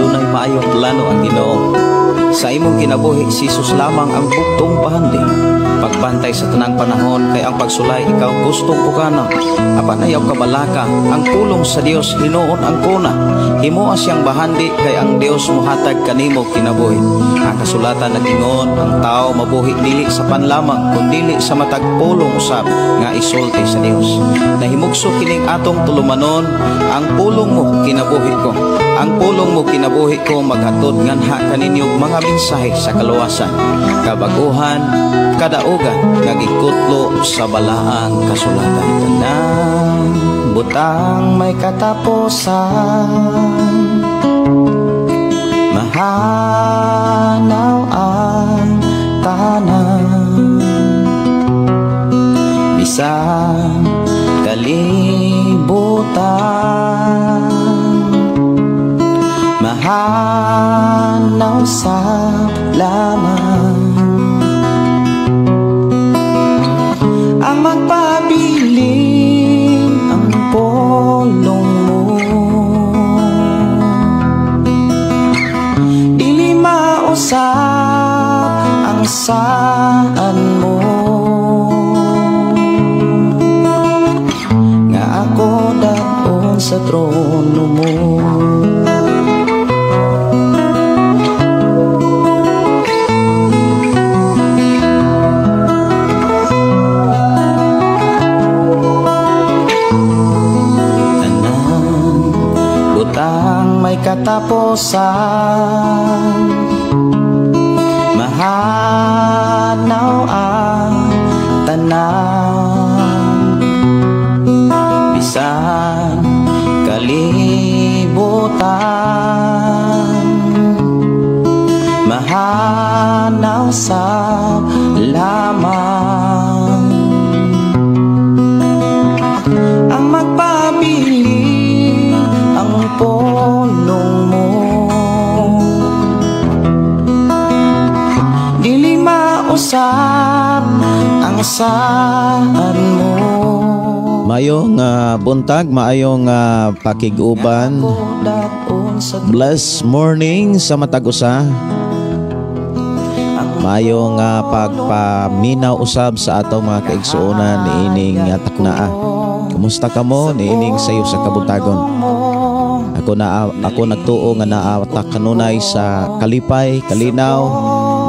Dunay maayong plano ang Ginoo. Sa imong kinabuhi, si Jesus lamang ang bugtong bahandi. Pagbantay sa tanang panahon kay ang pagsulay ikaw gustong pukanon. Apan ayaw kabalaka, ang pulong sa Dios hinuon ang kuna. Himoa siyang bahandi kay ang Dios mohatag kanimo kinabuhi. Ang kasulatan nag-ingon, ang tao mabuhi dili sa pan lamang kundili sa matag pulong usab nga isulti sa Dios. Nahimugso kining atong tulumanon, ang pulong mo kinabuhi ko. Ang pulong mo kinabuhi ko maghatod nganha kaninyo mga mensahe sa kaluwasan, kabaguhan, kadaugan nga gikutlo sa balaang kasulatan. Tanang butang may katapusan, mahanaw ang tanan, bisan kalibutan, mahanaw sa laman. Ang magpabilin ang pulong mo, dili mausap ang saan mo, nga ako daon sa trono mo. May katapusan, mahanaw ang tanan, bisan kalibutan, mahanaw sa lamang. Ang magpabilin ang pulong mo, dili mausap ang saan mo. Maayong buntag, maayong pakig-uban. Blessed morning sa matag usa. Maayong pagpaminaw usab sa atong mga kaigsuonan niining taknaa. Kumusta kamo niining sayo sa kabuntagon? Ako nagtuo nga naata kanunay sa kalipay, kalinaw,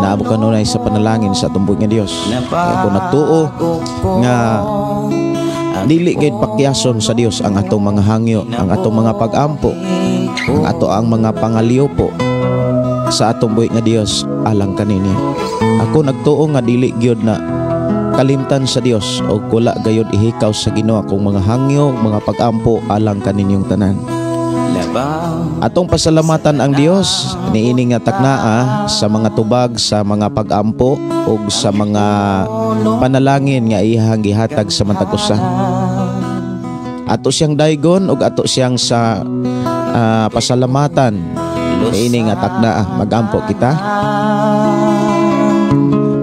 naabo kanunay sa panalangin sa atong buhi nga Dios. Ako nagtuo nga dili gid pakyason sa Dios ang atong mga hangyo, ang atong mga pag-ampo, ang ato ang mga pangaliupo sa atong buhi nga Dios alang kaninyo. Ako nagtuo nga dili gyud na kalimtan sa Dios o wala gayud ihikaw sa Ginoo akong mga hangyo, mga pag-ampo alang kaninyong tanan. Atong pasalamatan ang Dios niini nga taknaa sa mga tubag, sa mga pag-ampo ug sa mga panalangin nga iyang gihatag sa matag usa. Ato siyang daygon ug ato siyang sa pasalamatan niini nga taknaa. Mag-ampo kita.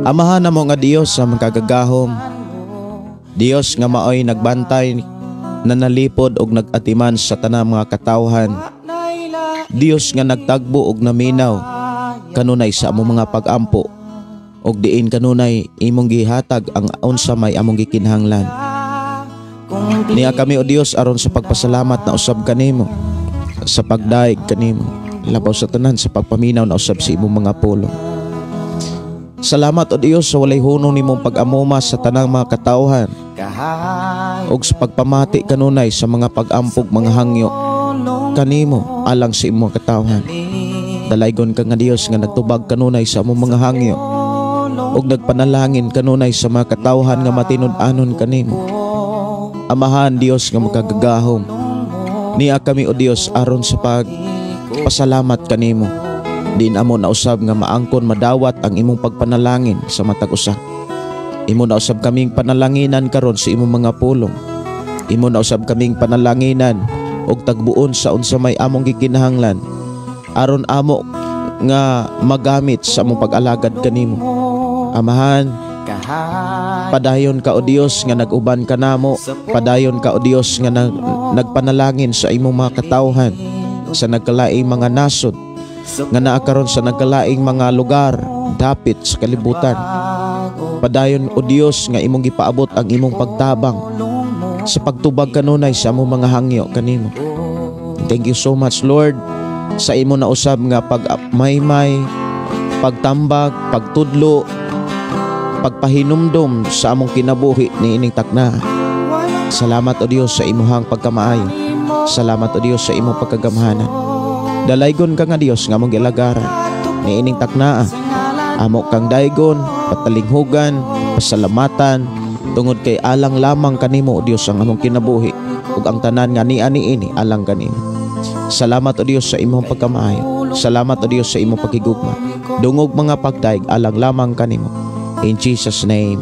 Amahan namo nga Dios sa makagagahom, Dios nga maoy nagbantay, nanalipod og nag-atiman sa tanang mga katawhan, Dios nga nagtagbo og naminaw kanunay sa among mga pag-ampo og diin kanunay imong gihatag ang unsa may among gikinahanglan. Niya kami o Dios aron sa pagpasalamat na usab kanimo, sa pagdaig kanimo, labaw sa tanan sa pagpaminaw na usab sa imong mga pulong. Salamat o Dios sa walay hunong nimong pag-amuma sa tanang mga katawhan ug sa pagpamati kanunay sa mga pag-ampog mga hangyo kanimo alang sa imong katawhan. Dalaygon ka nga Dios nga nagtubag kanunay sa among mga hangyo ug nagpanalangin kanunay sa mga katawhan nga matinud-anon kanimo. Amahan Dios nga makagagahom, niya kami o Dios aron sa pagpasalamat kanimo. Diin amo nausab nga maangkon madawat ang imong pagpanalangin sa matag usa. Imo nausab kaming panalanginan karon sa imong mga pulong. Imo nausab kaming panalanginan og tagbuon sa unsa may among gikinahanglan aron amo nga magamit sa among pag-alagad kanimo. Amahan, padayon ka o Dios nga nag-uban kanamo, padayon ka o Dios nga nagpanalangin sa imong mga katawhan sa nagkalaing mga nasod. nga naa karon sa nagkalaing mga lugar dapit sa kalibutan. Padayon, O Dios, nga imong gipaabot ang imong pagtabang sa pagtubag kanunay sa among mga hangyo kanimo. Thank you so much, Lord, sa imo na usab nga pagmaymay, pagtambag, pagtudlo, pagpahinumdom sa among kinabuhi niining takna. Salamat, O Dios, sa imuhang pagkamaayo. Salamat, O Dios, sa imong pagkagamhanan. Dalaygon ka nga Dios nga among gialagaran niining taknaa. Amo kang daygon, patalinghugan, pasalamatan tungod kay alang lamang kanimo, O Dios, ang among kinabuhi ug ang tanan nga niani ini alang kanimo. Salamat, O Dios, sa imong pagkamaayo. Salamat, O Dios, sa imong pagkigugma. Dungog mga pagdaig alang lamang kanimo. In Jesus' name.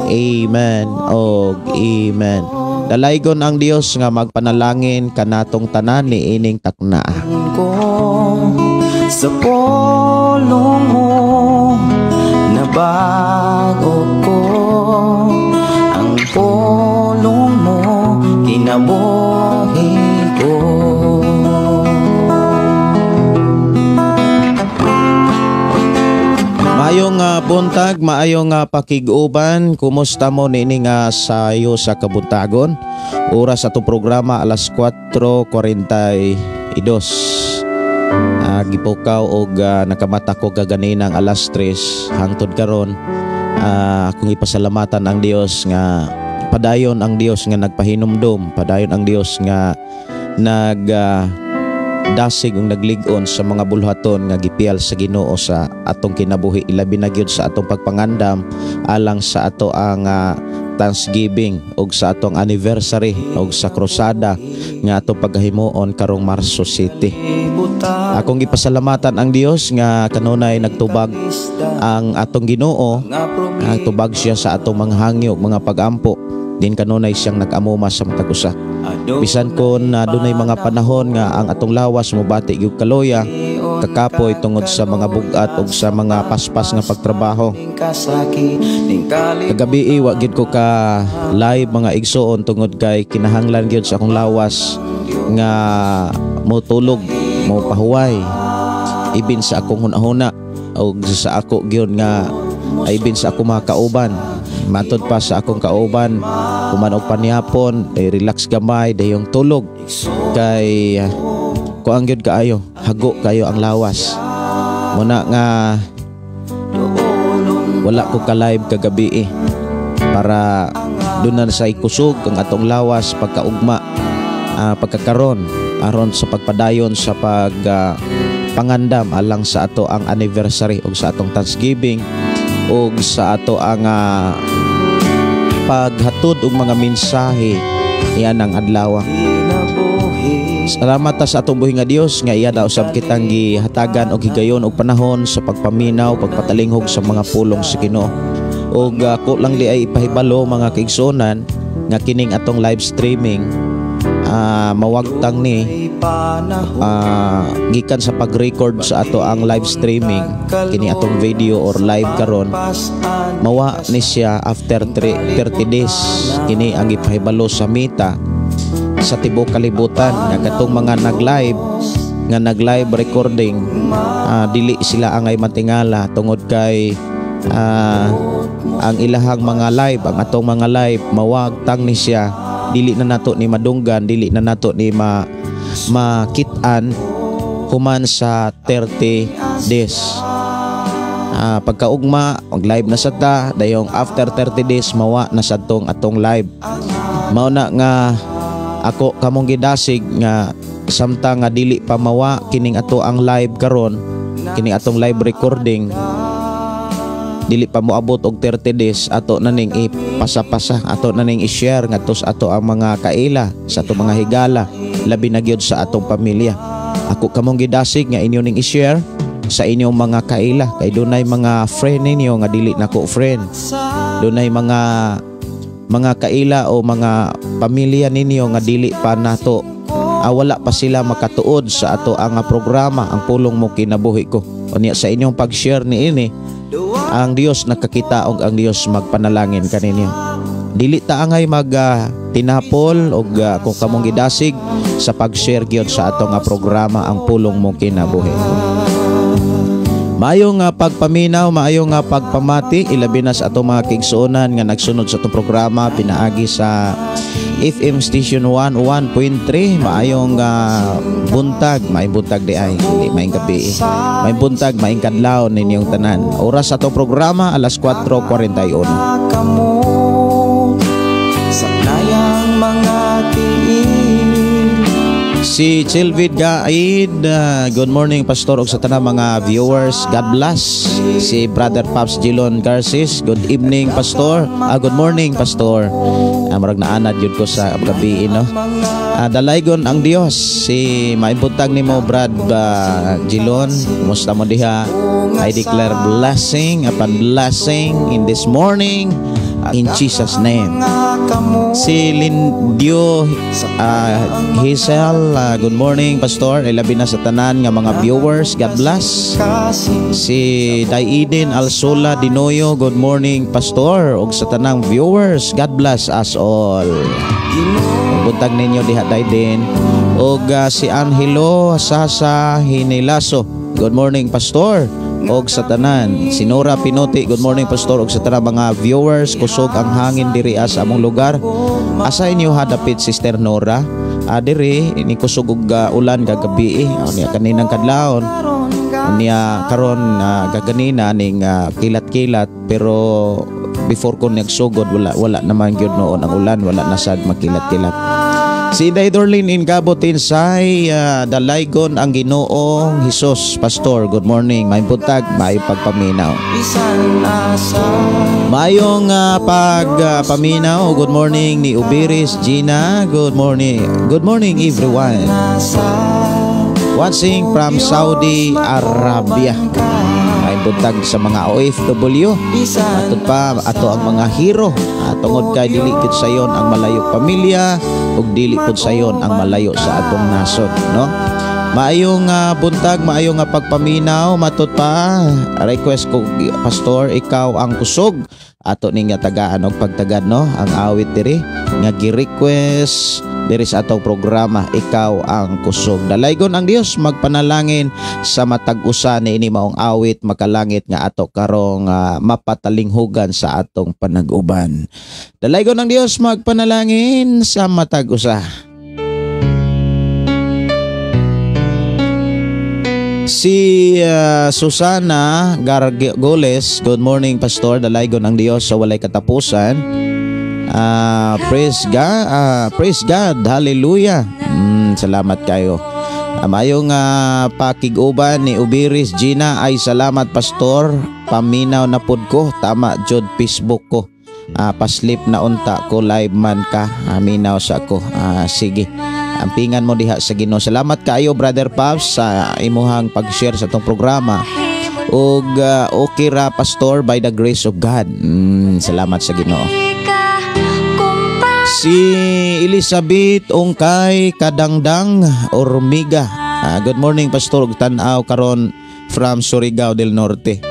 Amen og amen. Dalaygon ang Dios nga magpanalangin kanatong tanan niining taknaa. Ko sa polong mo, nabago ko ang polong mo, kinabuhi ko. Maayong buntag, maayong pakig-uban. Kumusta mo niini nga sayo sa kabuntagon? Oras atong programa alas 4:42. Gipukaw og nakamata ko kaganinang alas 3 hangtod karon. Akong ipasalamatan ang Dios nga padayon ang Dios nga nagpahinumdom, padayon ang Dios nga nag dasig ug naglig-on sa mga bulhaton nga gipiyal sa Ginoo sa atong kinabuhi, ilabi na gyud sa atong pagpangandam alang sa ato ang Thanksgiving ug sa atong anniversary ug sa krusada nga atong paghimuon karong Marso 7. Akong gipasalamatan ang Dios nga kanunay nagtubag ang atong Ginoo, nagtubag siya sa atong mga hangyo, mga pagampo. Din kanunay siyang nag-amuma sa matag usa. Bisan kon dunay mga panahon nga ang atong lawas mobati gyud kaloya, kakapoy tungod sa mga bug-at ug sa mga paspas nga pagtrabaho. Kagabi wa gyud ko ka live, mga igsoon, tungod kay kinahanglan gyud sa akong lawas nga motulog, mo pahuway ibin sa akong hunahuna ug sa ako gyud nga ibin sa akong mga kauban. Matod pa sa akong kauban, kuman og panihapon, day relax gamay, dayong tulog kay kuang gyud kaayo, hago kayo ang lawas. Muna nga wala ko ka live kagabi para dunan sa ikusog ang atong lawas pagkaugma, pagkakaron aron sa pagpadayon sa pag pangandam alang sa ato ang anniversary ug sa atong Thanksgiving ug sa ato ang paghatod og mga mensahe iyan ang adlaw. Salamat ta sa atong buhi nga Dios nga iya na usab kitang gihatagan og higayon og panahon sa pagpaminaw, pagpatalinghog sa mga pulong sa Ginoo. Og ako lang di ay ipahibalo, mga kaigsuonan, nga kining atong live streaming mawagtang ni gikan sa pag-record sa ato ang live streaming kini atong video or live karon, mawa ni siya after 30 days. Kini ang gipahibalo sa Meta sa tibuok kalibutan nga katong mga nag-live nga nag-live recording, dili sila angay matingala tungod kay ang ilahang mga live, ang atong mga live mawagtang ni siya, dili na nato ni madunggan, dili na nato ni makit-an human sa 30 days. Pagkaugma og live na sad ta, dayong after 30 days mawa na sad tong atong live. Mao na nga ako kamong gidasig nga samtang nga dili pa mawa kining ato ang live karon, kining atong live recording dili pa moabot og 30 days, ato na ning ipasa-pasa, ato na ning i-share ngadto sa ato ang mga kaila, sa ato mga higala, labi na gyud sa atong pamilya. Ako kamong gidasig nga inyo ning i-share sa inyong mga kaila kay dunay mga friend ninyo nga dili nako friend. Dunay mga kaila o mga pamilya ninyo nga dili pa nato, wala pa sila makatuod sa ato ang programa Ang Pulong Mo Kinabuhi Ko. Unya sa inyong pag-share niini, ang Dios nakakita og ang Dios magpanalangin kaninyo. Dili ta angay mag tinapol og kung kamong gidasig sa pag-share gyud sa ato nga programa Ang Pulong Mo Kinabuhi. Maayo nga pagpaminaw, maayo nga pagpamati, ilabi na sa atong mga kaigsuonan nga nagsunod sa atong programa pinaagi sa FM Station 101.3. Maayong buntag, maayong buntag di ay, hindi maayong gabi. Maayong buntag, maayong kadlaw ninyong tanan. Oras sa atong programa, alas 4:41. Kamot sa nayang mga tiil. Si Chilvid Gaid, good morning, Pastor, ug sa tanang mga viewers. God bless. Si Brother Pops Gilon Garcis, good evening, Pastor. Good morning, Pastor. Murag naanad yun ko sa gabi, no? Dalaygon ang Dios. Si maibuntag nimo, Brad Gilon. Kumusta mo diha? I declare blessing upon blessing in this morning in Jesus' name. Si Lindio Hazel, good morning, Pastor. Ilabi na sa tanan nga mga viewers. God bless. Si Daiden Alsola Dinoyo, good morning, Pastor. Ug sa tanang viewers, God bless us all. Buntag ninyo diha, Daiden. Ug si Angelo Sasa Hinilaso, good morning, Pastor. Og sa tanan, si Nora Pinoti, good morning, Pastor, og sa tanan mga viewers, kusog ang hangin diri sa among lugar. Asa inyo hadapit, Sister Nora? Diri ini kusog og ulan gagabi eh. Niya kaninang kadlawon. Niya karon gaganina ning kilat-kilat, pero before ko nagsugod, wala wala naman gyud noon ang ulan, wala na sad makilat-kilat. Si Day Dorlin Ingabo Tinsay, dalaygon ang Ginoong Hesus, Pastor. Good morning, maayong buntag, maayong pagpaminaw. Bisan asa. Maayong pagpaminaw, good morning ni Ubiris Gina, good morning. Good morning, everyone. Asa. Watching from Saudi Arabia. Maayong buntag sa mga OFW. Bisan Ato pa ato ang mga hero. Tungod kay dili gid sayon ang malayo pamilya ug dili pud sayon ang malayo sa atong nasod, no? Maayong buntag, maayong pagpaminaw, matud pa request ko, Pastor, "Ikaw ang Kusog." Ato ning tagaan og pagtagad, no, ang awit diri nga gi-request diri sa atong programa, "Ikaw ang Kusog." Dalaygon ang Dios, magpanalangin sa matag usa niini maong awit makalangit nga ato karong mapatalinghugan sa atong panag-uban. Dalaygon ang Dios, magpanalangin sa matag usa. Si Susana Gargoles, good morning, Pastor, dalaygon ang Dios sa walay katapusan. Praise God, praise God, hallelujah. Salamat kayo. Mayong pakig-uban ni Ubiris Gina ay salamat, Pastor. Paminaw na pud ko, tama jud Facebook ko. Paslip na unta ko, live man ka. Minaw sa ko. Sige. Ampingan mo diha sa Ginoo. Salamat kaayo, Brother Pops, sa imuhang pag-share sa atong programa. Ug okay ra, Pastor, by the grace of God. Salamat sa Ginoo. Si Elizabeth Ungkay Kadangdang Ormiga. Good morning, Pastor, ug tan-aw karon from Surigao del Norte.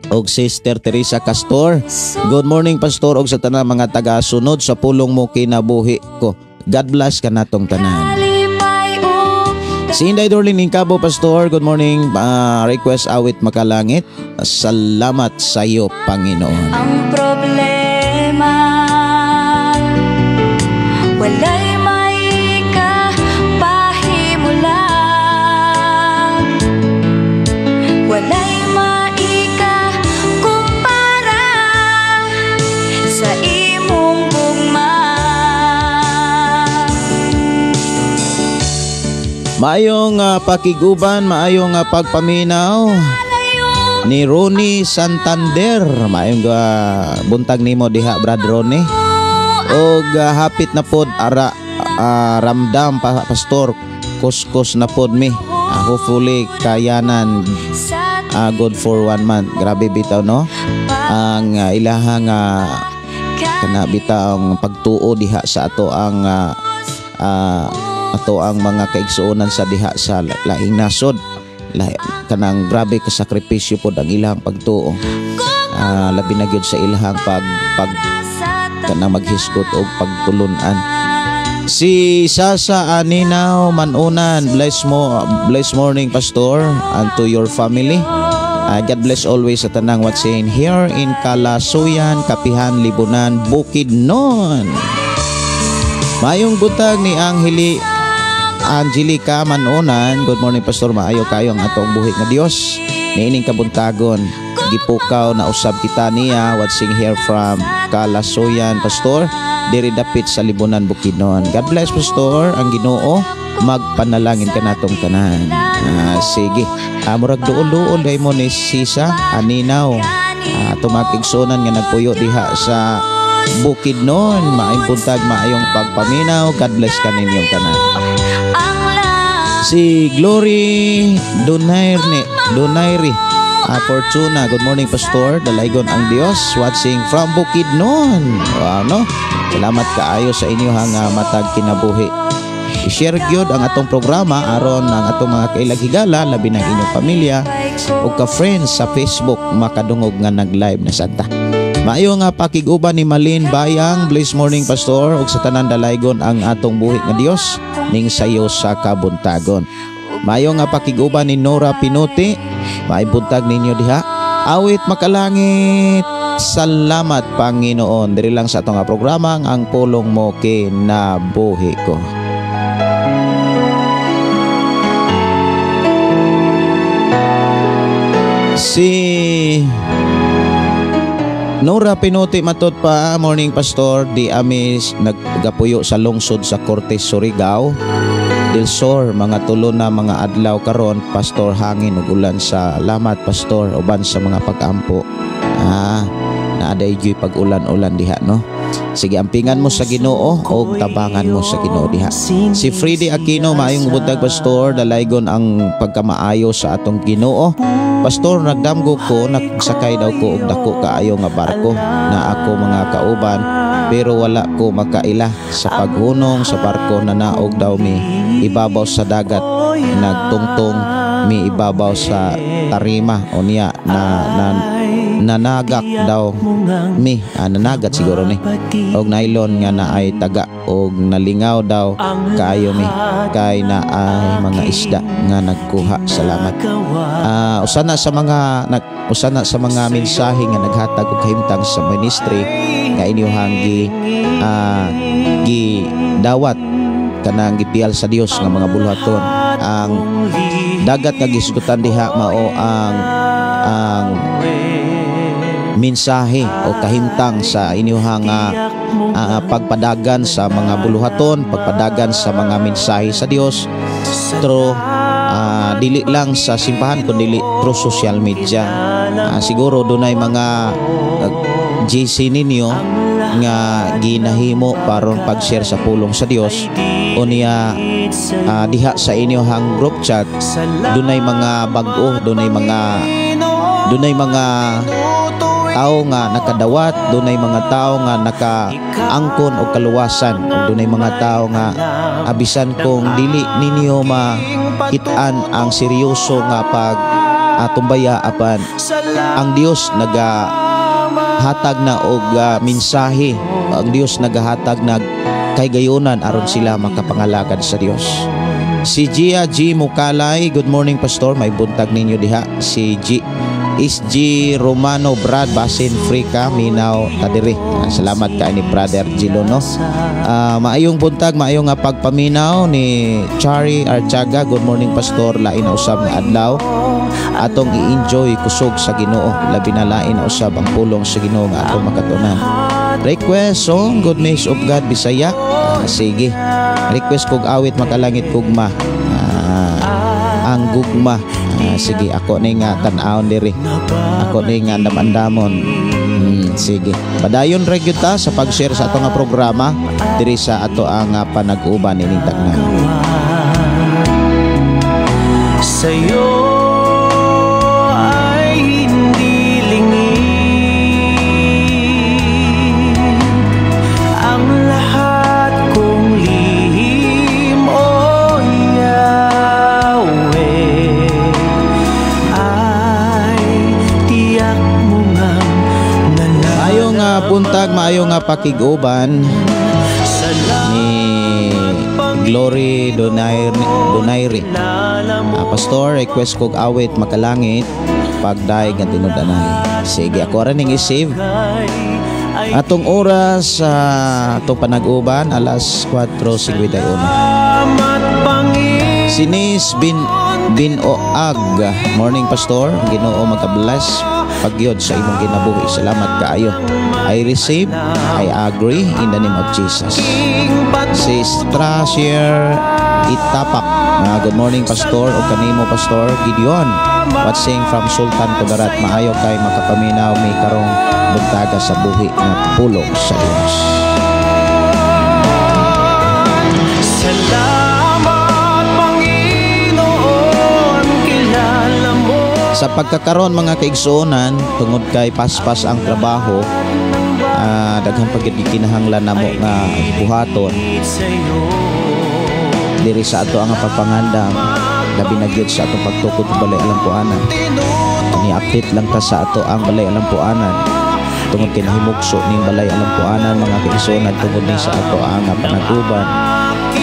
Og Sister Teresa Castor. Good morning, Pastor, og sa tanang mga taga-sunod sa pulong mo kinabuhi ko. God bless kanatong tanan. Si Inday Dorlin Ingkabo, Pastor, good morning. Request awit "Makalangit." Salamat sa iyo, Panginoon. Ang problema, walay may kapahimulag, walay maikakumpara sa imong gugma. Maayong pakiguban, maayong pagpaminaw ni Ronnie Santander. Maayong buntag nimo diha, Brad Ronnie. Og hapit na pod ara ramdam pa, Pastor, kuskus na pod mi. Hopefully kayanan, good for one month. Grabe bitaw, no? Ang ilahang kana bitaw ang pagtuo diha sa ato ang ato ang mga kaigsuonan sa diha sa laing nasod. Kanang grabe ka sakripisyo pod ang ilang pagtuo. Labi na gyud sa ilahang pag pag kanang maghisgot og pagtulunan. Si Sasa Aninaw Manunan, bless mo, bless morning, Pastor, and to your family. God bless always sa tanang watching here in Kalasuyan, Kapihan, Libunan, Bukidnon. Mayong buntag ni Angeli Angelica Manonan. Good morning, Pastor. Maayo kayo ang atong buhi nga Dios. Niining kabuntagon, gipukaw na usab kita niya, watching here from Kalasuyan, Pastor. Diri dapit sa Libunan, Bukidnon. God bless, Pastor. Ang Ginoo magpanalangin kanatong tanan. Sige. Murag duol-duol day mo ni Sisa Aninaw. Tumakigsunan nga nagpuyo diha sa Bukidnon. Maayong buntag, maayong pagpaminaw. God bless kaninyong tanan. Si Glory Donaire Donaire Fortuna. Good morning, Pastor. Dalaygon ang Dios, watching from Bukidnon. Wow, no? Salamat kaayo sa inyo nga matag kinabuhi. I-share gyud ang atong programa aron ang atong mga kailaghigala, labi ng inyong pamilya ug ka friends sa Facebook, makadungog nga nag-live na santa. Maayo nga pakig-uban ni Malin Bayang. Bless morning, Pastor, ug sa tanan. Dalaygon ang atong buhi nga Dios ning sayo sa kabuntagon. Maayo nga pakig-uban ni Nora Pinuti. Maayong buntag ninyo diha. Awit makalangit. Salamat, Panginoon. Diri lang sa atong nga programa, Ang Pulong Mo Kinabuhi Ko. Si Nora Pinuti matud pa, morning, Pastor, di amis naggapuyo sa lungsod sa Cortes, Surigao del Sur, mga 3 na mga adlaw karon, Pastor, hangin ug ulan. Salamat, Pastor, uban sa mga pag-ampo. Naaday gyud pag-ulan-ulan diha, no? Sige, ampingan mo sa Ginoo og tabangan mo sa Ginoo diha. Si Freddy Aquino, maayong buntag, Pastor, dalaygon ang pagkamaayo sa atong Ginoo. Pastor, nagdamgo ko, nagsakay daw ko og dako kaayo nga barko na ako mga kauban, pero wala ko makaila sa paghunong sa barko. Nanaog daw mi ibabaw sa dagat, nagtungtong mi ibabaw sa tarima o niya na nanagak daw mi, nanagat siguro ni og nylon nga naay taga, og nalingaw daw kaayo mi kay naay mga isda nga nagkuha. Salamat. Usa na sa mga mensahe nga naghatag og kahimtang sa ministry nga inyuhang gi dawat kanang gipiyal sa Dios nga mga buluhaton. Ang dagat nga gisgutan diha mao ang mensahe o kahimtang sa inyuhang pagpadagan sa mga buluhaton, pagpadagan sa mga mensahe sa Dios through dili lang sa simbahan kundi through social media. Siguro dunay mga GC ninyo nga ginahimo paron pag-share sa pulong sa Dios o niya diha sa inyohang group chat dunay mga bag-o, dunay mga tao nga nakadawat, dunay mga tao nga nakaangkon og kaluwasan, ug dunay mga tao nga abisan kung dili ninyo makit-an ang seryoso nga pag tumbaya, apan ang Dios nagahatag na og mensahe, ang Dios nagahatag na kahigayonan aron sila makapangalagad sa Dios. Si Gia G. Mukalay, good morning, Pastor, may buntag ninyo diha. Si G SG Romano Brad, basin free ka, minaw tadiri. Salamat ka ni Brother Gilo, no? Maayong buntag, maayong nga pagpaminaw ni Chari Archaga. Good morning, Pastor, lain na usab nga adlaw. Atong i-enjoy kusog sa Ginoo, labi na lain na usab ang pulong sa Ginoo nga atong makatunan. Request song, Goodness of God Bisaya. Sige. Request kog awit makalangit gugma. Ang gugma. Sige, ako ni nga tan-awon diri. Ako ni nga andam-andamon. Sige. Padayon ra gyud ta sa pag-share sa ato nga programa diri sa ato ang panag-uban ining tagna. Sa'yo ay hindi lingid ang lahat kong lihim, O Yahweh, ay tiyak mo ngang nalalaman. Maayo nga buntag, maayo nga pakig-uban ni Glory Donaire, Donaire. Pastor, request kog awit "Makalangit Pagdaig nga tinud-anay." Sige, ako ra ning i-save. Atong oras sa atong panag-uban, alas 4:51. Sinis bin bin Oag. Morning, Pastor. Ginoo magka-bless pagyod sa imong kinabuhi. Salamat kaayo. I receive, I agree in the name of Jesus. Si Strashier Itapak. Good morning, Pastor, o kanimo, Pastor Gideon. Watching from Sultan Kudarat. Maayo kay makapaminaw mi karong buntaga sa buhi nga pulong sa Dios. Salamat, Panginoon, kilala mo. Sa pagkakaron, mga kaigsuonan, tungod kay paspas ang trabaho, daghan pa gyud kinahanglan namo nga buhaton sa'yo diri sa ato ang pagpangandam, labi na gyud sa atong pagtukod sa balay alampuanan. Ni update lang ta sa ato ang balay alampuanan tungod kay nahimugso ning balay alampuanan, mga kaigsuonan, tungod ni sa ato ang panag-uban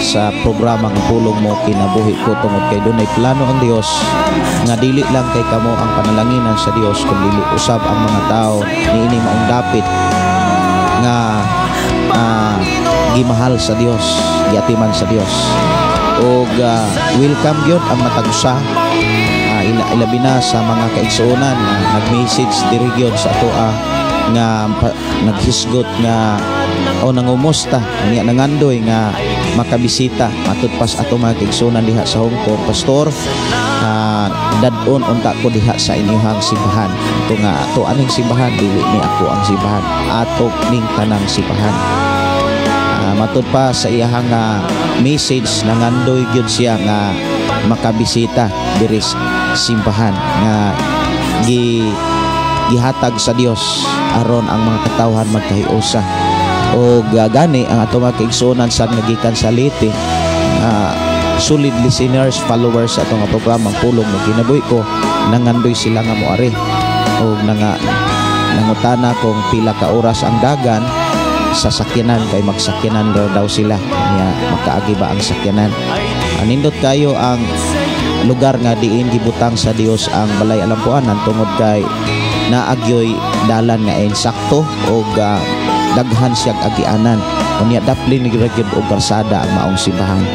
sa programa nga Pulong Mo Kinabuhi Ko, tungod kay dunay plano ang Dios nga dili lang kay kamo ang panalanginan sa Dios kun dili usab ang mga tao niini maong dapit nga gimahal sa Dios, giatiman sa Dios. Og welcome gyud ang matag usa, ilabi na sa mga kaigsuonan nga nag-message diri gyud sa atoa nga naghisgot nga o nangumusta niya, nangandoy nga makabisita, matud pas ato mga kaigsuonan diha sa Hong Kong. "Pastor, dad-on unta ko diha sa inyong simbahan." Ito nga ato aning simbahan, dili ni ako ang simbahan, ato ning tanang simbahan. Matud pa sa iyahang message, nangandoy gyud siya nga makabisita diri sa simbahan nga gihatag sa Dios aron ang mga katawhan magkahiusa. O gani ang ato mga kaigsuonan sa nga gikan sa Leyte, solid listeners, followers sa atong nga programa Pulong Mo Kinabuhi Ko, nangandoy sila nga moari o nangutana kung pila ka oras ang dagan sa sakyanan kay magsakyanan raw daw sila niya, makaagi ba ang sakyanan. Anindot kayo ang lugar nga diin gibutang sa Dios ang balay alampuanan tungod kay naagyoy dalan nga insakto og daghan siyag agianan. Unya daplin ni gyud og karsada ang maong simbahan.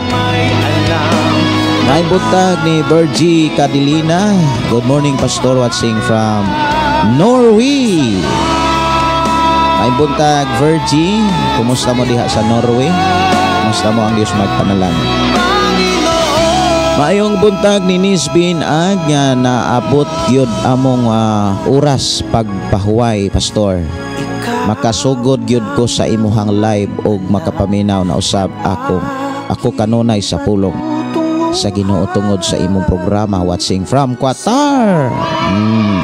May buntag ni Virgie Cadilina. Good morning, Pastor, watching from Norway. May buntag, Virgie. Kumusta mo diha sa Norway? Kumusta mo? Ang Diyos magpanalangin. Maayong buntag ni Nisbin Ag nga naabot gyud among oras pagpahuway, Pastor. Makasugod gyud ko sa imuhang live og makapaminaw na usab ako kanunay sa pulong sa Ginoo tungod sa imong programa, watching from Qatar.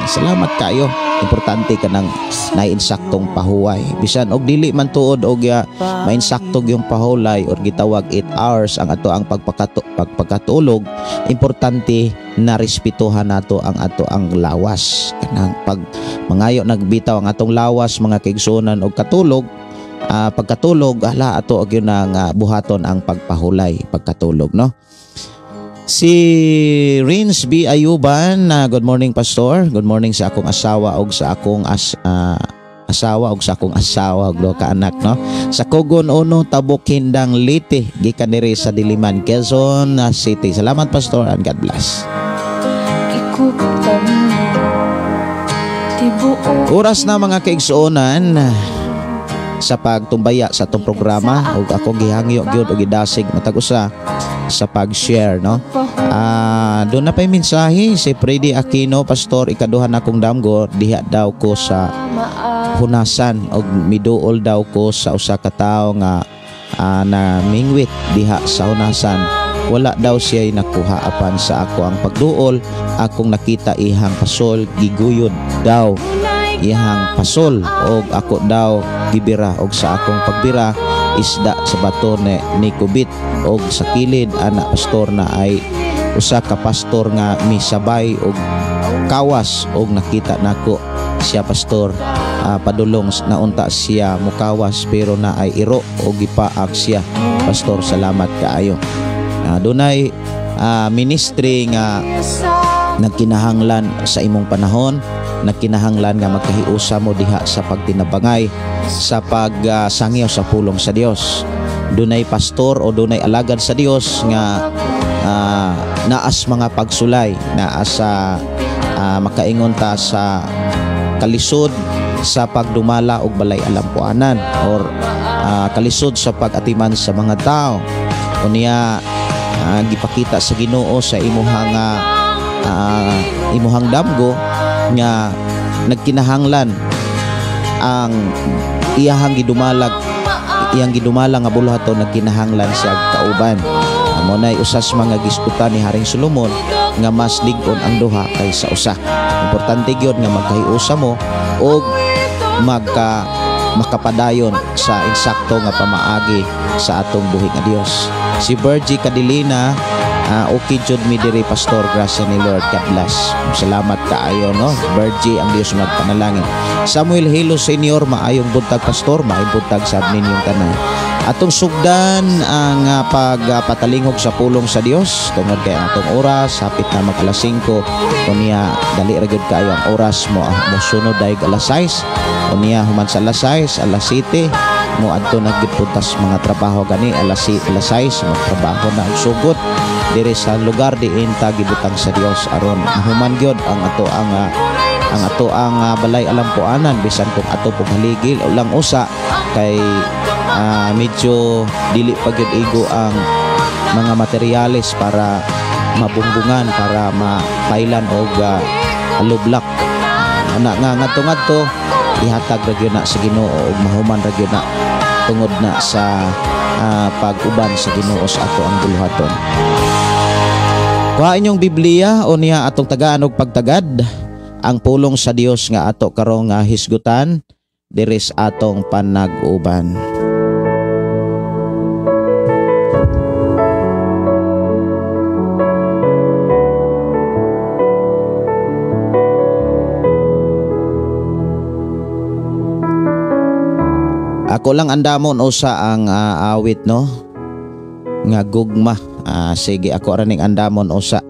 Salamat kayo. Importante kanang naiinsaktong pahuway. Bisan og dili man tuod og mainsaktog yung pahulay or gitawag 8 hours ang ato ang pagpakatulog, importante na respetuhan nato ang ato ang lawas. Kanang pag mangayo nagbitaw ang atong lawas, mga kaigsuonan, og katulog, pagkatulog ala ato gyud na nga buhaton ang pagpahulay pagkatulog, no? Si Rins B. Ayuban na, "Good morning, Pastor. Good morning sa akong asawa og sa akong asawa og sa akong asawa og duha ka anak," no? Sa Kogon Uno, Tabuk, Hindang, Leyte, gikan diri sa Diliman, Quezon City. Salamat, Pastor, and God bless. Gikuptan mo tibuok. Oras na, mga kaigsuonan, sa pagtumbaya sa atong programa ug ako gihangyo gyud og gidasig matag usa sa pag-share, no? Doon na pa'y mensahe si Freddy Aquino. "Pastor, ikaduha na akong damgo, diha daw ko sa hunasan og miduol daw ko sa usa ka tawo nga na mingwit diha sa hunasan. Wala daw siya nakuha, apan sa ako ang pagduol, akong nakita ihang pasol, giguyod daw ihang pasol og ako daw gibira og sa akong pagbira, isda sa bato ni kubit og sa kilid ana, Pastor, na ay usa ka pastor nga misabay og kawas og nakita nako siya, Pastor." Padulong na unta siya mukawas pero na ay iro o gipaak siya. Pastor, salamat kaayo. Dunay ministry nga nagkinahanglan sa imong panahon, nagkinahanglan nga magkahiusa mo diha sa pagtinabangay, sa pagsangyaw sa pulong sa Dios. Dunay pastor o dunay alagad sa Dios nga naas mga pagsulay, naas sa makaingon ta sa kalisod sa pagdumala og balay alampuanan or kalisod sa pag-atiman sa mga tao. Unya gipakita sa Ginoo sa imuhang imuhang damgo nga nagkinahanglan ang iyahang gidumalag, iyang gidumala nga buluhaton, nagkinahanglan siya kauban. Amo nay usas mga gisgutan ni Haring Solomon nga mas lig-on ang duha kaysa usa. Importante gyud nga magkahiusa mo og makapadayon sa insakto nga pamaagi sa atong buhi nga Dios. Si Virgie Cadilina, okay jud mi diri pastor, grasya ni Lord, God bless. Salamat kaayo no, Virgie, ang Dios magpanalangin. Samuel Hilo Senior, maayong buntag pastor, maayong buntag sab ninyong tanan. Atong sugdan ang pagpatalingog sa pulong sa Dios tungod kay ang atong oras hapit na mag alas 5. Unya dali ra gyud kaayo ang oras mo, mosunod dayeg alas 6. Unya human sa alas 6, alas 7 mo adto na gyud puntas mga trabaho gani alas 6 magtrabaho na og sugot diri sa lugar diin ta gibutang sa Dios aron mahuman gyud ang ato ang balay alampuanan bisan kung ato pong haligil o lang usa kay medyo dili pa gyud igo ang mga materyales para mabungbungan, para mapailan og alublak. Ana nga ngadto-ngadto ihatag ra gyud na sa Ginoo ug mahuman ra gyud na tungod na sa pag-uban sa Ginoo sa ato ang buluhaton. Kuha inyong Biblia o niya atong tagaan og pagtagad ang pulong sa Dios nga ato karong hisgutan diri sa atong panag-uban. Ako lang andamon usa ang awit no nga gugma. Sige, ako ra ning andamon usa.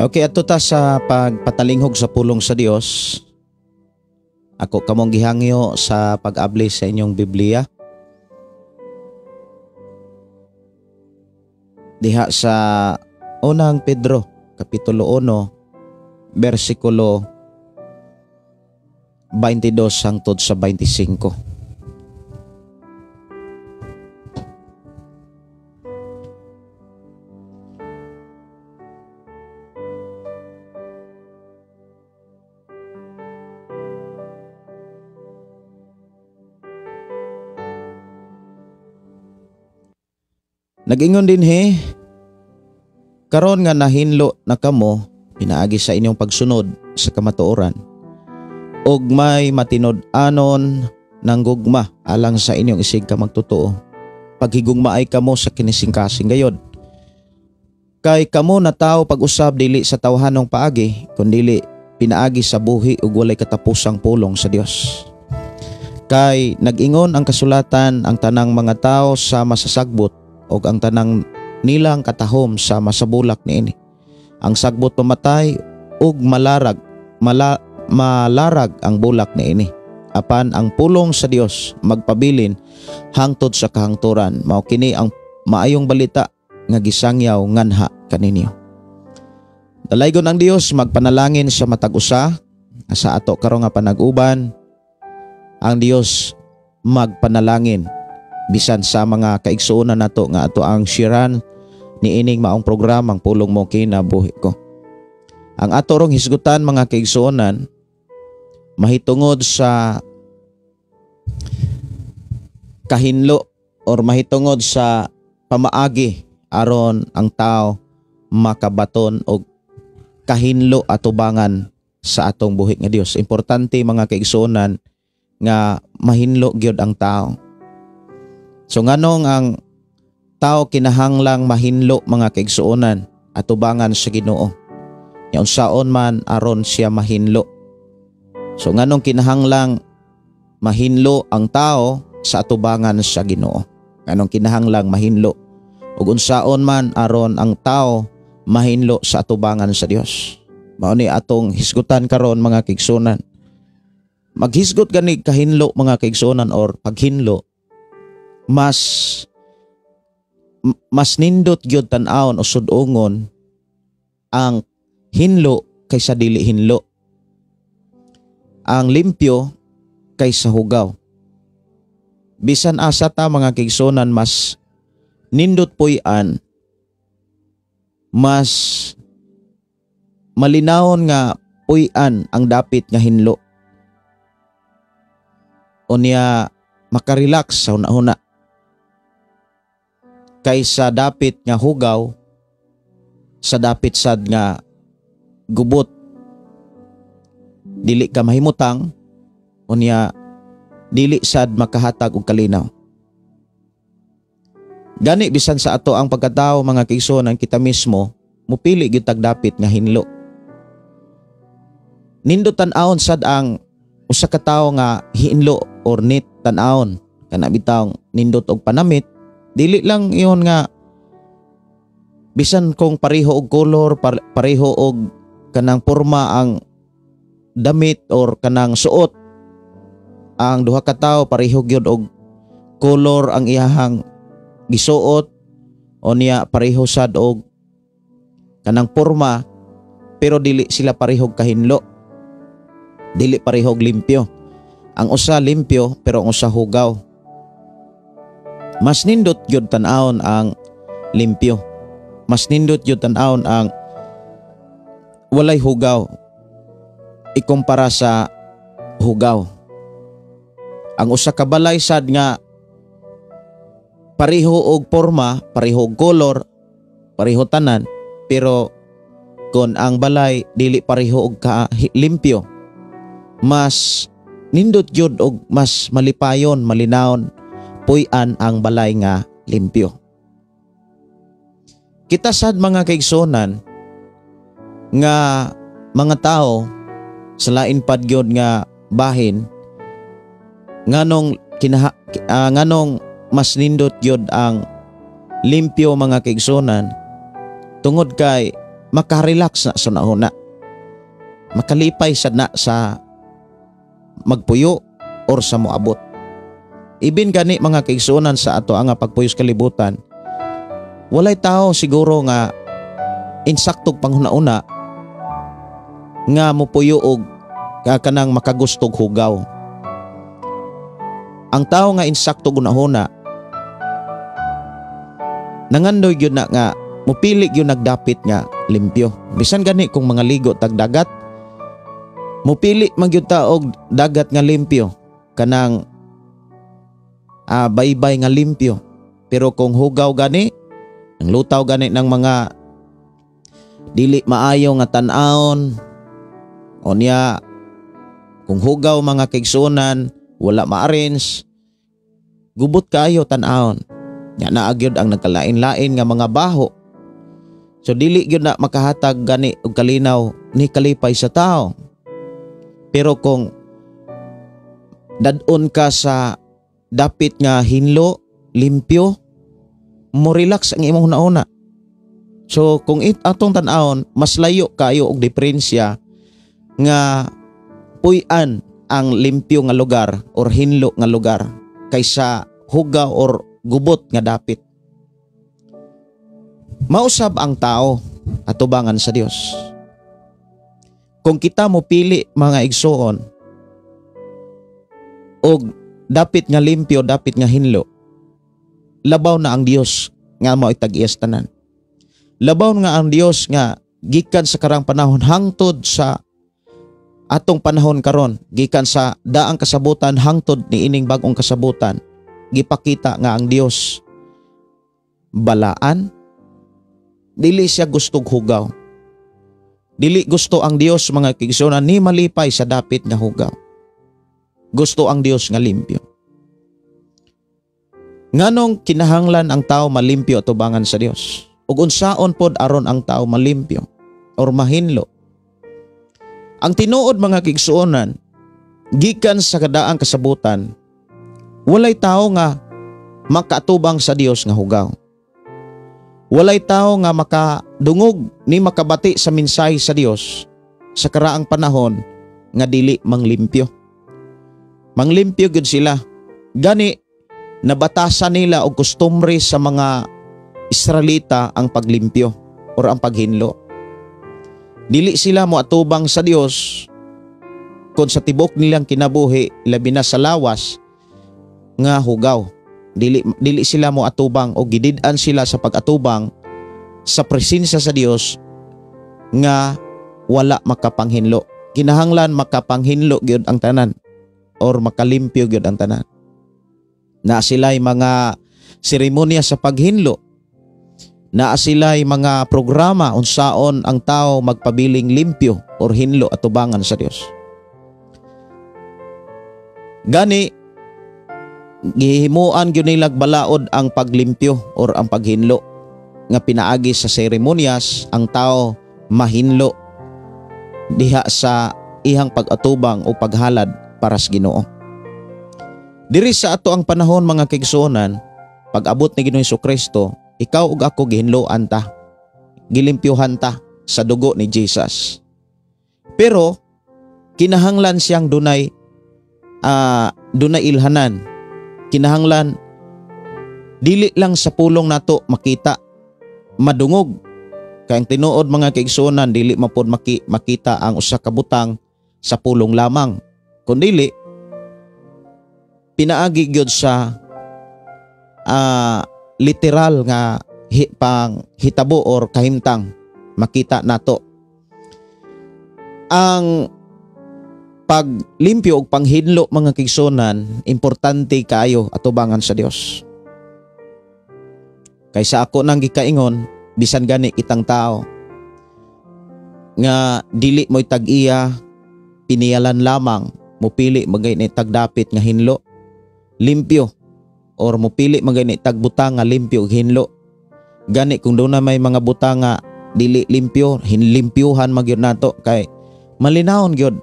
Okay, ato ta sa pagpatalinghog sa pulong sa Dios. Ako kamong gihangyo sa pag-abli sa inyong Biblia. Diha sa Unang Pedro, Kapitulo 1, versikulo 22 hangtod sa 25. Nag-ingon din he, karon nga nahinlo na kamo pinaagi sa inyong pagsunod sa kamatuoran og may matinud-anon ng gugma alang sa inyong isig ka magtotoo. Paghigugma ay kamo sa kinisingkasing gayod. Kay kamo na tao pag-usab dili sa tawhanong paagi, kundili pinaagi sa buhi ug walay katapusang pulong sa Dios. Kay nag-ingon ang kasulatan ang tanang mga tao sa masasagbot og ang tanang nilang katahom sa masabulak niini. Ang sagbot pamatay ug malarag ang bulak niini. Apan ang pulong sa Dios magpabilin hangtod sa kahangturan. Mao kini ang maayong balita nga gisangyaw nganha kaninyo. Dalaygon ang Dios magpanalangin sa matag usa sa ato karon nga panag-uban. Ang Dios magpanalangin bisan sa mga kaigsuonan nato nga ato ang shiran niining maong programang Pulong Mo Kinabuhi Ko. Ang ato rong hisgutan mga kaigsuonan mahitungod sa kahinlo or mahitungod sa pamaagi aron ang tao makabaton og kahinlo atubangan sa atong buhi nga Dios. Importante mga kaigsuonan nga mahinlo gyud ang tao. So nganong ang tao kinahanglang mahinlo mga kaigsuonan atubangan sa Ginoo. Nya unsaon man aron siya mahinlo. So nganong kinahanglang mahinlo ang tao sa atubangan sa Ginoo. Nganong kinahanglang mahinlo ug unsaon man aron ang tao mahinlo sa atubangan sa Dios. Mao ni atong hisgutan karon mga kaigsuonan. Maghisgot gani kahinlo mga kaigsuonan or paghinlo, mas nindot gyud tan-awon o sud-ongon ang hinlo kaysa dili hinlo. Ang limpyo kaysa hugaw. Bisan asa ta mga kaigsuonan, mas nindot puy-an, mas malinawon nga puy-an ang dapit nga hinlo. Unya makarelax sa una-una kaysa dapit nga hugaw sa dapit sad nga gubot. Dili ka mahimutang, unya dili sad makahatag og kalinaw. Gani bisan sa ato ang pagkatao mga kaigsuonan, kita mismo mupili gyud tag dapit nga hinlo. Nindot tan-awon sad ang usa ka tawo nga hinlo or neat tan-awon, kana bitaw nindot og panamit. Dili lang iyon nga bisan kung pareho og kolor, pareho og kanang porma ang damit or kanang suot ang duha ka tawo, pareho gyud og kolor ang iyahang gisuot o niya pareho sad og kanang porma, pero dili sila pareho kahinlo, dili pareho limpyo. Ang usa limpyo pero ang usa hugaw. Mas nindot gyud tan-awon ang limpyo. Mas nindot gyud tan-awon ang walay hugaw ikumpara sa hugaw. Ang usa ka balay sad nga pareho og porma, pareho og kolor, pareho tanan, pero kon ang balay dili pareho og limpyo, mas nindot gyud og mas malipayon, malinawon puy-an ang balay nga limpyo. Kita sad mga kaigsuonan nga mga tao sa lain pad gyud nga bahin, nganong nganong mas nindot gyud ang limpyo mga kaigsuonan, tungod kay makarelax na sa nahuna, makalipay sad na sa magpuyo or sa moabot. Ibin gani mga kaigsuonan sa ato ang pagpuyo sa kalibutan, walay tao siguro nga insaktog panghuna-una nga mopuyo og kanang makagustog hugaw. Ang tao nga insakto gunahuna, nangandoy gyud na nga mupili gyud nagdapit nga limpyo. Bisan gani kung mga ligo tag dagat, mupili man gyud ta og dagat nga limpyo, kanang baybay nga limpyo. Pero kung hugaw gani, ang lutaw gani ng mga dili maayo nga tan-awon, o niya kung hugaw, mga kaigsuonan, wala ma-arrange, gubot kaayo tan-awon. Nya naa gyud ang nagkalain-lain nga mga baho. So dili gyud na makahatag gani og kalinaw ni kalipay sa tao. Pero kung dad-on ka sa dapit nga hinlo, limpyo, mo relax ang imong hunahuna. So kung atong tan-awon, mas layo kayo og diferensya nga puy-an ang limpyo nga lugar or hinlo nga lugar kaysa hugaw or gubot nga dapit. Mausab ang tao atubangan sa Dios. Kung kita mo pili, mga igsuon, og dapit nga limpyo, dapit nga hinlo, labaw na ang Dios nga mao tag-iyas tanan. Labaw nga ang Dios nga gikan sa karaang panahon hangtod sa atong panahon karon, gikan sa daang kasabutan hangtod ni ining bag-ong kasabutan, gipakita nga ang Dios balaan, dili siya gustog hugaw. Dili gusto ang Dios, mga kaigsuonan, ni malipay sa dapit nga hugaw. Gusto ang Dios nga limpyo. Nganong kinahanglan ang tao malimpyo atubangan sa Dios? Ug unsaon pod aron ang tao malimpyo or mahinlo? Ang tinuod, mga kaigsuonan, gikan sa kadaang kasabutan, walay tao nga makaatubang sa Dios nga hugaw. Walay tao nga makadungog ni makabati sa mensahe sa Dios sa karaang panahon nga dili manglimpyo. Manglimpyo gyud sila. Gani nabatasan nila og kostumbre sa mga Israelita ang paglimpyo or ang paghinlo. Dili sila moatubang sa Dios kung sa tibok nilang kinabuhi, labi na sa lawas, nga hugaw. Dili dili sila moatubang o gidid-an sila sa pag-atubang sa presensya sa Dios nga wala makapanghinlo. Kinahanglan makapanghinlo gyud ang tanan or makalimpyo gyud ang tanan. Na sila'y mga seremonya sa paghinlo. Naa sila'y mga programa unsaon ang tao magpabiling limpyo or hinlo atubangan sa Dios. Gani gihimuan gyud nilag balaod ang paglimpyo or ang paghinlo nga pinaagi sa seremonyas ang tao mahinlo diha sa ihang pag-atubang o paghalad para sa Ginoo. Diri sa ato ang panahon, mga kaigsuonan, pag-abot ni Ginoong Kristo, ikaw ug ako gihinloan ta. Gilimpyuhan ta sa dugo ni Jesus. Pero kinahanglan siyang dunay ilhanan. Kinahanglan dili lang sa pulong nato makita, madungog. Kay ang tinuod, mga kaigsuonan, dili mapod makita ang usa ka butang sa pulong lamang, kundili pinaagi gyud sa literal nga pang hitabo or kahimtang makita nato. Ang paglimpyo og panghinlo, mga kaigsuonan, importante kaayo atubangan sa Dios. Kaysa ako nang gikaingon, bisan gani kitang tao nga dili mo'y tag-iya, piniyalan lamang, mupili magay ni tagdapit nga hinlo, limpyo, or mupili magay ni tagbutang nga limpyo ug hinlo. Gani kung doon na may mga butang nga dili limpyo, hinlimpyuhan magyud nato kay malinawon gyud,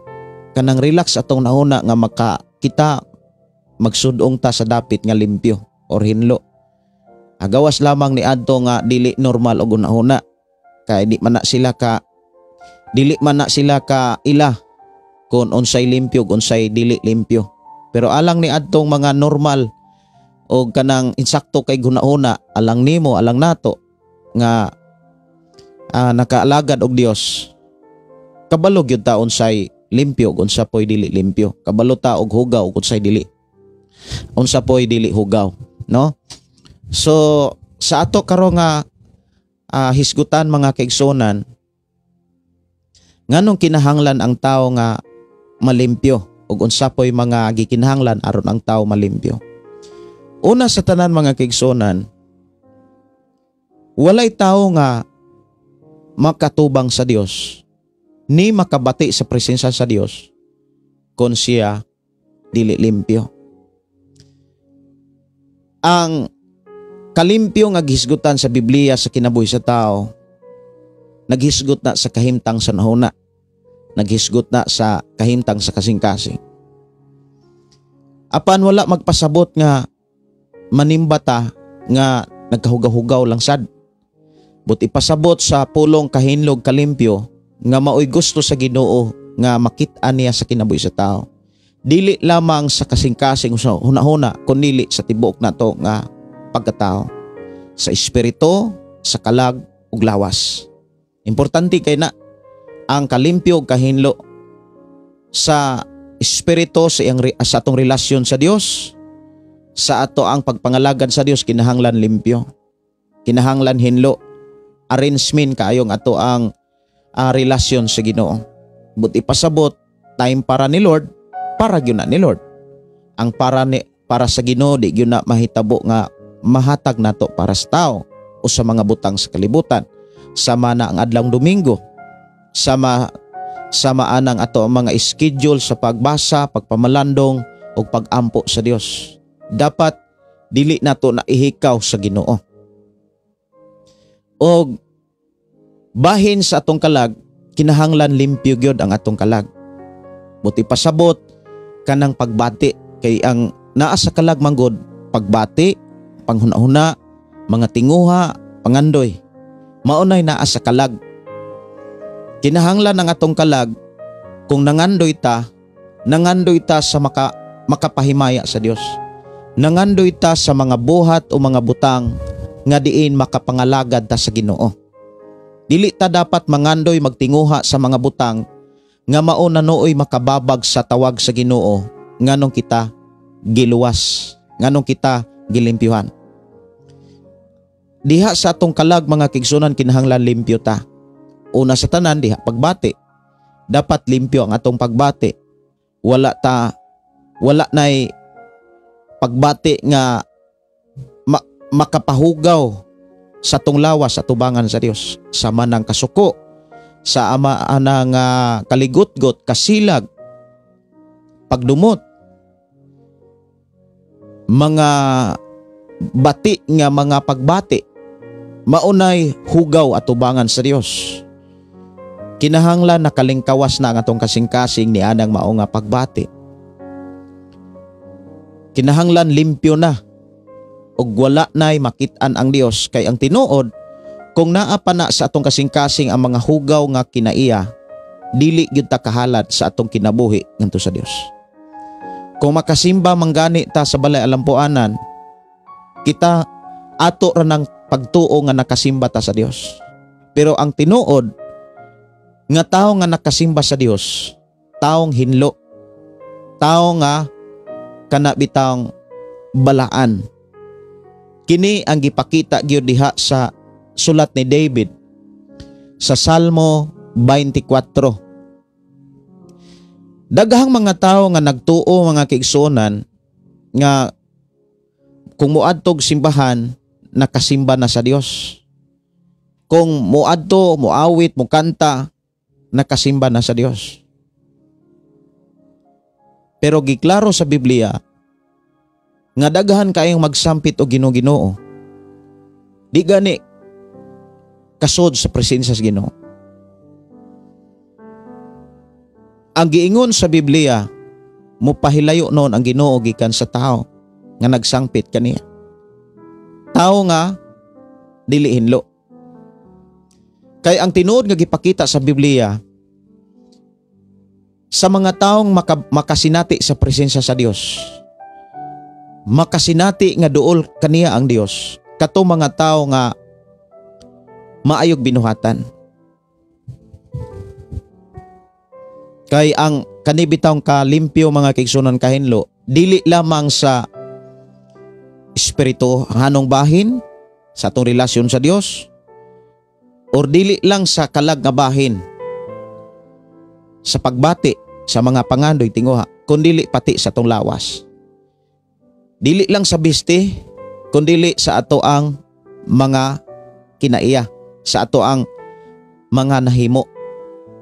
kanang relax atong nahuna nga maka kita magsudong ta sa dapit nga limpyo or hinlo. Agawas lamang ni adto nga dili normal og hunahuna kay di man na sila ka dili man na sila ka ila kung unsay limpyo ug unsay dili limpyo. Pero alang ni adtong mga normal o kanang insakto kay hunahuna, alang nimo, alang nato nga nakaalagad og Dios. Kabalo gyud ta unsay limpyo ug unsa poy dili limpyo. Kabalo ta og hugaw ug unsay dili. Unsa poy dili hugaw, no? So sa ato karon nga hisgutan, mga kaigsunan, nganong kinahanglan ang tao nga malimpyo ug unsa poy mga gikinahanglan aron ang tao malimpyo? Una sa tanan, mga kaigsunan, walay tao nga makatubang sa Dios ni makabati sa presensya sa Dios kung siya dili limpyo. Ang kalimpyo nga gihisgutan sa Biblia sa kinabuhi sa tao, naghisgot na sa kahimtang sa nahuna, naghisgot na sa kahimtang sa kasing-kasing. Apan wala magpasabot nga manimba ta nga nagkahugaw-hugaw lang sad. But ipasabot sa pulong kahinlog kalimpyo nga maoy gusto sa Ginoo nga makit-an niya sa kinabuhi sa tao. Dili lamang sa kasing-kasing sa hunahuna, kundi sa tibuok nato nga pagkatao, sa espiritu, sa kalag ug lawas. Importante kay na ang kalimpyo ug kahinlo sa espiritu, sa atong relasyon sa Dios, sa ato ang pagpangalagad sa Dios, kinahanglan limpyo. Kinahanglan hinlo. Arrangement kaayong ato ang relasyon sa Ginoo. But ipasabot time para ni Lord, para gyud na ni Lord. Ang para sa Ginoo, di gyud na mahitabo nga mahatag nato para sa tao o sa mga butang sa kalibutan. Sama na ang adlawng Domingo. Sama sama anang ato ang mga schedule sa pagbasa, pagpamalandong ug pagampo sa Dios. Dapat dili nato na ihikaw sa Ginoo. Og bahin sa atong kalag, kinahanglan limpyo gyud ang atong kalag. Buti pasabot kanang pagbati, kay ang naa sa kalag manggod pagbati, panghuna-huna, mga tinguha, pangandoy. Maunay naa sa kalag. Kinahanglan ang atong kalag, kung nangandoy ta, nangandoy ta sa makapahimaya sa Dios. Nangandoy ta sa mga buhat o mga butang nga diin makapangalagad ta sa Ginoo. Dili ta dapat mangandoy magtinguha sa mga butang nga mao na nooy makababag sa tawag sa Ginoo nganong kita giluwas, nganong kita gilimpyuhan. Diha sa atong kalag, mga kigsunan, kinahanglan limpyo ta. Una sa tanan, diha pagbati. Dapat limpyo ang atong pagbati. Wala nay pagbati nga makapahugaw sa atong lawas sa tubangan sa Dios. Sama ng kasuko, sa ama anang kaligutgot, kasilag, pagdumot, mga bati nga mga pagbati, maunay hugaw at tubangan sa Dios. Kinahanglan nakalingkawas na ang atong kasing-kasing ni anang mao nga pagbati. Kinahanglan limpyo na ug wala na'y makit-an ang Dios, kay ang tinuod, kung naa pa na sa atong kasing-kasing ang mga hugaw nga kinaiya, dili gyud ta kahalad sa atong kinabuhi ngadto sa Dios. Kung makasimba manggani ta sa balay alampuanan, kita ato ra ng pagtuo nga nakasimba ta sa Dios. Pero ang tinuod nga tao nga nakasimba sa Dios, taong hinlo, tao nga kana bitang balaan. Kini ang gipakita gyud diha sa sulat ni David sa Salmo 24. Daghang mga tao nga nagtuo, mga kaigsuonan, nga kung moadtog simbahan, nakasimba na sa Dios. Kung moadto, moawit, mokanta, nakasimba na sa Dios. Pero giklaro sa Biblia nga daghan kayong magsampit og Ginoo-Ginoo, di gani kasod sa presensya sa Ginoo. Ang giingon sa Biblia, mopahilayo noon ang Ginoo gikan sa tao nga nagsangpit kaniya. Tao nga dili hinlo. Kay ang tinuod nga gipakita sa Biblia sa mga taong makasinati sa presensya sa Dios, makasinati nga duol kaniya ang Dios, kato mga tao nga maayog binuhatan. Kay ang kanibitawng kalimpyo, mga kaigsunan, kahinlo, dili lamang sa espiritu hanong bahin sa atong relasyon sa Dios or dili lang sa kalag nga bahin sa pagbati sa mga pangandoy tinguha, kundili pati sa atong lawas. Dili lang sa bisti, kundili sa ato ang mga kinaiya, sa ato ang mga nahimo.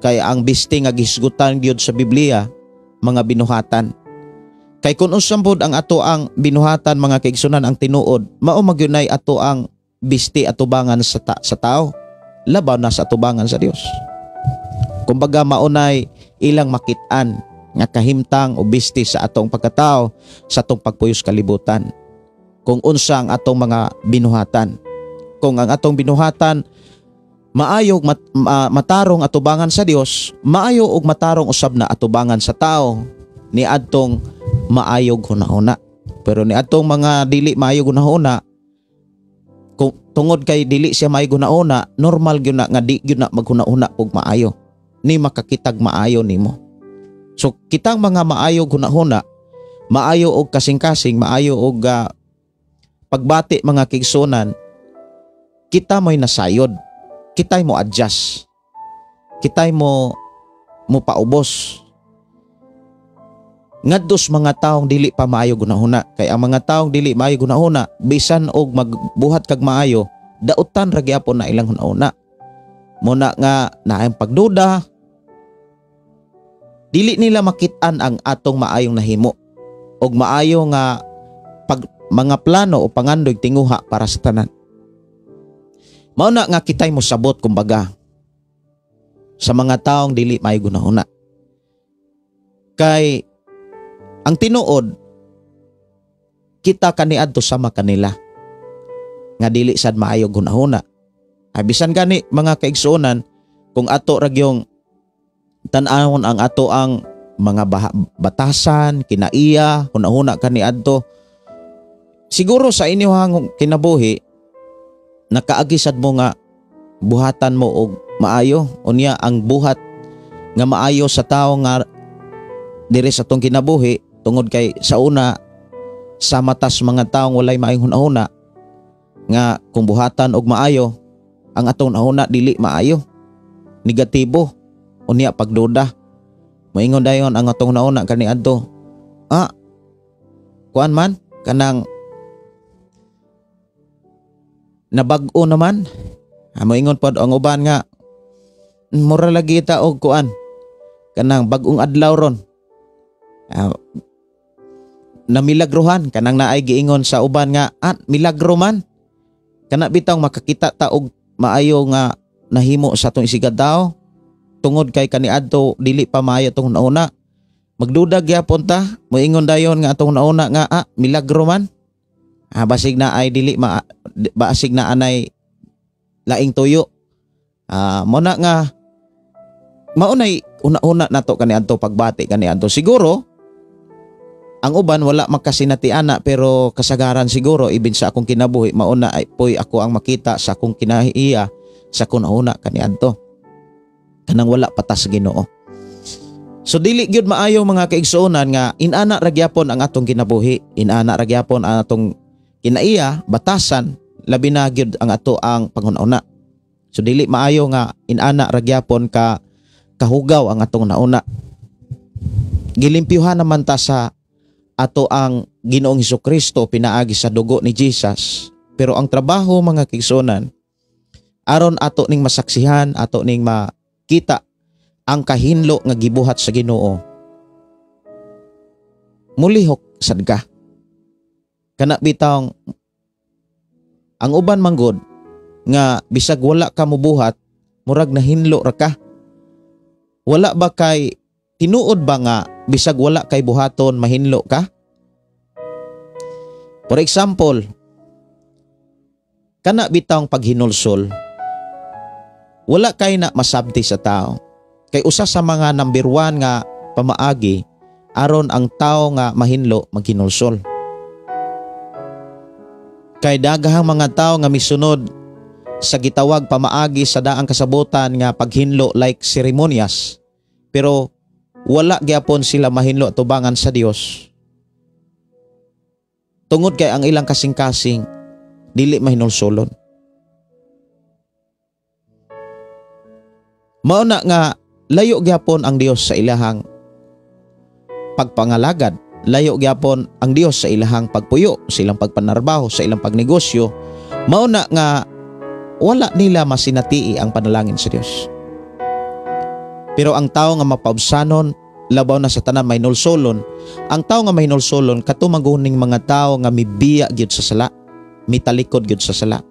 Kay ang bisti nga gisgutan gyud sa Biblia, mga binuhatan. Kay kung unsa pod ang ato ang binuhatan, mga kaigsunan, ang tinuod, mao magyunay ato ang bisti atubangan sa tao, labaw na sa atubangan sa Dios. Kumbaga maunay ilang makit-an nga kahimtang o bisti sa atong pagkatao sa atong pagpuyos kalibutan. Kung unsa ang atong mga binuhatan. Kung ang atong binuhatan maayo matarong atubangan sa Dios, maayo og matarong usab na atubangan sa tao ni adtong maayog hunahuna. Pero ni adtong mga dili maayog hunahuna, kung tungod kay dili siya maayog hunahuna, normal gyud na nga di gyud na maghunahuna og maayo ni makakitag maayo nimo. So kitang mga maayog hunahuna, maayo og kasing-kasing, maayo og pagbati, mga kaigsunan, kita mo'y nasayod, kita'y mo adjust, kita'y mo mo paubos ngadto sa mga taong dili pa maayo hunahuna. Kay ang mga taong dili maayo hunahuna, bisan og magbuhat kag maayo, dautan ra gyapon na ilang hunahuna. Muna nga naay pagduda, dili nila makit-an ang atong maayong nahimo og maayo nga pag mga plano o pangandoy tinguha para sa tanan. Mao na nga kitay mo sabot kumbaga sa mga taong dili maayo hunahuna. Kay ang tinuod, kita kaniadto sama kanila nga dili sad maayo hunahuna. Ay bisan gani, mga kaigsuonan, kung ato ra gyung tan-awon ang ato ang mga batasan, kinaiya, hunahuna kaniadto. Siguro sa inyong kinabuhi nakaagi sad mo nga buhatan mo og maayo, unya ang buhat nga maayo sa tawo nga diri sa atong kinabuhi, tungod kay sa una sa matas mga taong walay maayong hunahuna nga kung buhatan og maayo, ang atong hunahuna dili maayo, negatibo, unya pagduda, moingon dayon ang atong hunahuna kaniadto, ah, kuan man, kanang nabag-o naman. Ah, moingon pod ang uban nga mura lagi ta og kuan, kanang bag-ong adlaw ron. Ah, namilagruhan, kanang naay giingon sa uban nga, ah, milagro man kana bitaw makakita ta og maayo nga nahimo sa atong isigad tao, tungod kay kaniadto dili pa maayo atong nauna, magduda gyapon ta, moingon dayon nga atong nauna nga, ah, milagro man. Ah, basig na ay dili ma, basig na anay laing tuyo. Ah, mo na nga maunay una-una nato kaniadto pagbati kaniadto. Siguro ang uban wala makasinati ana, pero kasagaran siguro ibin sa akong kinabuhi, mauna ay poy ako ang makita sa akong kinahiya sa akong nauna kaniadto, kanang wala patas Ginoo. So dili gyud maayo, mga kaigsuonan, nga inana ra gyapon ang atong kinabuhi, inana ra gyapon ang atong kinaiya, batasan, labi na gyud ang ato ang panghuna-una. So dili maayo nga inana ra gyapon ka kahugaw ang atong nauna. Gilimpyuhan naman ta sa ato ang Ginoong Kristo pinaagi sa dugo ni Jesus. Pero ang trabaho, mga kaigsuonan, aron ato ning masaksihan, ato ning makita ang kahinlo nga gibuhat sa Ginoo, mulihok sad ka. Kana bitawng ang uban manggod nga bisag wala ka mobuhat, murag nahinlo ra ka. Wala ba kay tinuod ba nga bisag wala kay buhaton mahinlo ka? For example, kana bitawng paghinulsol, wala kay na masabti sa tao. Kay usa sa mga number 1 nga pamaagi aron ang tao nga mahinlo, maghinulsol. Kay daghang mga tao nga misunod sa gitawag pamaagi sa daang kasabutan nga paghinlo, like seremonyas. Pero Wala gyapon sila mahinlo atubangan sa Dios. Tungod kay ang ilang kasing-kasing dili mahinulsolon. Mao na nga layo gyapon ang Dios sa ilahang pagpangalagad, layo gyapon ang Dios sa ilahang pagpuyo, sa ilang pagpanarbaho, sa ilang pagnegosyo. Mao na nga wala nila masinati ang panalangin sa Dios. Pero ang tao nga mapaubsanon, labaw na sa tanan mahinulsolon, ang tao nga mahinulsolon katumaguning mga tao nga mibiya gyud sa sala, mitalikod gyud sa sala.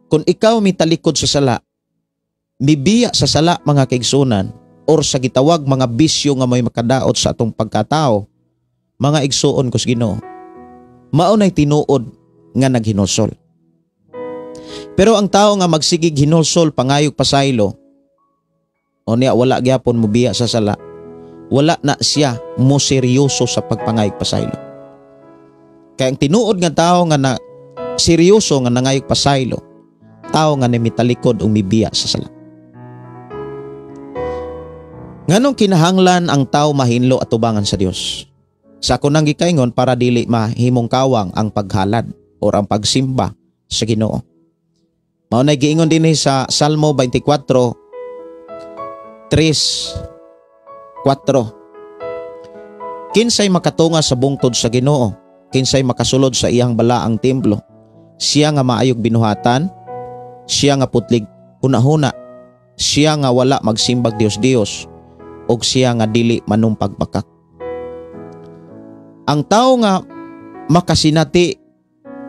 Kung ikaw mitalikod sa sala, mibiya sa sala mga kaigsunan, or sa gitawag mga bisyo nga may makadaot sa atong pagkatao, mga igsuon ko sa Ginoo, mao nay tinuod nga naghinulsol. Pero ang tao nga magsigig hinulsol pangayog pasaylo, o niya wala gyapon mobiya sa sala, wala na siya mo seryoso sa pagpangayog pasaylo. Kaya ang tinuod nga tao nga na seryoso nga nangayog pasaylo, tao nga nimitalikod o mibiya sa sala. Nganong kinahanglan ang tao mahinlo atubangan sa Dios? Sa ako nang gikaingon, para dili mahimong kawang ang paghalad or ang pagsimba sa Ginoo. Mao nay giingon dinhi sa Salmo 24:3-4. Kinsay makatunga sa bungtod sa Ginoo? Kinsay makasulod sa iyang balaang templo? Siya nga maayog binuhatan, siya nga putlig hunahuna, siya nga wala magsimbag Dios-Dios, og siya nga dili manumpag bakak. Ang tao nga makasinati,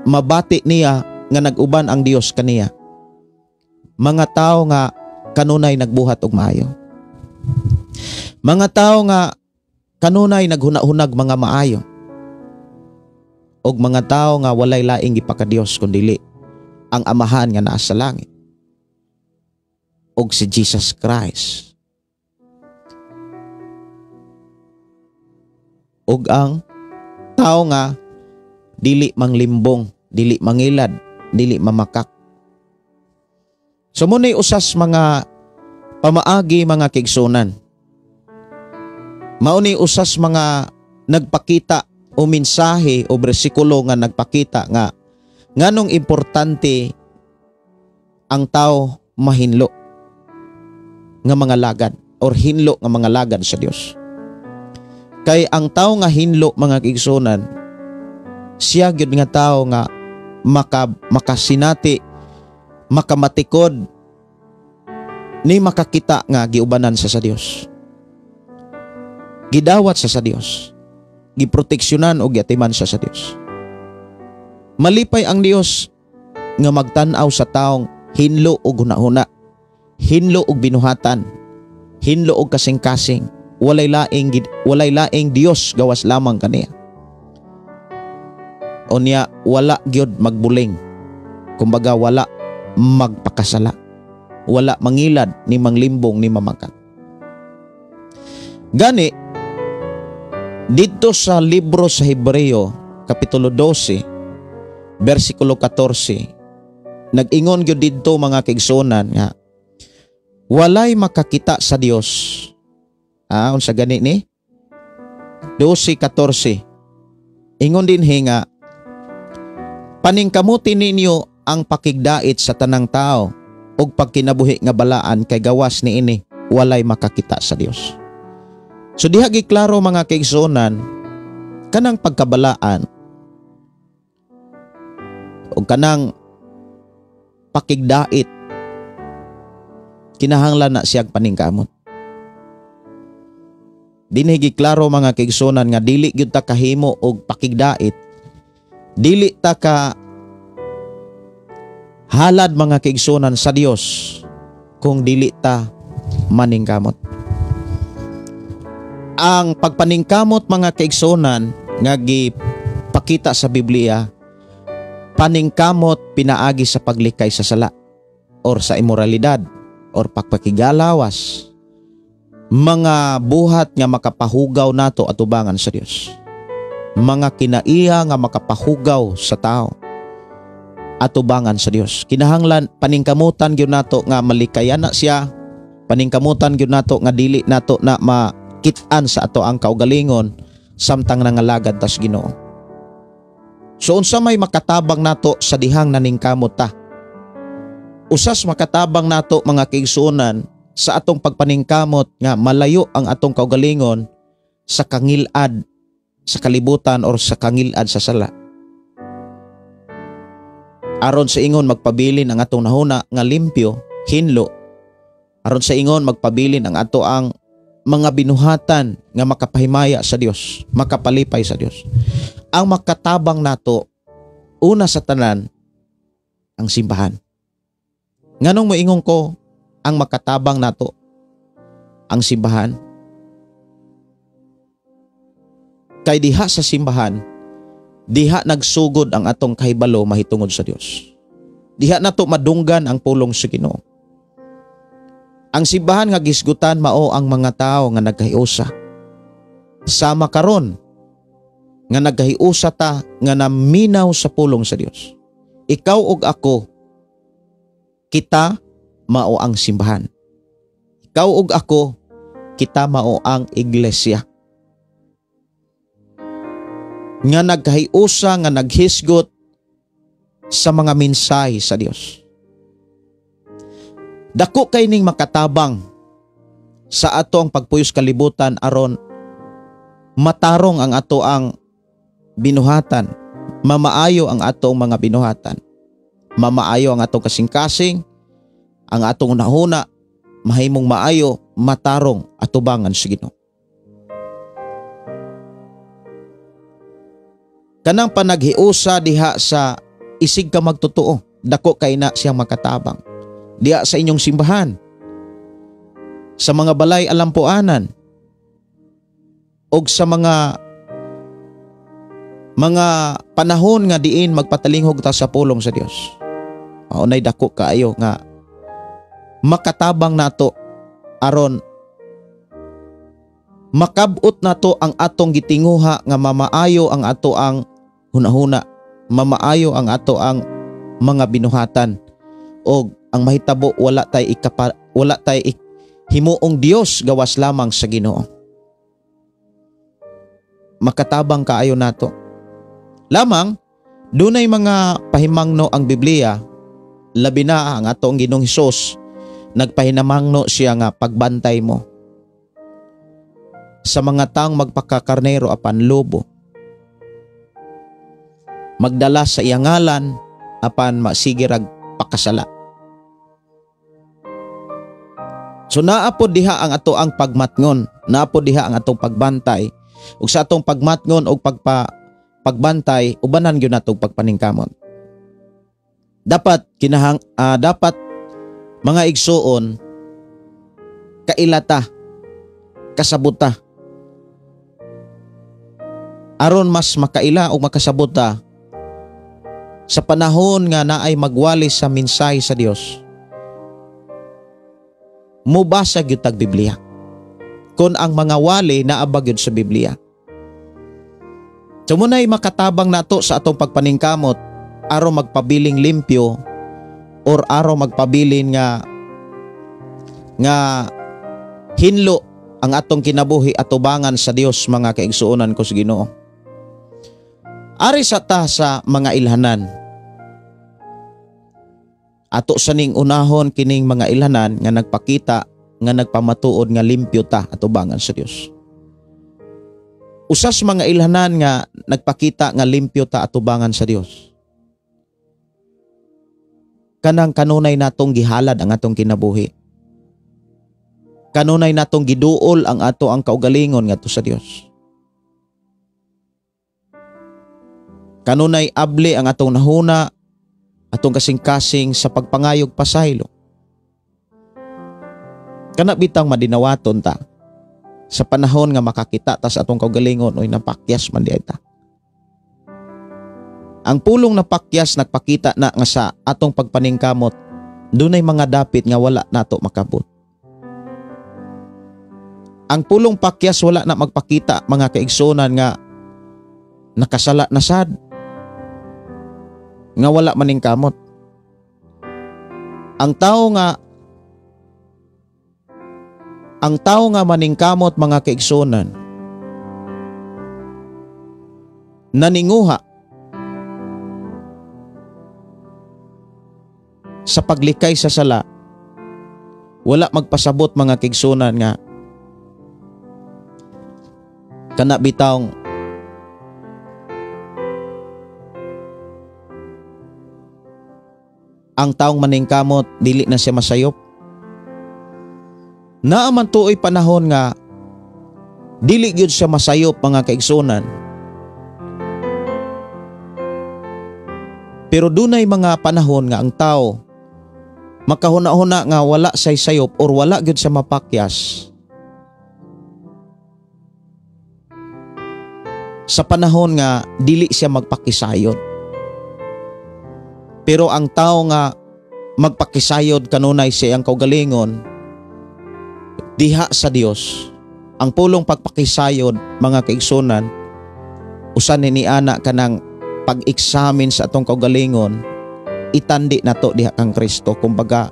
mabati niya nga nag-uban ang Dios kaniya. Mga tao nga kanunay nagbuhat og maayo. Mga tao nga kanunay naghunahunag mga maayo. Og mga tao nga walay laing gipakadiyos kundili ang Amahan nga naa sa langit og si Jesus Christ. Og ang tao nga dili manglimbong, dili mangilad, dili mamakak. So muna'y usas mga pamaagi mga kigsunan. Mauni usas mga nagpakita o mensahe o bersikulo nga nagpakita nga nganong importante ang tao mahinlo nga mga lagad or hinlo nga mga lagad sa Dios. Kay ang tao nga hinlo mga kigsunan, siya gyud nga tao nga makasinati, makamatikod, ni makakita nga giubanan sa Dios. Gidawat sa Dios. Giproteksyonan o giatiman sa Dios. Malipay ang Dios nga magtan-aw sa taong hinlo og hunahuna, hinlo og binuhatan, hinlo og kasing-kasing, walay laing Dios gawas lamang kaniya. Unya wala gyud magbuling. Kumbaga wala magpakasala, wala mangilad ni manglimbong ni mamakat. Gani dito sa libro sa Hebreo kapitulo 12 bersikulo 14, nag-ingon gyud didto mga kaigsuonan nga walay makakita sa Dios. Unsa gani ni 12:14, ingon dinhi nga paningkamuti ninyo ang pakigdait sa tanang tao ug pagkinabuhi nga balaan kay gawas niini walay makakita sa Dios. So diha giklaro mga kaigsuonan kanang pagkabalaan ug kanang pakigdait kinahanglan na siyang paningkamot. Dinhi giklaro mga kaigsuonan nga dili gyud ta kahimo og pakigdait, dili ta ka halad mga kaigsuonan sa Dios kung dili ta maningkamot. Ang pagpaningkamot mga kaigsuonan nga gipakita sa Biblia, paningkamot pinaagi sa paglikay sa sala or sa imoralidad or pagpakigalawas, mga buhat nga makapahugaw nato atubangan sa Dios, mga kinaiya nga makapahugaw sa tao atubangan sa Dios. Kinahanglan paningkamutan gyud nato nga malikayan na siya, paningkamutan gyud nato nga dili nato na kit-an sa ato ang kaugalingon samtang nangalagad tas Ginoo. So unsa may makatabang nato sa dihang naningkamot ta? Usas makatabang nato mga kaigsuonan sa atong pagpaningkamot nga malayo ang atong kaugalingon sa kangilad sa kalibutan or sa kangilad sa sala. Aron sa ingon magpabilin ang atong nahuna nga limpyo, hinlo. Aron sa ingon magpabilin ang ato ang mga binuhatan nga makapahimaya sa Dios, makapalipay sa Dios. Ang makatabang nato una sa tanan ang simbahan. Nganong moingon ko ang makatabang nato ang simbahan? Kay diha sa simbahan, diha nagsugod ang atong kahibalo mahitungod sa Dios. Diha nato madunggan ang pulong sa Ginoo. Ang simbahan nga gisgutan mao ang mga tao nga nagkahiusa. Sama karon nga nagkahiusa ta nga naminaw sa pulong sa Dios. Ikaw ug ako, kita mao ang simbahan. Ikaw ug ako, kita mao ang iglesia. Nga nagkahiusa, nga naghisgot sa mga mensahe sa Dios. Dako kay ning makatabang sa ato ang pagpuyos kalibutan aron matarong ang ato ang binuhatan, mamaayo ang atong mga binuhatan, mamaayo ang atong kasing-kasing, ang atong hunahuna, mahimong maayo, matarong atubangan sa Ginoo. Kanang panaghiusa diha sa isig ka magtotoo, dako kay na siyang makatabang. Diha sa inyong simbahan, sa mga balay alampuanan, og sa mga panahon nga diin magpatalinghog ta sa pulong sa Dios. Maunay dako kaayo nga makatabang nato aron makabot nato ang atong gitinguha nga mamaayo ang ato ang hunahuna, mamaayo ang ato ang mga binuhatan, og ang mahitabo wala tay himuong Dios gawas lamang sa Ginoo. Makatabang kaayo nato. Lamang dunay mga pahimangno ang Biblia, labi na ang atong Ginoong Hesus, nagpahinamangno siya nga pagbantay mo sa mga taong magpakakarnero apan lobo, magdala sa iyang ngalan apan masigirag pakasala. So naapod diha ang ato ang pagmatngon, naapod diha ang atong pagbantay, ug sa atong pagmatngon og pagbantay ubanan gyud natong pagpaningkamot. Dapat dapat mga igsuon kailata, kasabuta, aron mas makaila o makasabot ta sa panahon nga naay magwali sa mensahe sa Dios. Mubasa gyud tag Biblia. Kon ang mga wali naabag gyud sa Biblia. So munay makatabang nato sa atong pagpaningkamot aron magpabiling limpyo or aron magpabilin nga hinlo ang atong kinabuhi atubangan sa Dios mga kaigsuonan ko sa Ginoo. Ari sa ta sa mga ilhanan. Ato sa ning unahon kining mga ilhanan nga nagpakita nga nagpamatuod nga limpyo ta atubangan sa Dios. Usas mga ilhanan nga nagpakita nga limpyo ta atubangan sa Dios. Kanang kanunay natong gihalad ang atong kinabuhi. Kanunay natong giduol ang ato ang kaugalingon ngadto sa Dios. Kanunay abli ang atong nahuna, atong kasing-kasing sa pagpangayog pasaylo. Kana bitang madinawaton ta sa panahon nga makakita ta sa atong kaugalingon, oy napakyas man di ay ta. Ang pulong napakyas nagpakita na nga sa atong pagpaningkamot dunay mga dapit nga wala nato makabot. Ang pulong pakyas wala na magpakita mga kaigsunan nga nakasala na sad, nga wala maningkamot. Ang tao nga Ang tao nga maningkamot, mga kaigsunan, naninguha sa paglikay sa sala, wala magpasabot, mga kaigsunan, nga kana bitawng ang taong maningkamot dili na siya masayop. Naa man tuoy panahon nga dili gyud siya masayop, mga kaigsunan. Pero dunay mga panahon nga ang tao makahuna-huna nga wala say sayop or wala gyud siya mapakyas sa panahon nga dili siya magpakisayod. Pero ang tao nga magpakisayod kanunay sa iyang kaugalingon diha sa Dios. Ang pulong pagpakisayod, mga kaigsunan, usan ni ana kanang pag-examine sa atong kaugalingon, itandi nato diha kang Kristo. Kumbaga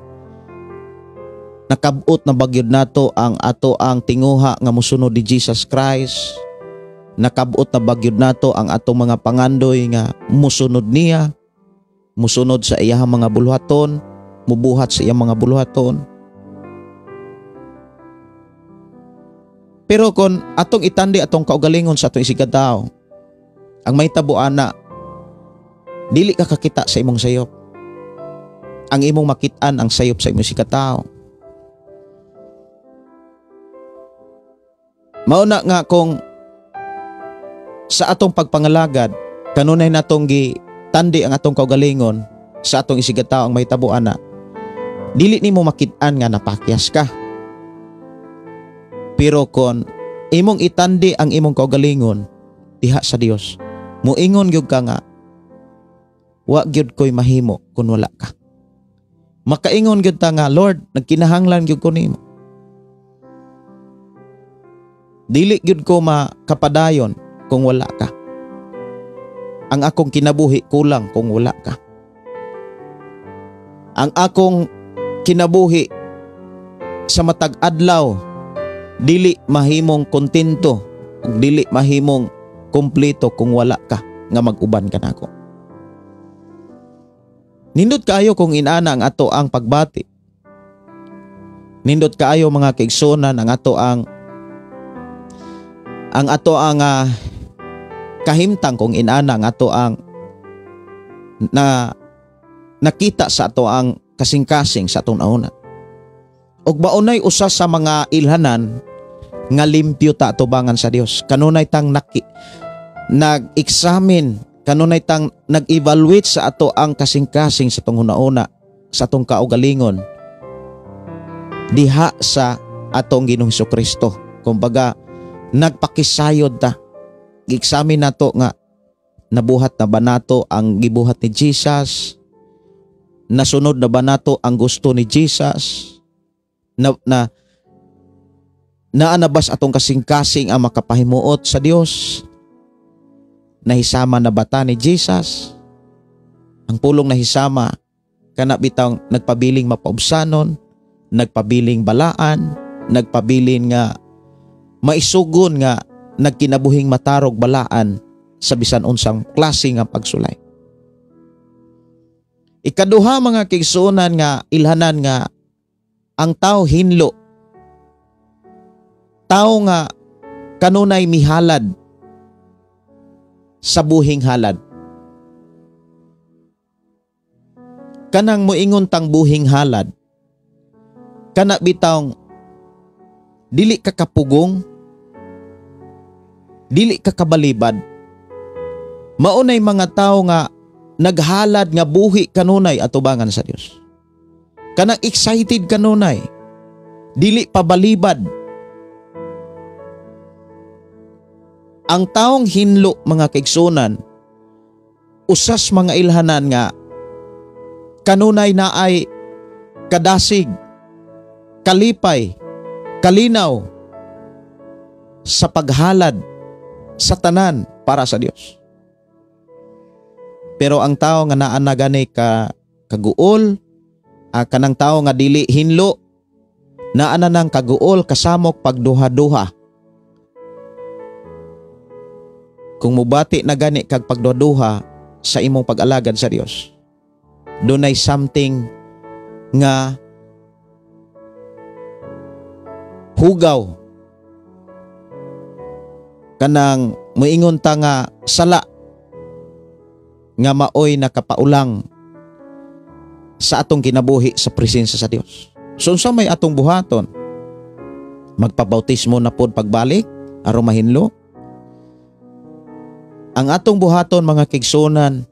nakabot na bagyod nato ang ato ang tinguha nga mosunod ni Jesus Christ. Nakabot na bagyod nato ang atong mga pangandoy nga mosunod niya, mosunod sa iyang mga buluhaton, mubuhat sa iyang mga buluhaton. Pero kung atong itandi atong kaugalingon sa atong isigadaw, ang may ana, dili ka kakita sa imong sayop. Ang imong makitaan ang sayop sa imong isigadaw. Mauna nga kung sa atong pagpangalagad, kanunay natong gitandi ang atong kaugalingon sa atong isigadaw ang may ana, dili nimo makitaan nga napakyas ka. Pero kon imong itandi ang imong kaugalingon diha sa Dios, muingon gyud ka nga wa gyud ko'y mahimo kun wala ka. Makaingon gyud ta nga, Lord, nagkinahanglan gyud ko nimo. Dili gyud ko makapadayon kung wala ka. Ang akong kinabuhi kulang kung wala ka. Ang akong kinabuhi sa matag adlaw dili mahimong kontento, dili mahimong kompleto kung wala ka nga mag-uban ka nako. Nindot kaayo kung inana ang ato ang pagbati. Nindot kaayo, mga kaigsunan, ang ato ang kahimtang kung inana ang ato ang na nakita sa ato ang kasing-kasing sa atong nauna. Og maunay usa sa mga ilhanan nga limpyo ta atubangan sa Dios. Kanunay tang nag-examine, kanunay tang nag-evaluate sa ato ang kasing-kasing sa atong hunauna, sa atong kaugalingon diha sa atong Ginoong Hesukristo. Kumbaga nagpakisayod ta. Gi-examine nato nga nabuhat na ba nato ang gibuhat ni Jesus? Nasunod na ba nato ang gusto ni Jesus? Na naanabas atong kasing-kasing ang makapahimuot sa Dios? Nahisama na bata ni Jesus? Ang pulong nahisama kana bitang nagpabiling mapaubsanon, nagpabiling balaan, nagpabilin nga maisugon nga nagkinabuhing matarog balaan sa bisan unsang klase nga pagsulay. Ikaduha, mga kaigsuonan, nga ilhanan nga ang tao hinlo, tao nga kanunay mihalad sa buhing halad. Kanang moingon tang buhing halad, kana bitawng dili ka kapugong, dili ka kabalibad. Maunay mga tao nga naghalad nga buhi kanunay atubangan sa Dios. Kanang excited kanunay, dili pabalibad. Ang taong hinlo, mga kaigsunan, usas mga ilhanan nga kanunay na ay kadasig, kalipay, kalinaw sa paghalad sa tanan para sa Dios. Pero ang tao nga naa na gani ka kaguol, kanang tao nga dili hinlo, Naa na nang kaguol, kasamok, pagduha-duha. Kung mubati na gani kag pagduha-duha sa imong pag-alagad sa Dios, dunay something nga hugaw, kanang moingon ta nga sala nga maoy nakapaulang sa atong kinabuhi sa presensya sa Dios. So unsa may atong buhaton? Magpabautismo na pod pagbalik aron mahinlo? Ang atong buhaton, mga kigsunan,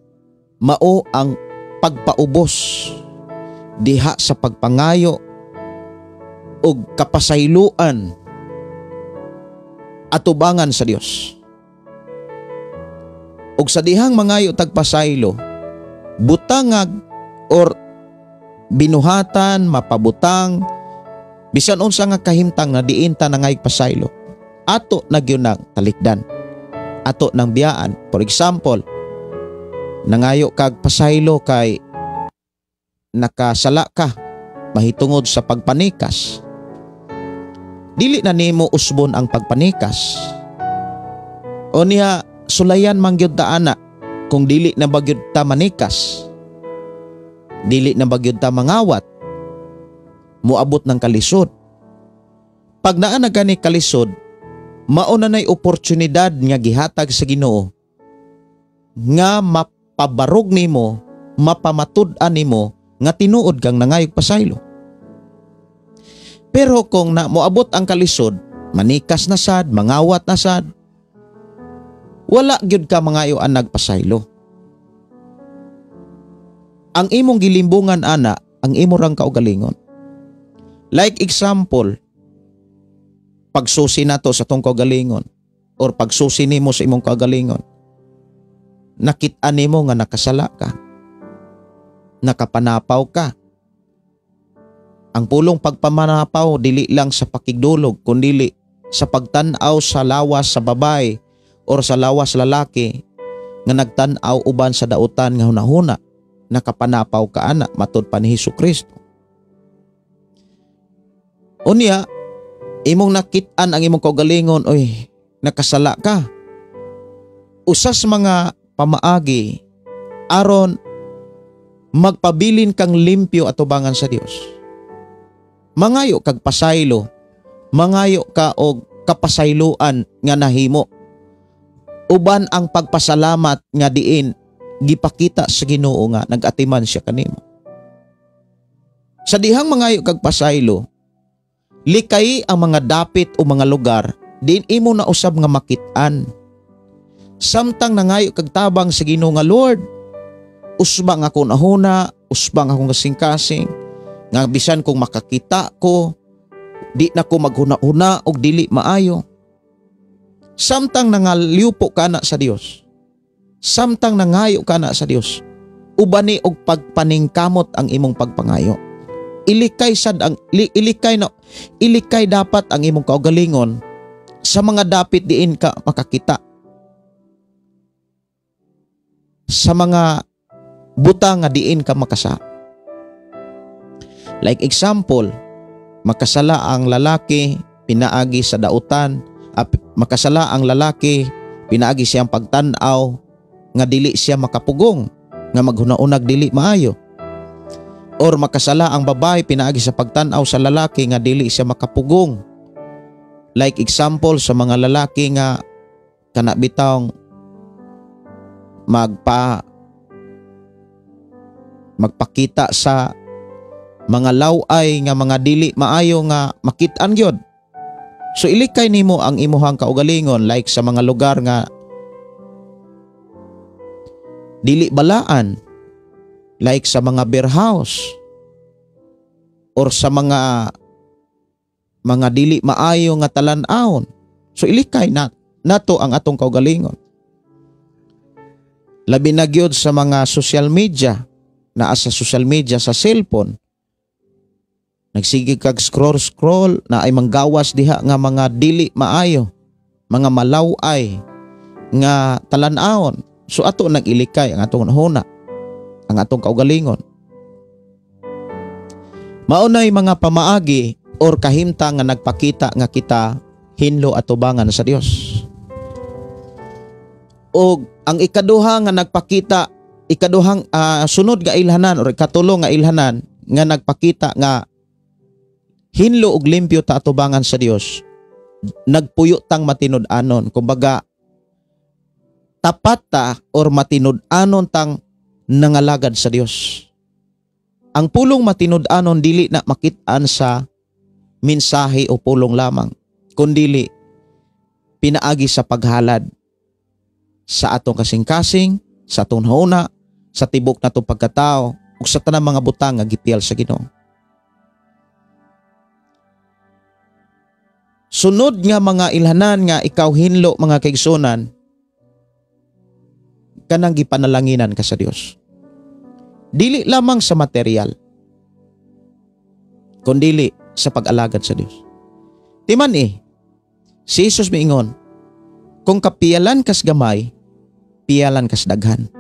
mao ang pagpaubos diha sa pagpangayo og kapasayloan atubangan sa Dios. Og sa dihang mangayo tagpasaylo, butangag or binuhatan, mapabutang, bisan unsa nga kahimtang na diin ta nangayog pasaylo, ato na gyud nang talikdan, ato nang biyaan. For example, nangayo kag pasaylo kay nakasala ka mahitungod sa pagpanikas. Dili na nimo usbon ang pagpanikas. O niya, sulayan man gyud ta ana kung dili na ba gyud ta manikas, dili na ba gyud ta mangawat, moabot ng kalisod. Pag naa na gani kalisod, mao na nay oportunidad nga gihatag sa Ginoo nga mapabarog nimo, mapamatud-an nimo nga tinuod kang nangayog pasaylo. Pero kung na moabot ang kalisod, manikas na sad, mangawat na sad, wala gyud ka mangayo ang nagpasaylo. Ang imong gilimbungan ana, ang imo rang kaugalingon. Like example, pagsusi nato sa tong kaugalingon or pagsusi nimo sa imong kaugalingon, nakit-an nimo nga nakasala ka, nakapanapaw ka. Ang pulong pagpamanapaw dili lang sa pakigdulog, kundili sa pagtan-aw sa lawas sa babae or sa lawas lalaki nga nagtan-aw uban sa dautan nga hunahuna, nakapanapaw ka ana matud pa ni Hesus Kristo. Unya, imong nakit-an ang imong kaugalingon, oy, nakasala ka. Usas mga pamaagi aron magpabilin kang limpyo atubangan sa Dios. Mangayo kag pasaylo, mangayo ka og kapasayloan nga nahimo. Uban ang pagpasalamat nga diin gipakita sa Ginoo nga nag-atiman siya kanimo. Sa dihang mangayo kag pasaylo, likay ang mga dapit o mga lugar diin imo na usab nga makit-an. Samtang nangayo kag tabang sa Ginoo nga, Lord, usbang ako nahuna, usbang akong kasing-kasing, nga bisan kung makakita ko, di na ko maghuna-huna og dili maayo. Samtang nangaliupo ka na sa Dios, samtang nangayo ka na sa Dios, ubani og pagpaningkamot ang imong pagpangayo. Ilikay sad ang li, ilikay na ilikay dapat ang imong kaugalingon sa mga dapit diin ka makakita, sa mga butang nga diin ka makasa. Like example, makasala ang lalaki pinaagi sa dautan, makasala ang lalaki pinaagi siyang pagtan-aw nga dili siya makapugong, nga maghuna-unag dili maayo. Or makasala ang babae pinaagi sa pagtan-aw sa lalaki nga dili siya makapugong. Like example sa mga lalaki nga kana bitawng magpakita sa mga laway nga mga dili maayo nga makit-an gyud. So ilikay nimo ang imuhang kaugalingon like sa mga lugar nga dili balaan, like sa mga beer house or sa mga dili maayo nga talan-awon. So ilikay na nato ang atong kaugalingon. Labi na gyud sa mga social media, naa sa social media sa cellphone. Nagsige kag scroll na ay manggawas diha nga mga dili maayo, mga malaway nga talan-awon. So ato nang ilikay ang atong huna, ang atong kaugalingon. Maunay mga pamaagi or kahimtang nga nagpakita nga kita hinlo atubangan sa Dios. Og ang ikaduha nga nagpakita, ikaduhang sunod nga ilhanan or ikatulo nga ilhanan nga nagpakita nga hinlo og limpyo ta atubangan sa Dios, nagpuyo tang matinud-anon. Kumbaga tapat ta or matinud-anon tang nangalagad sa Dios. Ang pulong matinud-anon dili na makit-an sa mensahe o pulong lamang, kundili pinaagi sa paghalad sa atong kasing-kasing, sa atong hauna, sa tibok natong pagkatao, ug sa tanang mga butang nga gipiyal sa Ginoo. Sunod nga mga ilhanan nga ikaw hinlo mga kaigsunan, kanang gipanalanginan ka sa Dios. Dili lamang sa material, kundili sa pag-alagad sa Dios. Timan si Jesus miingon, kung kapiyalan kas gamay, piyalan kas daghan.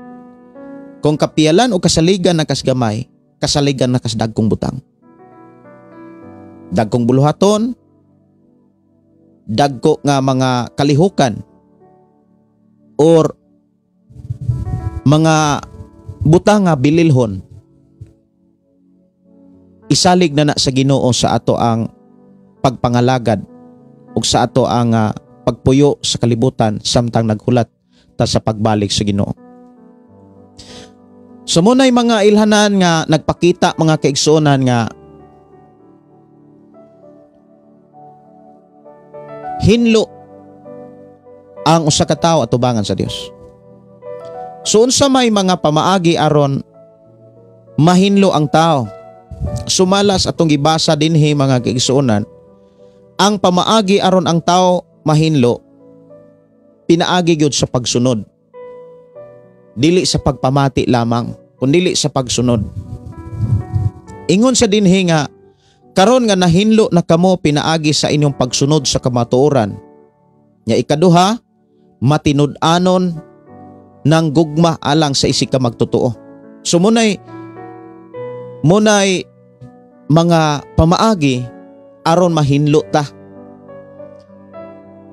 Kung kapiyalan o kasaligan na kas gamay, kasaligan na kas dagkong butang. Dagkong buluhaton, dagko nga mga kalihukan, or mga butang nga bililhon, isalig na na sa Ginoo sa ato ang pagpangalagad ug sa ato ang pagpuyo sa kalibutan samtang naghulat ta sa pagbalik sa Ginoo. So munay mga ilhanan nga nagpakita mga kaigsuonan nga hinlo ang usa ka tawo atubangan sa Dios. So unsa may mga pamaagi aron mahinlo ang tao? Sumalas atong gibasa dinhi mga kaigsuonan, ang pamaagi aron ang tao mahinlo pinaagi gyud sa pagsunod. Dili sa pagpamati lamang, kundili sa pagsunod. Ingon sa dinhi nga karon nga nahinlo na kamo pinaagi sa inyong pagsunod sa kamatuoran. Nya ikaduha, matinud-anon ng gugma alang sa isig ka magtotoo. So munay mga pamaagi aron mahinlo ta.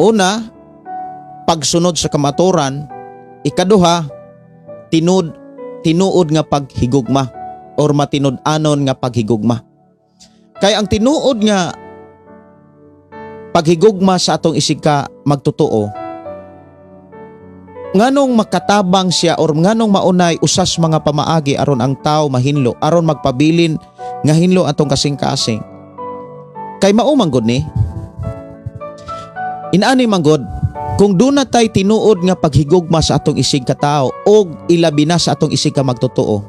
Una, pagsunod sa kamatuoran. Ikaduha, tinuod nga paghigugma or matinud-anon nga paghigugma. Kay ang tinuod nga paghigugma sa atong isig ka magtotoo, nganong makatabang siya or nganong maunay usas mga pamaagi aron ang tao mahinlo, aron magpabilin nga hinlo atong kasing-kasing. Kay mao man gud ni. Inaani man gud, kung duna tay tinuod nga paghigugma sa atong isig ka tao og ilabi na sa atong isig ka magtotoo,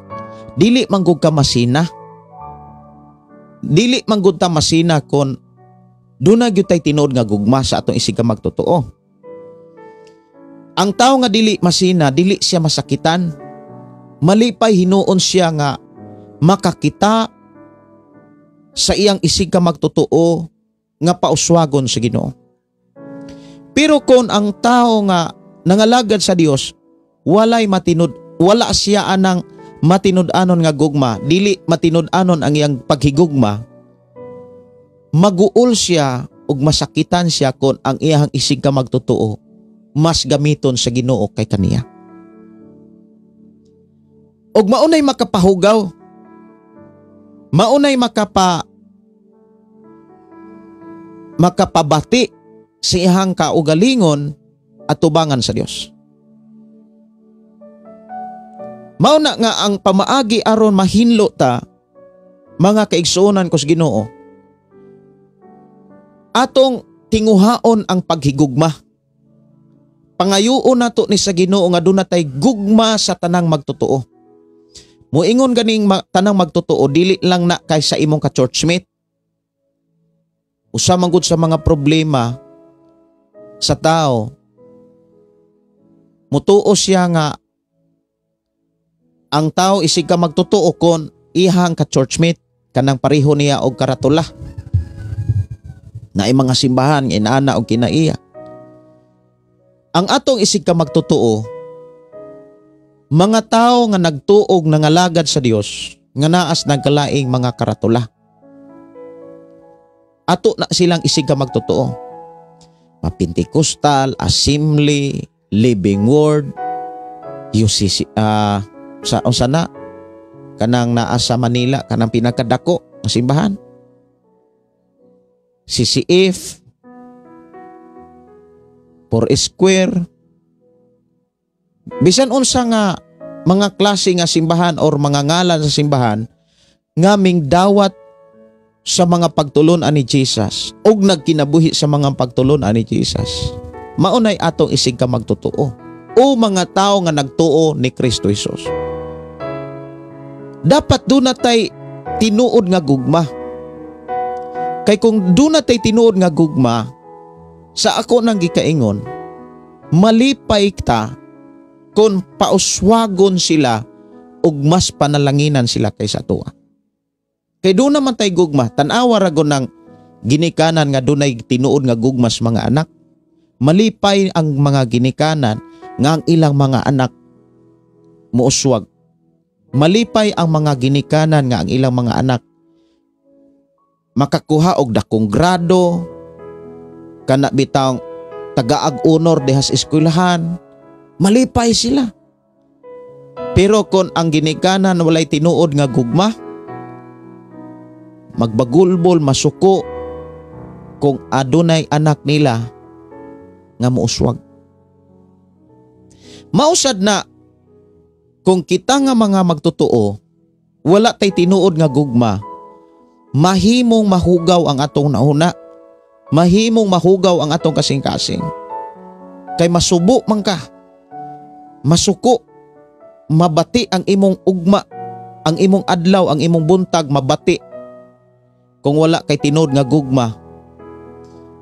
dili man gud ka masina. Dili man gud ta masina kon duna gyud tay tinuod nga gugma sa atong isig ka magtotoo. Ang tao nga dili masina, dili siya masakitan. Malipay hinuon siya nga makakita sa iyang isig ka magtotoo nga pauswagon sa Ginoo. Pero kung ang tao nga nangalagad sa Dios, walay matinud, wala siya anang matinud-anon nga gugma, dili matinud-anon ang iyang paghigugma, maguol siya ug masakitan siya kung ang iyang isig ka magtotoo mas gamiton sa Ginoo kay kaniya. Og maunay makapahugaw, maunay makapabati sa iyang kaugalingon at tubangan sa Dios. Mauna nga ang pamaagi aron mahinlo ta mga kaigsuonan ko sa Ginoo, atong tinguhaon ang paghigugma. Pangayuon nato ni sa Ginoo nga duna tay gugma sa tanang magtotoo. Moingon ganing tanang magtotoo, dili lang na kay sa imong ka-churchmate. Usa man gud sa mga problema sa tao, mutuo siya nga ang tao isig ka magtotoo kon ihang ka-churchmate kanang pareho niya og karatula. Naay mga simbahan inaana og kinaiya. Ang atong isig ka magtotoo, mga tao nga nagtuog nangalagad sa Dios nga naas nagkalaing mga karatula. Ato na silang isig ka magtotoo. Ma-Pentecostal, Assembly, Living Word, UCC, sa unsa na kanang naa sa Manila, kanang pinakadako nga simbahan. CCF, Four Square, bisan unsa nga mga klase nga simbahan or mga ngalan sa simbahan nga mingdawat sa mga pagtulon-an ni Jesus ug nagkinabuhi sa mga pagtulon-an ni Jesus. Maunay atong isig ka magtotoo o mga tao nga nagtuo ni Kristo Jesus. Dapat duna tay tinuod nga gugma. Kay kung duna tay tinuod nga gugma, sa ako nang gikaingon, malipay ta kung pauswagon sila ug mas panalanginan sila kaysa atoa. Kay doon naman tay gugma, tan-awa ra gud ng ginikanan nga dunay tinuod nga gugma sa mga anak. Malipay ang mga ginikanan nga ang ilang mga anak muuswag. Malipay ang mga ginikanan nga ang ilang mga anak makakuha og dakong grado, kana bitawng tagaag honor diha sa eskwelahan, malipay sila. Pero kung ang ginikanan walay tinuod nga gugma, magbagulbol, masuko kung adunay anak nila nga muuswag. Mausad na kung kita nga mga magtotoo wala tay tinuod nga gugma, mahimong mahugaw ang atong nauna, mahimong mahugaw ang atong kasing-kasing. Kay masubo man ka, masuko, mabati ang imong ugma, ang imong adlaw, ang imong buntag, mabati. Kung wala kay tinuod nga gugma,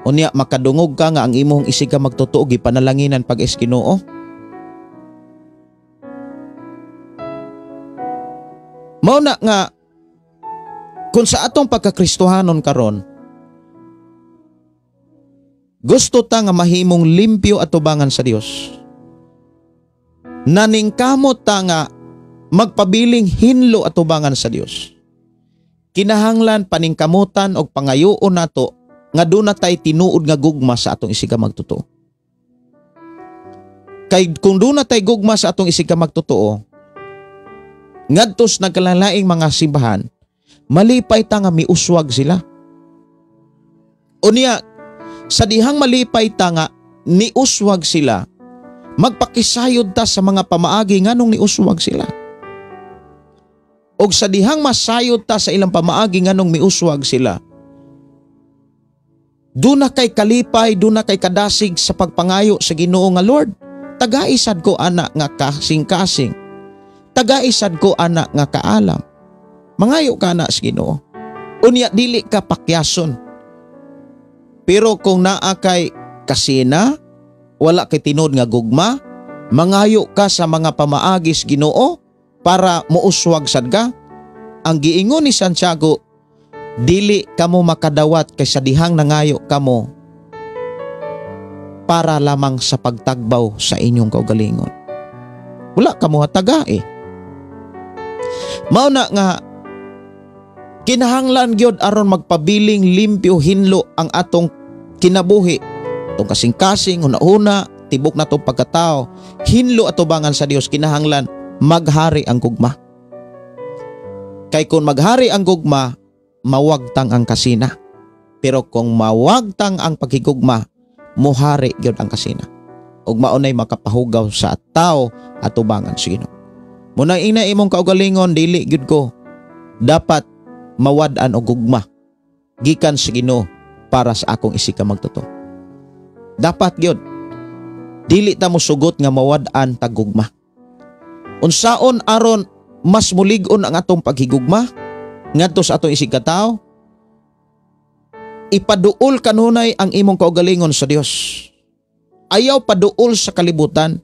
unya makadungog ka nga ang imong isig ka magtotoo gipanalanginan pag is Ginoo. Mao na nga kung sa atong pagkakristohanon karon, gusto ta nga mahimong limpyo atubangan sa Dios. Naningkamot ta nga magpabiling hinlo atubangan sa Dios. Kinahanglan paningkamutan og pangayoon nato nga duna tay tinuod nga gugma sa atong isig ka magtotoo. Kay kung duna tay gugma sa atong isig ka magtotoo, ngadto sa nagkalalaing mga simbahan, malipay ta nga miuswag sila. Unya, sa dihang malipay ta nga niuswag sila, magpakisayod ta sa mga pamaagi nganong niuswag sila. Og sa dihang masayod ta sa ilang pamaagi nganong miuswag sila, duna kay kalipay, duna kay kadasig sa pagpangayo sa Ginoo nga Lord, tagaisad ko ana nga kasing-kasing, tagaisad ko ana nga kaalam. Mangayo ka na sa Ginoo. Unya dili ka pakyason. Pero kung naa kay kasina, wala kay tinuod nga gugma, mangayo ka sa mga pamaagis Ginoo para muuswag sad ka. Ang giingon ni Santiago, dili kamo makadawat kaysa dihang nangayo kamo para lamang sa pagtagbaw sa inyong kaugalingon. Wala kamo hataga eh. Mao na nga kinahanglan gyud aron magpabiling limpyo hinlo ang atong kinabuhi, atong kasing-kasing, huna-huna, tibok na itong pagkatao, hinlo atubangan sa Dios, kinahanglan maghari ang gugma. Kay kung maghari ang gugma, mawagtang ang kasina. Pero kung mawagtang ang paghigugma, muhari gyud ang kasina. Ug maunay makapahugaw sa tao atubangan sa Ginoo. Munang ina imong kaugalingon, dili gyud ko dapat mawad-an og gugma gikan sa Ginoo para sa akong isig ka magtotoo. Dapat gyud dili ta mosugot nga mawad-an tag gugma. Unsaon aron mas mulig-on ang atong paghigugma ngadto sa atong isig ka tawo? Ipaduol kanunay ang imong kaugalingon sa Dios. Ayaw paduol sa kalibutan.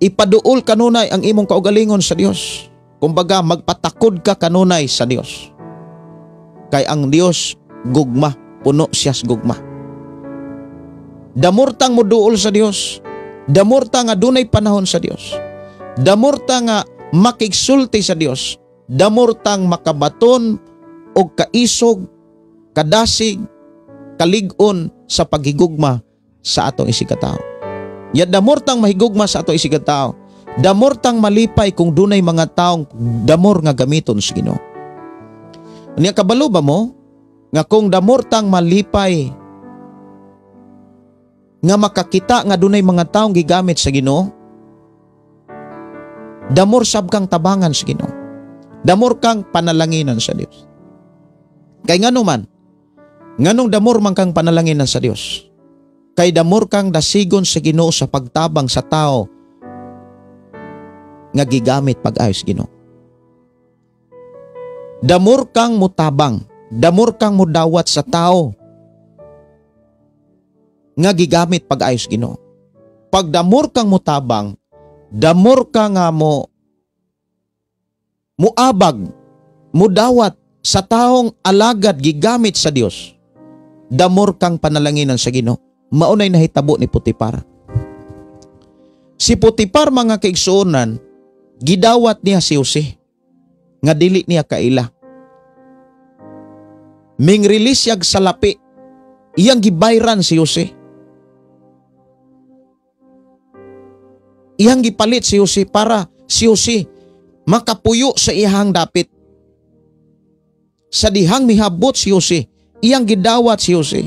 Ipaduol kanunay ang imong kaugalingon sa Dios. Kumbaga magpatakod ka kanunay sa Dios. Kay ang Dios gugma, puno siya sa gugma. Damurtang moduol sa Dios. Damurta nga dunay panahon sa Dios. Damurta nga makigsulti sa Dios. Damurtang makabaton og kaisog Kadasig, kalig-on sa paghigugma sa atong isigkatawo. Ya damor tang mahigugma sa atong isigkatawo, damor tang malipay kung dunay mga taong damor nga gamiton sa Ginoo. Niya kabalo ba mo nga kung damor tang malipay nga makakita nga dunay mga taong gigamit sa Ginoo, damor sab kang tabangan sa Ginoo. Damor kang panalanginan sa Dios. Kay ngano man, nganong damor man kang panalanginan sa Dios? Kay damor kang dasigon sa Ginoo sa pagtabang sa tao nga gigamit pag-ayos Ginoo. Damor kang mutabang, damor kang mudawat sa tao nga gigamit pag-ayos Ginoo. Pag damor kang mutabang, damor ka nga mo muabag, mudawat sa taong alagad gigamit sa Dios, damor kang panalanginan sa Ginoo. Maunay nahitabo ni Potifar. Si Potifar, mga kaigsuonan, gidawat niya si Jose nga dili niya kaila. Ming release siyag salapi, iyang gibayran si Jose. Iyang gipalit si Jose para si Jose makapuyo sa iyang dapit. Sa dihang mihabot si Jose, iyang gidawat si Jose.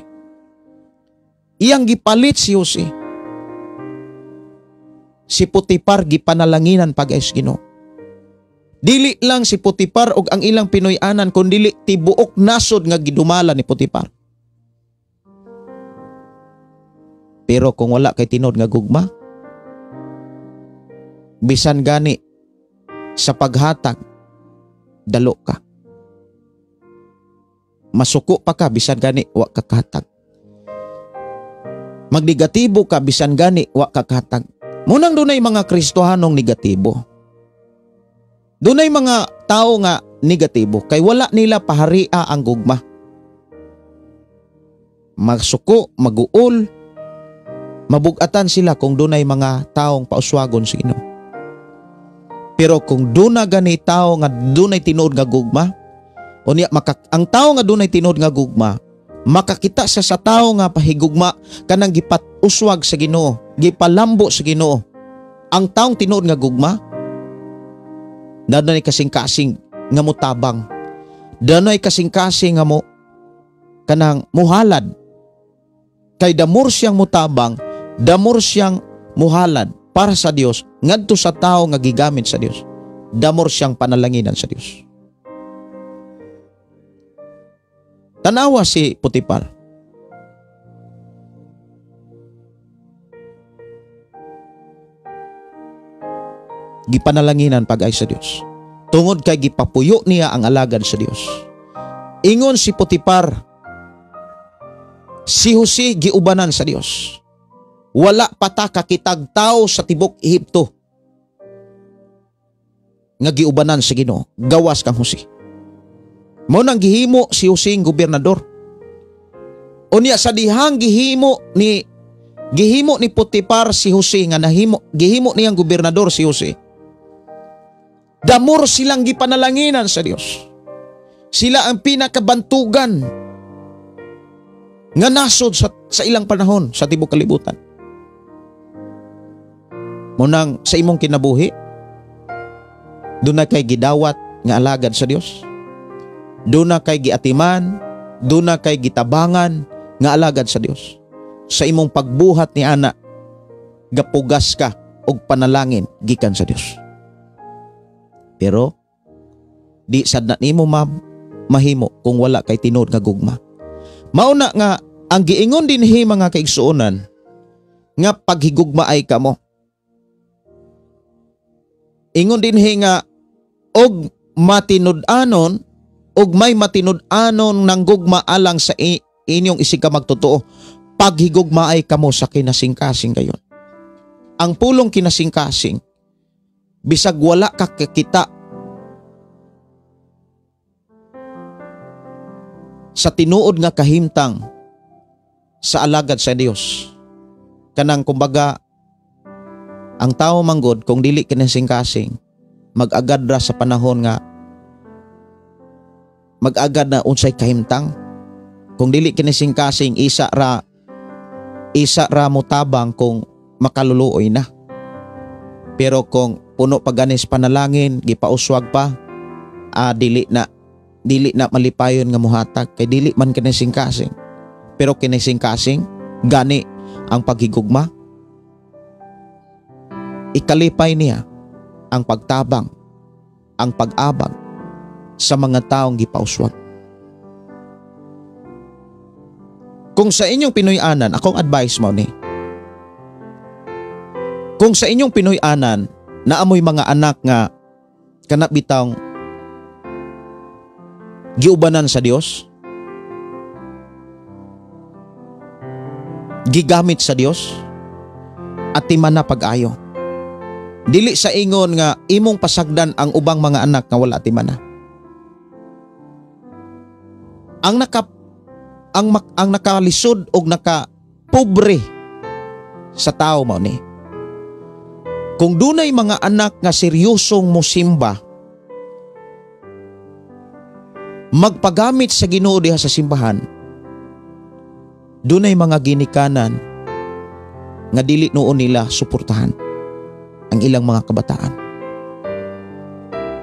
Iyang gipalit si Jose. Si Potifar gipanalanginan pag-ayos Ginoo. Dili lang si Potifar og ang ilang Pinoy-anan, kun dili tibuok nasod nga gidumala ni Potifar. Pero kung wala kay tinuod nga gugma, bisan gani sa paghatag, dalo ka. Masuko pa ka bisan gani wa ka kahatag. Magnegatibo ka bisan gani wa ka kahatag. Munang dunay mga Kristohanong negatibo. Dunay mga tao nga negatibo kay wala nila paharia ang gugma. Magsuko, maguol, mabugatan sila kung dunay mga taong pauswagon sa Ginoo. Pero kung duna gani tao nga dunay tinuod nga gugma, unya ang tao nga dunay tinuod nga gugma, makakita siya sa tao nga pahigugma kanang gipatuswag sa Ginoo, gipalambo sa Ginoo. Ang taong tinuod nga gugma, danay kasing-kasing nga motabang, danay kasing-kasing nga mo kanang muhalad. Kay damor siyang mutabang, damor siyang muhalad para sa Dios ngadto sa tao nga gigamit sa Dios. Damor siyang panalanginan sa Dios. Tanawa si Potifar. Gipanalanginan pag-ay sa Dios. Tungod kay gipapuyo niya ang alagad sa Dios. Ingon si Potifar, si Jose giubanan sa Dios. Wala pa ta kakitag tao sa tibok Ehipto nga giubanan sa Ginoo, gawas kang Jose. Mao nang gihimo si Jose ang gobernador. Unya sa dihang gihimo ni Potifar si Jose nga nahimo, gihimo niyang gobernador si Jose. Damor silang gipanalanginan sa Dios. Sila ang pinakabantugan nga nasod sa ilang panahon sa tibok kalibutan. Mao nang sa imong kinabuhi, doon na kay gidawat nga alagad sa Dios. Doon na kay giatiman, doon na kay gitabangan nga alagad sa Dios. Sa imong pagbuhat ni ana, gapugas ka og panalangin gikan sa Dios. Pero di sad na nimo mahimo kung wala kay tinuod nga gugma. Mao na nga ang giingon dinhi mga kaigsuonan nga paghigugma ay kamo. Ingon dinhi nga og matinud-anon og may matinud-anon ng gugma alang sa inyong isig ka magtotoo, paghigugma ay kamo sa kinasingkasing gayon. Ang pulong kinasingkasing, bisag wala ka kakita sa tinuod nga kahimtang sa alagad sa Dios. Kanang kumbaga ang tao manggod kung dili kinasingkasing, mag-agad ra sa panahon nga mag-agad na unsay kahimtang. Kung dili kinising-kasing, isa ra motabang kung makaluluoy na. Pero kung puno pa ganis panalangin, gipauswag pa, dili na malipayon nga muhatag kay dili man kinising-kasing. Pero kinising-kasing gani ang paghigugma, ikalipay niya ang pagtabang, ang pag-abag sa mga taong gipauswag. Kung sa inyong Pinoy-anan, akong advice mo ni, kung sa inyong Pinoy-anan naamoy mga anak nga kanap bitawng giubanan sa Dios, gigamit sa Dios, at timan na pag-ayo. Dili sa ingon nga imong pasagdan ang ubang mga anak nga wala timana. Ang nakalisod og nakapobre sa tao mao ni, kung dunay mga anak nga seryosong mosimba, magpagamit sa Ginoo diha sa simbahan, dunay mga ginikanan nga dili noon nila suportahan ang ilang mga kabataan.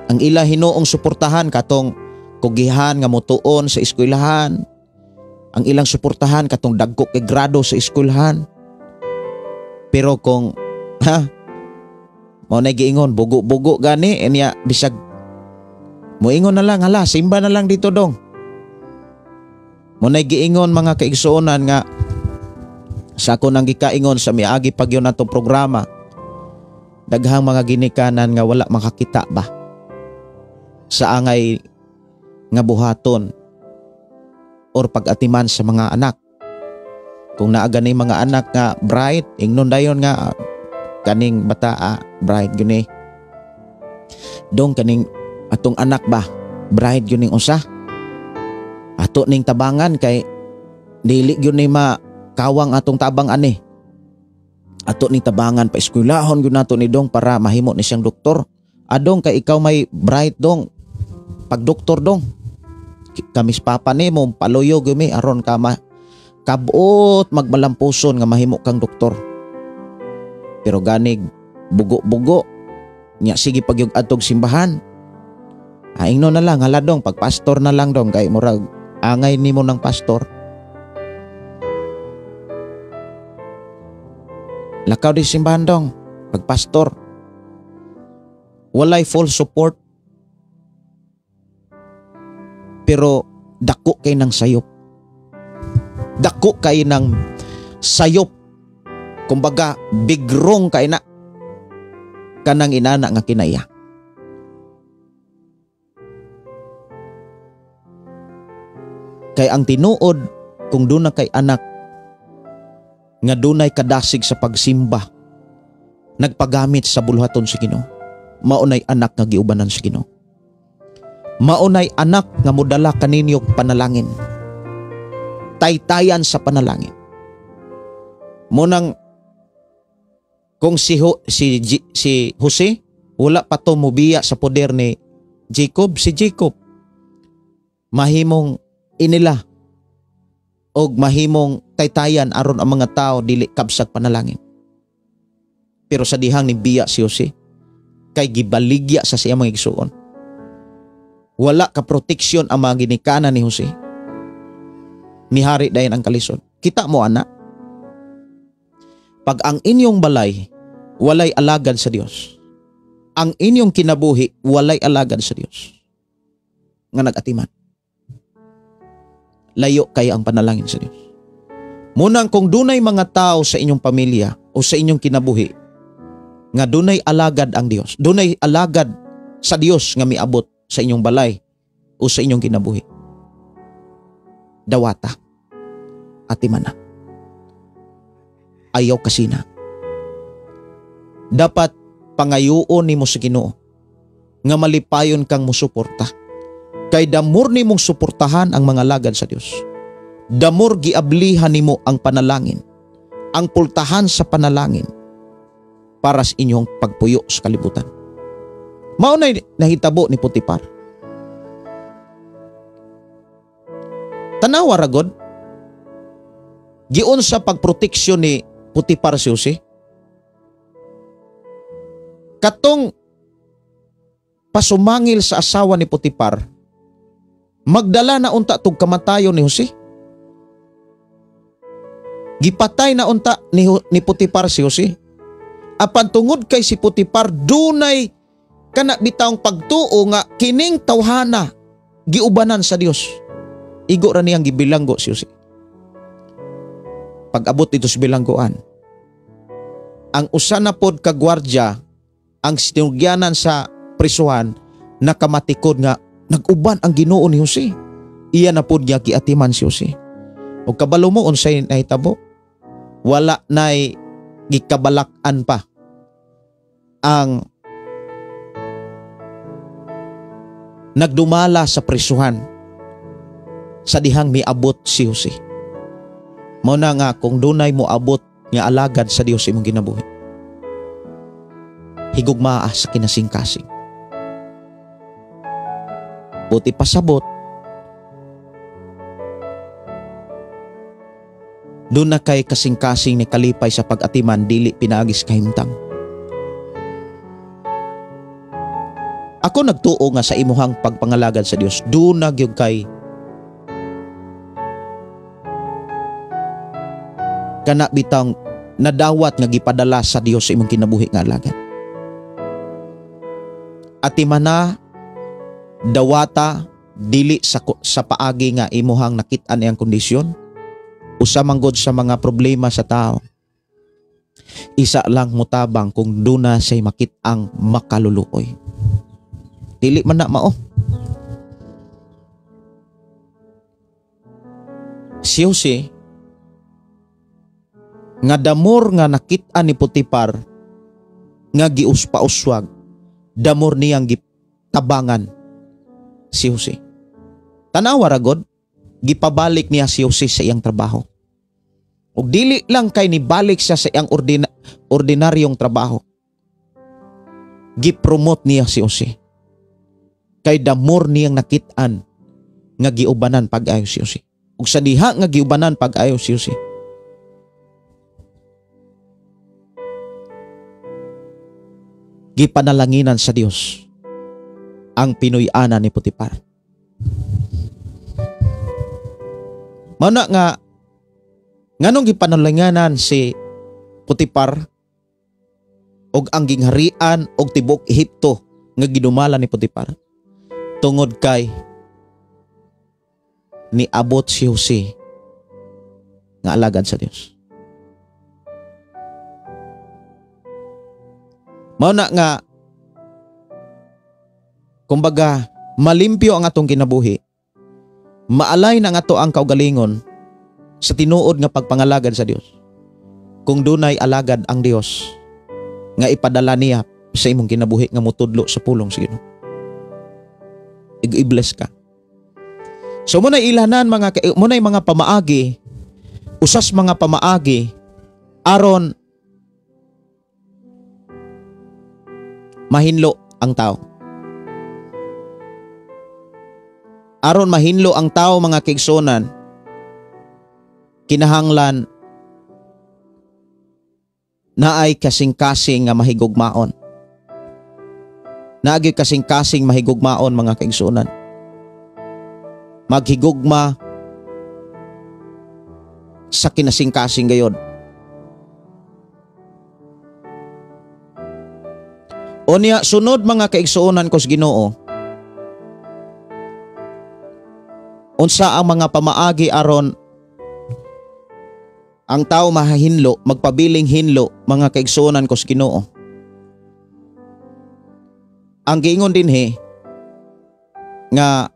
Ang ila hinuong suportahan katong kugihan nga motuon sa eskwelahan, ang ilang suportahan katong dagko kay grado sa eskwelahan. Pero kung mao na giingon bugo-bugo gani enya bisag moingon na lang, hala simba na lang dito dong. Mao na giingon mga kaigsuonan nga sa ako nang gikaingon sa miagi pagyon natong programa, daghang mga ginikanan nga wala makakita ba sa angay nga buhaton or pag-atiman sa mga anak. Kung naa gani mga anak nga bright, ingnon dayon nga kaning bata bright gyud ni. Dong kaning atong anak ba, bright gyud ning usa. Ato ning tabangan kay dili gyud ni makawang atong tabang ani. Ato ning tabangan pa eskwelahon gyud nato ni dong para mahimo ni siyang doktor. Adong kay ikaw may bright dong, pag doktor dong. Kamis papa nimo paluyo gyud mi aron ka kabuot magmalampuson nga mahimo kang doktor. Pero ganig bugo-bugo nya sige pagyug adtog simbahan. Aingno na lang hala dong, pag pastor na lang dong kay murag angay nimo ng pastor. Lakaw di simbahan dong, pag pastor. Walay full support. Pero dako kay ng sayop. Dako kay ng sayop. Kumbaga bigrong kay na kanang inana nga kinaya. Kay ang tinuod kung doon na kay anak nga dunay kadasig sa pagsimba, nagpagamit sa buluhaton sa Ginoo, maunay anak nga giubanan sa Ginoo. Maunay anak nga modala kaninyo panalangin. Taytayan sa panalangin. Munang kung si Jose wala pa to mobiya sa poder ni Jacob, si Jacob mahimong inila og mahimong taytayan aron ang mga tao dili kabsag panalangin. Pero sa dihang ni biya si Jose kay gibaligya sa siya mga igsuon. Wala ka proteksyon ang mga ginikanan ni Jose. Mihari dayon ang kalisod. Kita mo anak, pag ang inyong balay walay alagad sa Dios, ang inyong kinabuhi walay alagad sa Dios nga nagatiman, layo kay ang panalangin sa Dios. Munang kung dunay mga tao sa inyong pamilya o sa inyong kinabuhi nga dunay alagad ang Dios, dunay alagad sa Dios nga miabot sa inyong balay o sa inyong kinabuhi, dawata, atimana, ayaw kasina. Dapat pangayuon nimo sa Ginoo nga malipayon kang musuporta. Kay damor nimong suportahan ang mga lagad sa Dios, damor giablihan nimo ang panalangin, ang pultahan sa panalangin para sa inyong pagpuyo sa kalibutan. Mao na nahitabo ni Potifar. Tanawa ragod, Giunsa pagproteksyon ni Potifar si Jose? Katong pasumangil sa asawa ni Potifar, magdala na unta tug kamatayon ni Jose. Gipatay na unta ni Potifar si Jose. Apan tungod kay si Potifar dunay kana bitawng pagtuo nga kining tawhana giubanan sa Dios. Igo ra niyang gibilanggo si Jose. Pag-abot dito sa bilanggoan, ang usa na pod ka gwardya ang sinugyanan sa prisuhan nakamatikod nga nag-uban ang Ginoo ni Jose. Iya na pod niya giatiman si Jose. Og kabalo mo unsay nahitabo? Wala nay gikabalak-an pa ang nagdumala sa prisuhan sa dihang miabot si Jose. Mao na nga kung dunay moabot nga alagad sa Dios imong kinabuhi, higugmaa sa kinasingkasing. Buti pasabot, doon na kay kasingkasing ni kalipay sa pag-atiman, dili pinaagis kahimtang. Ako nagtuo nga sa imuhang pagpangalagad sa Dios, doon na gyud kay kana bitang nadawat nga gipadala sa Dios sa imong kinabuhi nga alagad. Atimana, dawata, dili sa paagi nga imuhang nakit-an iyang kondisyon, usa man gud sa mga problema sa tao. Isa lang mutabang kung duna siya'y makit-ang makaluluoy. Dili man na mao. Si Jose nga damor nga nakit-an ni Potifar nga giuspa-uswag, damor niyang gitabangan si Jose. Tanawa ra god, gipabalik niya si Jose sa iyang trabaho. Ug dili lang kay nibalik siya sa iyang ordinaryong trabaho, gipromote niya si Jose. Kay damor niyang nakit-an nga giubanan pag-ayo si Jose. Ug sa diha nga giubanan pag-ayo si Jose, gipanalanginan sa Dios ang Pinoy-ana ni Potifar. Mana nga nganong gipanalanginan si Potifar og ang gingharian og tibok Ehipto nga gidumala ni Potifar? Tungod kay niabot si Jose nga alagad sa Dios. Mao na nga kumbaga malimpyo ang atong kinabuhi, maalay na nga ato ang kaugalingon sa tinuod nga pagpangalagad sa Dios. Kung dunay alagad ang Dios nga ipadala niya sa imong kinabuhi nga motudlo sa pulong sa Ginoo, i-bless ka. So muna'y ilanan muna'y mga pamaagi, usas mga pamaagi aron mahinlo ang tao. Aron mahinlo ang tao mga kaigsuonan, kinahanglan naay kasing-kasing nga mahigugmaon. Naagi kasing-kasing mahigugmaon mga kaigsuonan. Maghigugma sa kinasing-kasing gayod. Unya sunod mga kaigsuonan ko sa Ginoo, unsa ang mga pamaagi aron ang tao mahahinlo, magpabiling hinlo mga kaigsuonan ko sa Ginoo? Ang giingon dinhi nga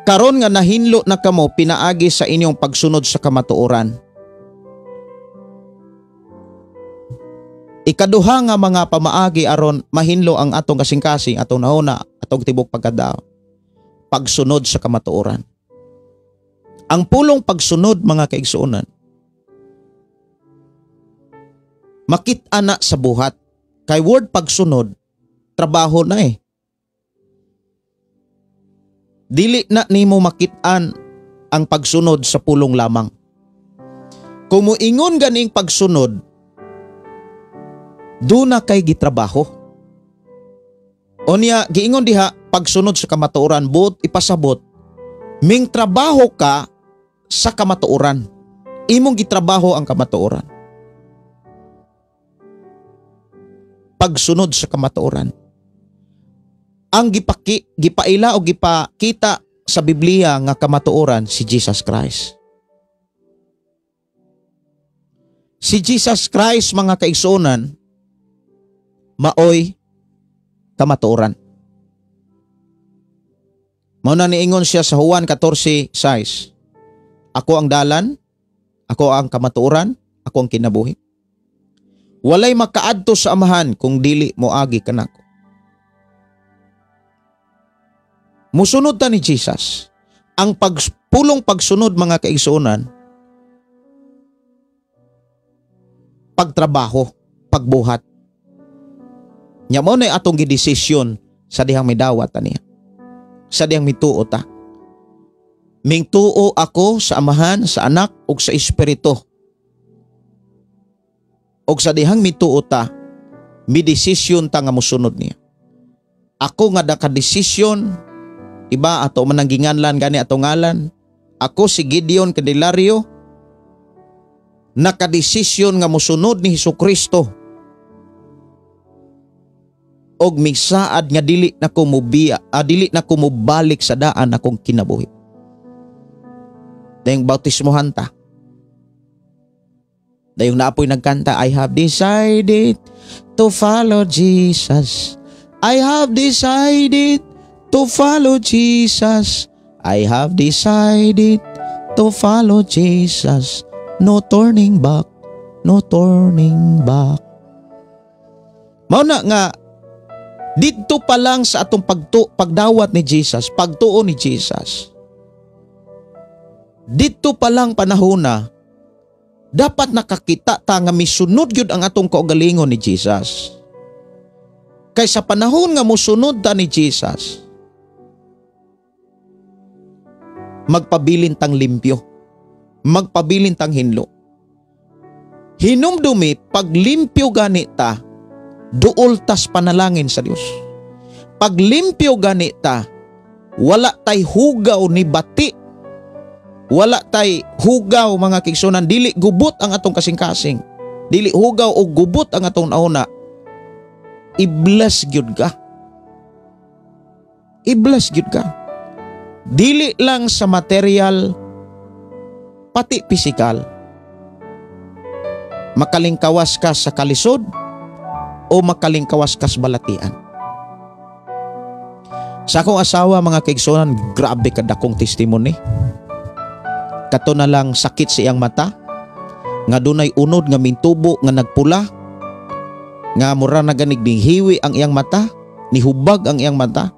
karon nga nahinlo na kamo pinaagi sa inyong pagsunod sa kamatuoran. Ikaduha nga mga pamaagi aron mahinlo ang atong kasing-kasing, atong nahuna, atong tibok pagkadao, pagsunod sa kamatuoran. Ang pulong pagsunod mga kaigsuonan, makit-ana na sa buhat. Kay word pagsunod, trabaho na eh. Dili na nimo makit-an ang pagsunod sa pulong lamang. Kung moingon ganing pagsunod, duna kay gitrabaho. Unya giingon diha pagsunod sa kamatuoran, buot ipasabot ming trabaho ka sa kamatuoran. Imong gitrabaho ang kamatuoran. Pagsunod sa kamatuoran. Ang gipaila o gipakita sa Biblia nga kamatuoran si Jesus Christ. Si Jesus Christ, mga kaigsuonan, maoy kamatuoran. Mao na niingon siya sa Juan 14:6. Ako ang dalan, ako ang kamatuoran, ako ang kinabuhi. Walay makaadto sa Amahan kung dili moagi kanako. Musunod ta ni Jesus. Ang pulong pagsunod, mga kaigsuonan, pagtrabaho, pagbuhat. Nya mao na atong gidesisyon sa dihang midawat ta niya. Sa dihang mituo ta. Mingtuo ako sa Amahan, sa Anak ug sa Espiritu. Og sa dihang mituo ta, midesisyon ta nga mosunod niya. Ako nga nakadesisyon, iba ato man ang ginganlan gani ato ngalan. Ako si Gideon Candelario, nakadesisyon nga mosunod ni Hesukristo. Og misaad nga dili na ko mobiya, dili na ko mobalik sa daan akong kinabuhi. Dayong bautismohan ta. Dayong naapoy nagkanta, I have decided to follow Jesus. I have decided to follow Jesus. I have decided to follow Jesus. No turning back, no turning back. Mao na nga didto pa lang sa atong pagdawat ni Jesus, pagtuo ni Jesus. Didto pa lang panahona, dapat nakakita ta nga misunod gyud ang atong kaugalingon ni Jesus. Kay sa panahon nga mosunod ta ni Jesus, magpabilin tang limpyo, magpabilin tang hinlo. Hinumdumi, paglimpyo gani ta, duol tas panalangin sa Dios. Paglimpyo gani ta, wala tay hugaw ni bati. Wala tay hugaw, mga kigsunan, dili gubot ang atong kasing-kasing. Dili hugaw o gubot ang atong nauna. I-bless gyud ka. I-bless gyud ka. Dili lang sa material, pati pisikal. Makalingkawas ka sa kalisod o makalingkawas ka sa balatian. Sa akong asawa, mga kaigsunan, grabe kadakong testimony. Kato na lang sakit sa iyang mata, nga dunay unod nga mintubo nga nagpula, nga mura na ganig nihiwi ang iyang mata, nihubag ang iyang mata.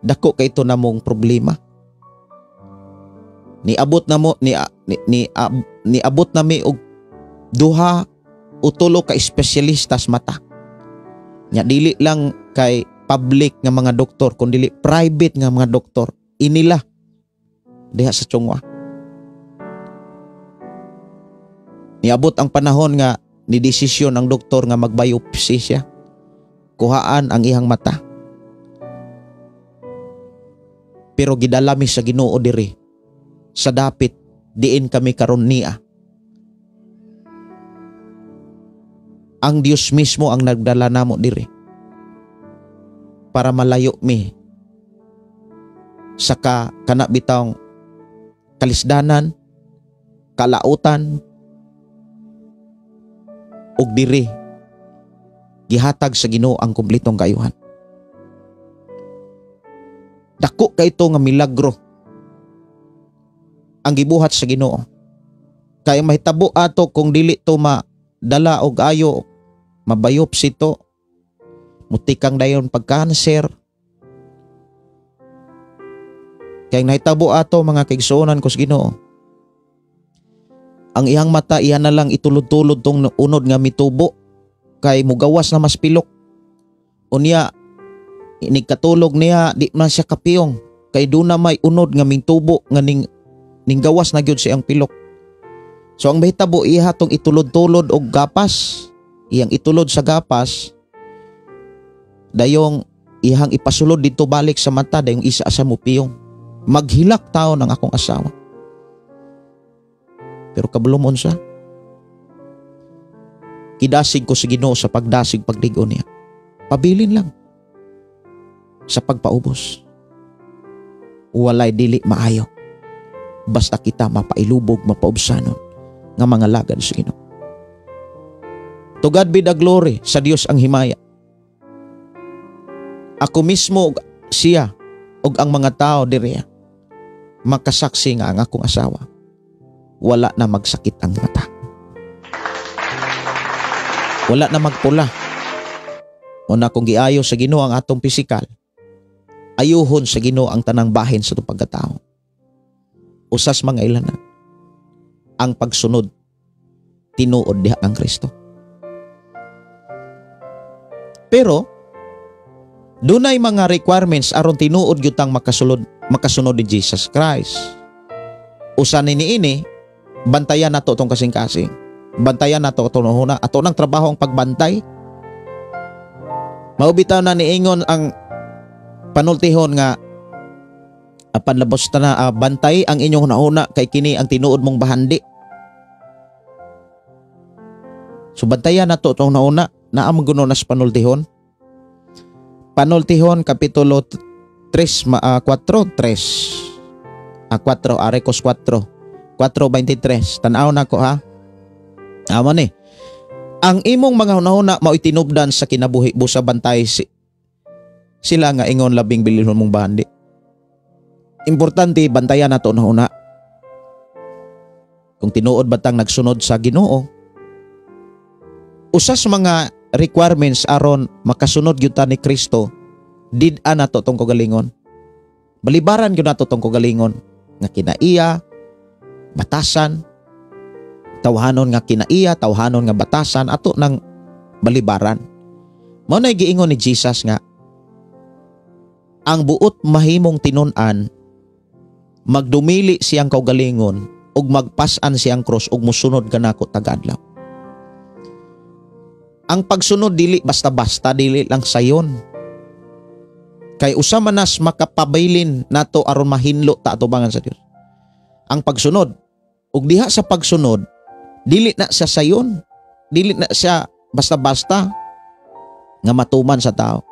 Dako kay ito namong problema. Niabot na mo, ni, ni, ni, niabot na mi og duha o tulo ka espesyalista sa mata. Nya dili lang kay public nga mga doktor, kun dili private nga mga doktor inila diha sa Chongwa. Niabot ang panahon nga ni desisyon ang doktor nga magbiopsy siya. Kuhaan ang iyang mata. Pero gidala mi sa Ginoo diri sa dapit diin kami karon niya. Ang Dios mismo ang nagdala namo diri para malayo mi sa kana bitawng kalisdanan, kalautan, ug diri gihatag sa Ginoo ang kumpletong kaayuhan. Dako kay ito nga milagro ang gibuhat sa Ginoo. Kay mahitabo ato kung dili to madala og ayo, mabayopsi to, mutikang dayon pagkanser. Kay nahitabo ato, mga kaigsuonan ko sa Ginoo, ang iyang mata iya na lang itulod-tulod tong unod nga mitubo kay mugawas na mas pilok. Unya inig katulog niya di man siya kapiyong kay doon na may unod nga mitubo nga ning gawas na gyud siyang pilok. So ang mahitabo iha tong itulod-tulod og gapas. Iyang itulod sa gapas dayong ihang ipasulod dito balik sa mata dayong isa sa mupiyong. Maghilak tao ng akong asawa. Pero kabalo mo unsa? Kidasig ko sa Ginoo sa pagdasig paglig-on niya. Pabilin lang sa pagpaubos. Walay dili maayo. Basta kita mapailubog, mapaubsanon nga mga lagad sa Ginoo. To God be the glory, sa Dios ang himaya. Ako mismo ug siya ug ang mga tao diriya makasaksi nga ang akong asawa wala na magsakit ang mata. Wala na magpula. Una kung giayo sa Ginoo ang atong pisikal, ayuhon sa Ginoo ang tanang bahin sa atong pagkatao. Usas mga ilanan, ang pagsunod tinuod diha ang Kristo. Pero dunay mga requirements aron tinuod gyud tang makasunod ni Jesus Christ. Usa ni niini, bantayan nato tong kasing-kasing. Bantayan nato atong una, ato nang trabaho ang pagbantay. Mao bitaw na niingon ang panultihon nga apan labos ta na, bantay ang inyong hunahuna kay kini ang tinuod mong bahandi. So bantayan nato tong hunahuna, naa man guno na sa panultihon. Panultihon kapitulo 3, 4, 3. 4, Arekos 4. 4:23. Tan-aw na ko ha. Amo ni. Ang imong mga hunahuna mao'y tinubdan sa kinabuhi busa bantay sila nga ingon labing bililhon mong bahandi. Importante bantayan nato hunahuna. Kung tinuod ba tang nagsunod sa Ginoo? Usa sa mga requirements aron makasunod gyud ta ni Kristo, did-an nato tong kagalingon. Balibaran gyud nato tong kagalingon nga kinaiya, batasan, tawhanon nga kinaiya, tawhanon nga batasan, ato nang balibaran. Mao nay giingon ni Jesus nga ang buot mahimong tinun-an, magdumili siyang kaugalingon ug magpas-an siyang cross ug musunod kanako tagadlaw. Ang pagsunod dili basta-basta, dili lang sayon. Kay usa man nas makapabilin nato aron mahinlo ta atubangan sa Dios. Ang pagsunod ug diha sa pagsunod dili na siya sayon, dili na siya basta-basta nga matuman sa tao.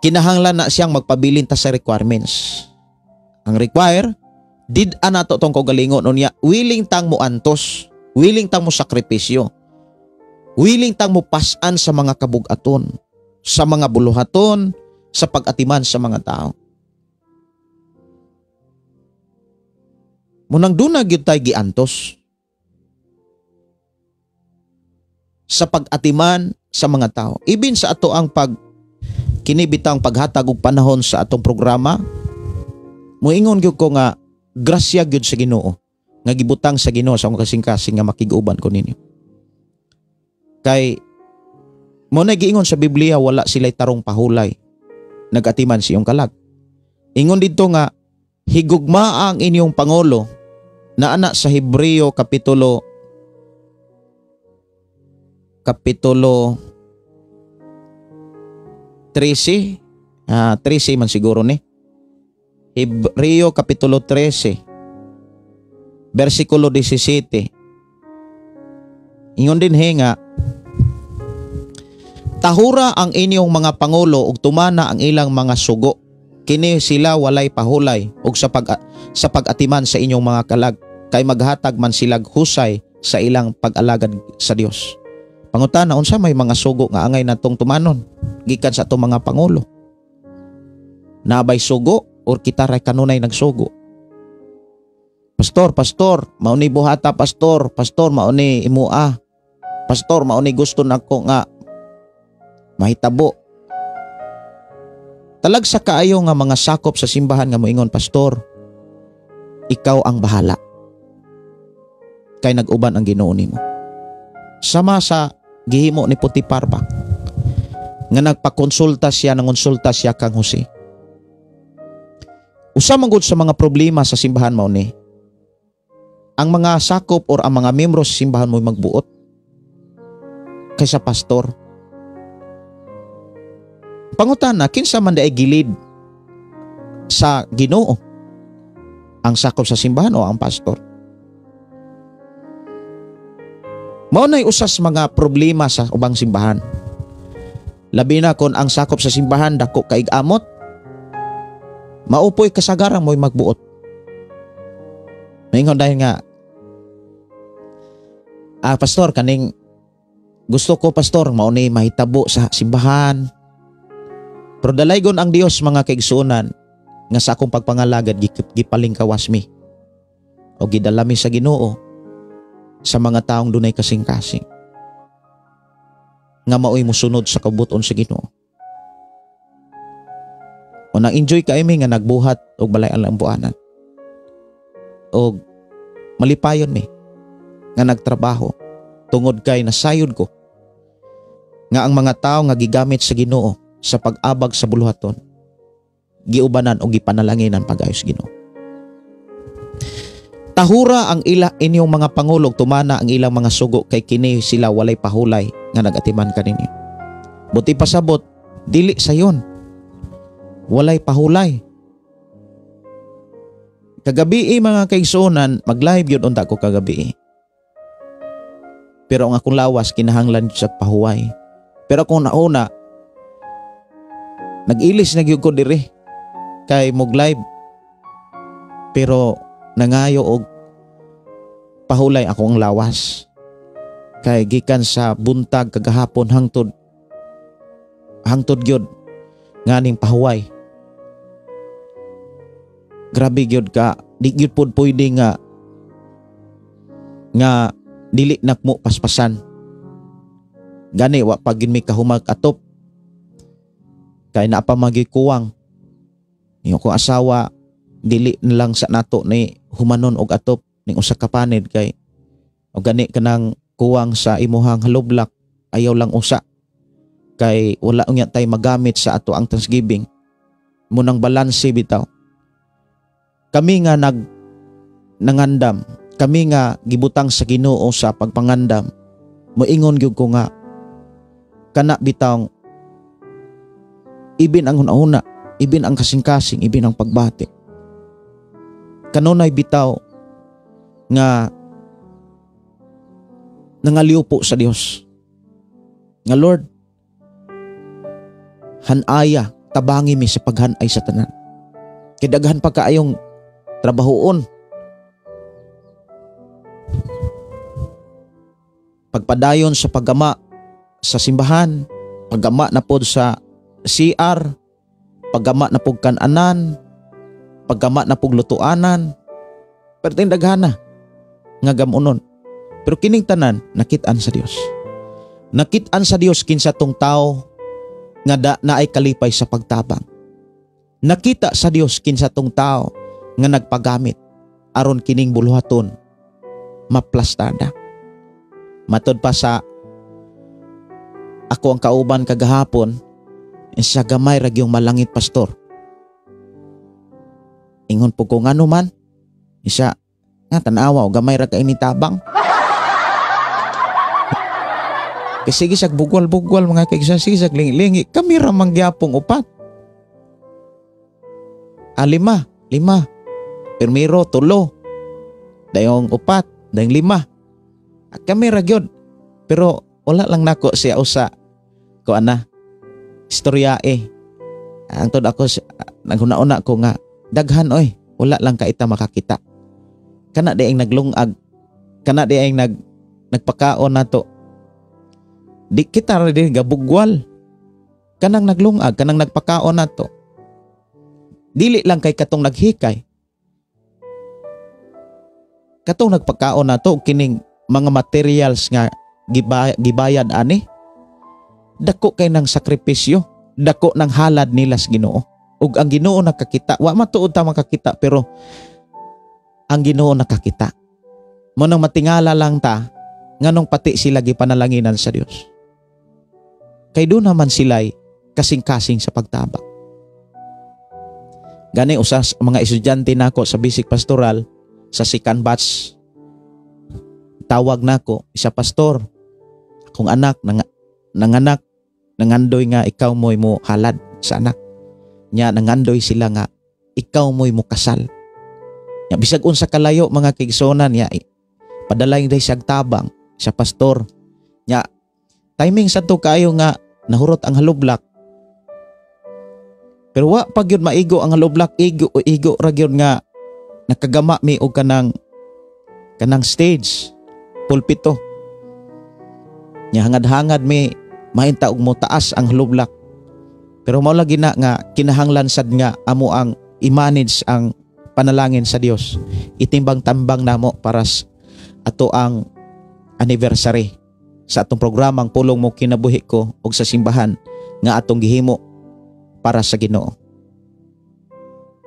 Kinahanglan na siyang magpabilin ta sa requirements. Ang require, did-an nato tong kaugalingon unya, willing tang mo antos, willing tang mo sakripisyo, willing tang mo pas-an sa mga kabugaton, sa mga buluhaton, sa pag-atiman sa mga tao. Munang duna gyud tay giantos sa pag-atiman sa mga tao. Ibin sa ato ang pag kinibitang paghatag og panahon sa atong programa, moingon gyud ko nga grasya gyud sa Ginoo nga gibutang sa Ginoo sa akong kasing-kasing nga makig-uban ko ninyo. Kay mo na giingon sa Biblia, wala sila'y tarong pahulay nagatiman siyong kalag. Ingon didto nga higugma ang inyong pangulo na ana sa Hebreo kapitulo 13, 13 man siguro ni. Hebreo kapitulo 13 versikulo 17. Ingon din he nga tahura ang inyong mga pangulo ug tumana ang ilang mga sugo. Kini sila walay pahulay ug sa pag-atiman sa inyong mga kalag, kay maghatag man silag husay sa ilang pag-alagad sa Dios. Pangutana, unsa may mga sugo nga angay natong tumanon gikan sa atong mga pangulo? Nabay sugo or kita ray kanunay nagsugo? Pastor, pastor, mauni buhata pastor, pastor mauni imua. Pastor, mauni gusto nako nga mahitabo. Talag sa kaayo nga mga sakop sa simbahan nga moingon, pastor, ikaw ang bahala. Kay nag-uban ang Ginoo nimo. Sama sa gihimo ni Potifar ba? Nga nagpakonsulta siya, nangonsulta siya kang Jose. Usa man gud sa mga problema sa simbahan mao ni. Ang mga sakop or ang mga membro sa simbahan mo magbuot kaysa pastor. Pangutana, kinsa man diay gilid sa Ginoo? Ang sakop sa simbahan o ang pastor? Mao nay usas mga problema sa ubang simbahan. Labi na kon ang sakop sa simbahan dako kaig amot, maupoy kasagaran mo'y magbuot. Maingon dahil nga, pastor, kaning gusto ko pastor, mao ni mahitabo sa simbahan. Pero dalaygon ang Dios mga kaigsuonan nga sa akong pagpangalagad gipalingkawas mi o gidala mi sa Ginoo sa mga taong dunay kasing-kasing nga maoy mosunod sa kabuton sa Ginoo. O nang-enjoy kay mi nga nagbuhat og balay ang buanan. Og malipayon mi nga nagtrabaho tungod kay nasayod ko nga ang mga tawo nga gigamit sa Ginoo sa pag-abag sa buluhaton giubanan o gipanalanginan pag-ayos Ginoo. Tahura ang ila inyong mga pangulog, tumana ang ilang mga sugo kay kini sila walay pahulay nga nagatiman kaninyo. Buti pasabot, dili sayon. Walay pahulay. Kagabi mga kaigsuonan, mag-live yun unta ko kagabi. Pero ang akong lawas kinahanglan sa pahuway. Pero kung nauna, nag-ilis na gyud ko diri kay mog live. Pero nangayo og pahulay ako ang lawas. Kay gikan sa buntag kagahapon hangtod gyud nganing pahuway. Grabe gyud ka, di gyud pod pwede nga dili nakmo paspasan. Gani wa pa gyud mi kahumag atop. Kay naa pa magyud kuwang. Yung akong asawa dili na lang sa nato ni humanon og atop ning usa ka panid kay og gani kanang kuwang sa imuhang haloblak ayaw lang usa kay wala unya tay magamit sa ato ang Thanksgiving. Munang balanse bitaw. Kami nga nangandam, kami nga gibutang sa Ginoo sa pagpangandam, moingon gyud ko nga kana bitaw ibin ang hunahuna, ibin ang kasing-kasing, ibin ang pagbati. Kanunay bitaw nga nangaliw po sa Dios. Nga Lord, hanaya, tabangi mi sa paghanay sa tanan. Kay daghan pa kaayong trabahoon. Pagpadayon sa paggama sa simbahan, paggama na pod sa CR, paggama na pod kananan, paggama na pod lutuanan. Pero tindaghana nga gamunon. Pero kining tanan nakit-an sa Dios. Nakit-an sa Dios kinsa tong tao nga da naay kalipay sa pagtabang. Nakita sa Dios kinsa tong tao nga nagpagamit aron kining buluhaton maplastada. Matod pa sa ako ang kauban kagahapon sa gamay ra gyung malangit pastor. Ingon po ko ngano man isa nga tan-awa og gamay ra kay ni tabang. Kasi sige sag bugwal-bugwal mga kaigsa, sige sag lingi-lingi, kami ra mangyapong upat. Lima, lima. Pirmiro, tulo. Dayong upat, dayong lima. Kami ra gyud. Pero wala lang nako siya usa ko ana istorya eh. Ang tod ako naghuna-una ko nga daghan oy, wala lang kaita makakita. Kana di ang naglungag, kana di ang nagpakaon nato. Di kita ra din gabugwal. Kanang naglungag, kanang nagpakaon nato. Dili lang kay katong naghikay. Katong nagpakaon nato kining mga materials nga gibayad ani. Dako kay nang sakripisyo, dako nang halad nila sa Ginoo. Ug ang Ginoo nakakita, wa matuod ta makakita pero ang Ginoo nakakita. Mo nang matingala lang ta nganong pati sila gipanalanginan sa Dios. Kay doon naman sila'y kasing-kasing sa pagtabang. Gani usas mga estudyante nako sa basic pastoral sa second batch Gitawag nako isa pastor, akong anak nanganak, nangandoy nga ikaw mo'y mo halad sa anak. Nya nangandoy sila nga ikaw mo'y mo kasal. Nya bisag unsa kalayo mga kaigsuonan, nya padalay day siyag tabang sa pastor. Nya timing sa to kaayo nga nahurot ang halublak. Pero wa pa gyud maigo ang halublak, igo igo ra gyud nga nakagama mi og kanang stage pulpito. Nya hangad-hangad mi mainta og motaas ang halublak. Pero mao lagi na nga kinahanglan sad nga amo ang i-manage ang panalangin sa Dios. Itimbang-tambang namo para ato ang anniversary sa atong programang Pulong Mo Kinabuhi Ko og sa simbahan nga atong gihimo para sa Ginoo.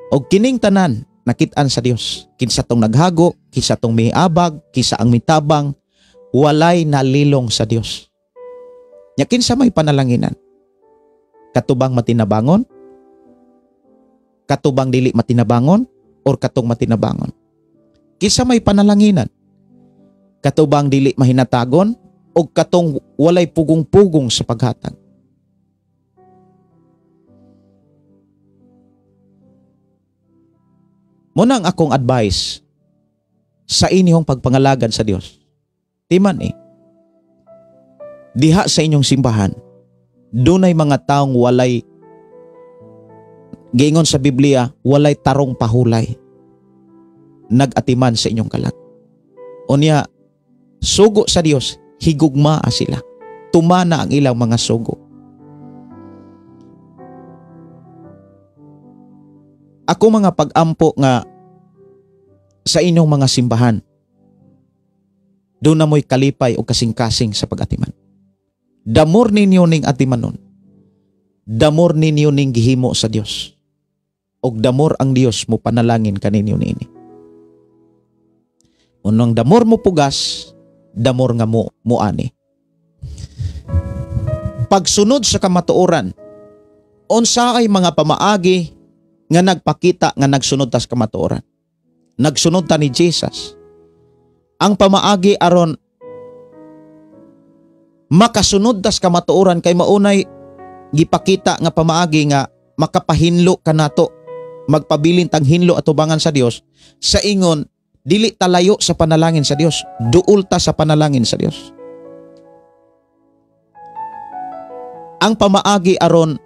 Og kining tanan nakit-an sa Dios. Kinsa tong naghago, kinsa tong miabag, kinsa ang mitabang, walay nalilong sa Dios. Nya kinsa may panalanginan? Katubang matinabangon? Katubang dili matinabangon? Or katong matinabangon? Kinsa may panalanginan? Katubang dili mahinatagon? O katong walay pugong-pugong sa paghatag? Muna ang akong advice sa inyong pagpangalagad sa Dios. Timan diha sa inyong simbahan, dunay mga taong walay, giingon sa Biblia, walay tarong pahulay, nag-atiman sa inyong kalat. Unya, sugo sa Dios, higugmaa sila. Tumana ang ilang mga sugo. Ako mga pag-ampo nga sa inyong mga simbahan, doon na mo'y kalipay o kasing-kasing sa pag-atiman. Damor ninyo ning atimanon. Damor ninyo ning gihimo sa Dios. Og damor ang Dios mo panalangin kaninyo niini. Unang damor mo pugas, damor nga mo muani. Pagsunod sa kamatuoran, unsa ay mga pamaagi nga nagpakita nga nagsunod ta sa kamatuoran? Nagsunod ta ni Jesus. Ang pamaagi aron makasunod tas kamatuoran kay maunay gipakita nga pamaagi nga makapahinlo kanato, magpabilin tang hinlo atubangan sa Dios sa ingon dili talayo sa panalangin sa Dios, duol ta sa panalangin sa Dios. Ang pamaagi aron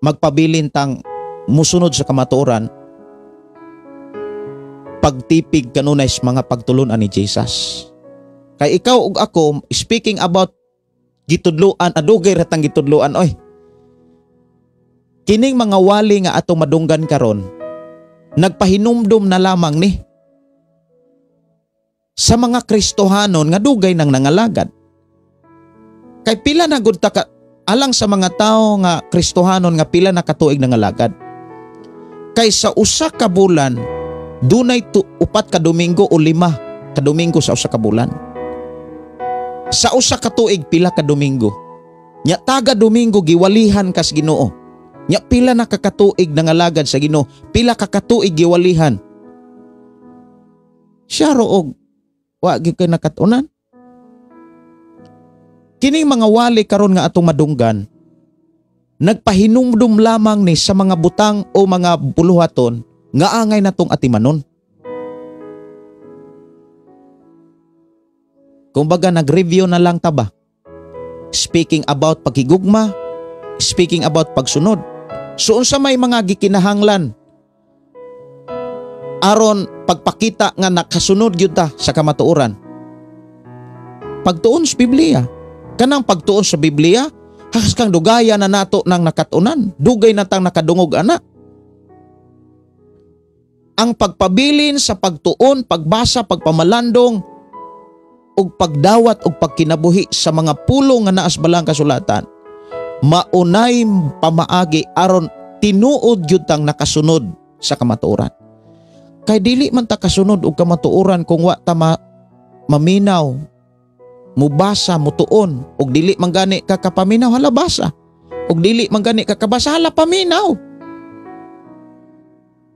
magpabilin tang musunod sa kamatuoran, pagtipig kanunay sa mga pagtulunan ni Jesus. Kay ikaw ug ako, speaking about gitudloan, adugay ratang gitudloan oy. Kining mga wali nga atong madunggan karon, nagpahinumdum na lamang ni sa mga Kristohanon nga dugay nang nangalagad. Kay pila na gud ta ka, alang sa mga tawo nga Kristohanon nga pila na katuig nangalagad. Kay sa usa ka bulan dunay 4 ka Domingo o 5 ka Domingo sa usa ka bulan. Sa usa ka tuig pila ka Domingo. Nya taga Domingo giwalihan kas Ginoo. Nya pila na ka katuig nangalagad sa Ginoo, pila ka katuig giwalihan. Siya roog wa gyud kay nakatunan. Kining mga wali karon nga atong madunggan, nagpahinumdum lamang ni sa mga butang o mga buluhaton nga angay natong atimanon. Kumbaga nag-review na lang ta ba? Speaking about paghigugma, speaking about pagsunod. So unsa may mga gikinahanglan aron pagpakita nga nakasunod gyud ta sa kamatuoran? Pagtuon sa Biblia. Kanang pagtuon sa Biblia, hakas kang dugaya na nato nang nakatunan, dugay na tang nakadungog ana. Ang pagpabilin sa pagtuon, pagbasa, pagpamalandong ug pagdawat ug pagkinabuhi sa mga pulong nga naas balang kasulatan, maunay pamaagi aron tinuod gyud tang nakasunod sa kamatuoran. Kay dili man ta kasunod og kamatuoran kung wa ta maminaw, mubasa, mutuon, ug dili man gani ka kapaminaw, hala basa. Ug dili man gani ka kabasa, hala paminaw.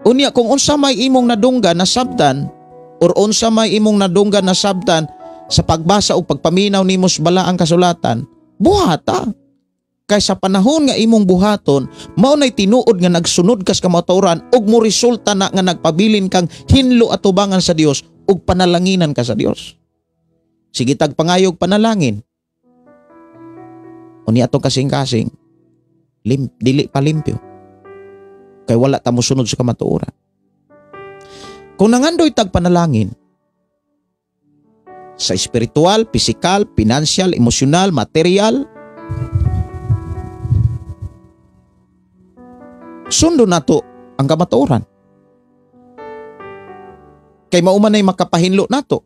Unya kung unsa may imong nadunggan nasabtan, or unsa may imong nadunggan na sabtan sa pagbasa o pagpaminaw nimo sa balaang kasulatan, buhata. Kay sa panahon nga imong buhaton, mao nay tinuod nga nagsunod kas kamatuoran ug mo resulta na nga nagpabilin kang hinlo atubangan sa Dios ug panalanginan ka sa Dios. Sige tag pangayog panalangin. Unya atong kasing-kasing dili pa limpyo. Kay wala ta mosunod sa kamatuoran. Kung nangandoy tag panalangin sa espiritual, pisikal, pinansyal, emosyonal, material, sundo nato ang kamatuoran. Kay mao man ay makapahinlo nato.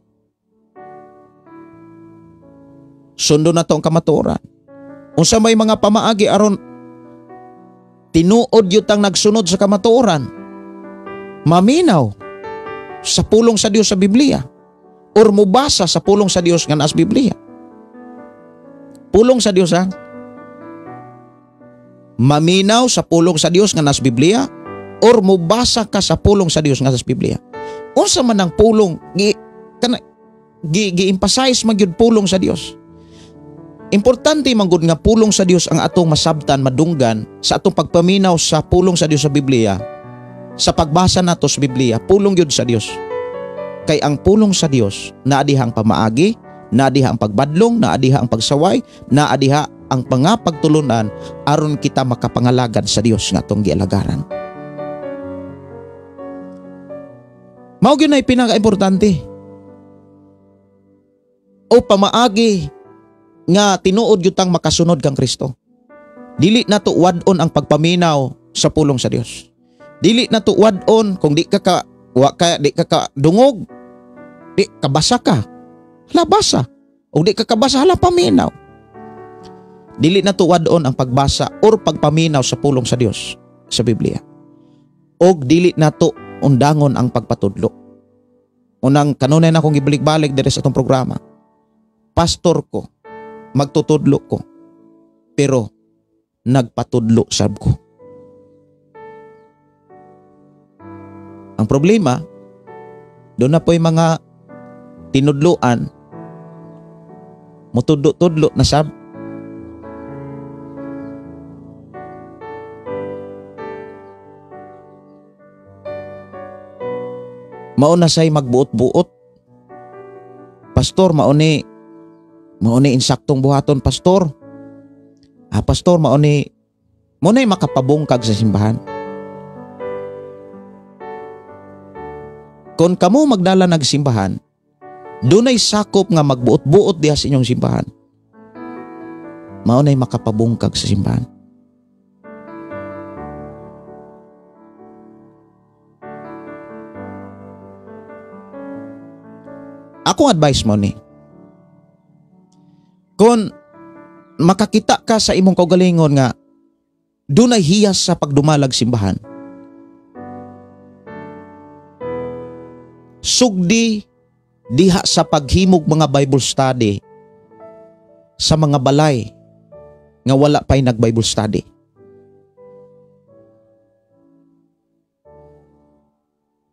Sundo nato ang kamatuoran. Unsa may mga pamaagi aron tinuod yutang nagsunod sa kamatuoran, maminaw sa pulong sa Dios sa Biblia or mubasa sa pulong sa Dios nga naas Biblia. Pulong sa Dios ha. Maminaw sa pulong sa Dios nga nas Biblia or mubasa ka sa pulong sa Dios nga nas Biblia. Unsa man ang pulong gi-emphasize man gyud pulong sa Dios. Importante man gud nga pulong sa Dios ang atong masabtan, madunggan sa atong pagpaminaw sa pulong sa Dios sa Biblia. Sa pagbasa nato sa Biblia, pulong gyud sa Dios. Kay ang pulong sa Dios naa diha ang pamaagi, naa diha ang pagbadlong, naa diha ang pagsaway, naa diha ang pangapagtulunan aron kita makapangalagad sa Dios nga atong gialagaran. Mao gyud nay pinakaimportante. O pamaagi nga tinuod gyud tang makasunod kang Kristo. Dili nato wad-on ang pagpaminaw sa pulong sa Dios. Dili nato wad-on kung di ka ka wa ka di ka ka dungog, di kabasa ka. Hala basa. O di ka kabasa, hala paminaw. Dili na tuwad-on ang pagbasa or pagpaminaw sa pulong sa Dios sa Biblia. Og dili nato undangon ang pagpatudlo. Unang kanunay na akong gibalik-balik diri sa atong programa. Pastor ko, magtutudlo ko, pero nagpatudlo sab ko. Ang problema, doon na po'y mga tinudloan, mutudlo-tudlo na sab. Mao na say magbuot-buot. Pastor, mao ni insaktong buhaton, pastor. Ah, pastor, mao ni makapabungkag sa simbahan. Kon kamo magdala nagsimbahan, dunay sakop nga magbuot-buot diha sa inyong simbahan. Mao nay makapabungkag sa simbahan. Akong advice mo ni, kung makakita ka sa imong kaugalingon nga dunay hiyas sa pagdumalag simbahan, sugdi diha sa paghimog mga Bible study sa mga balay nga wala pa'y nag-Bible study.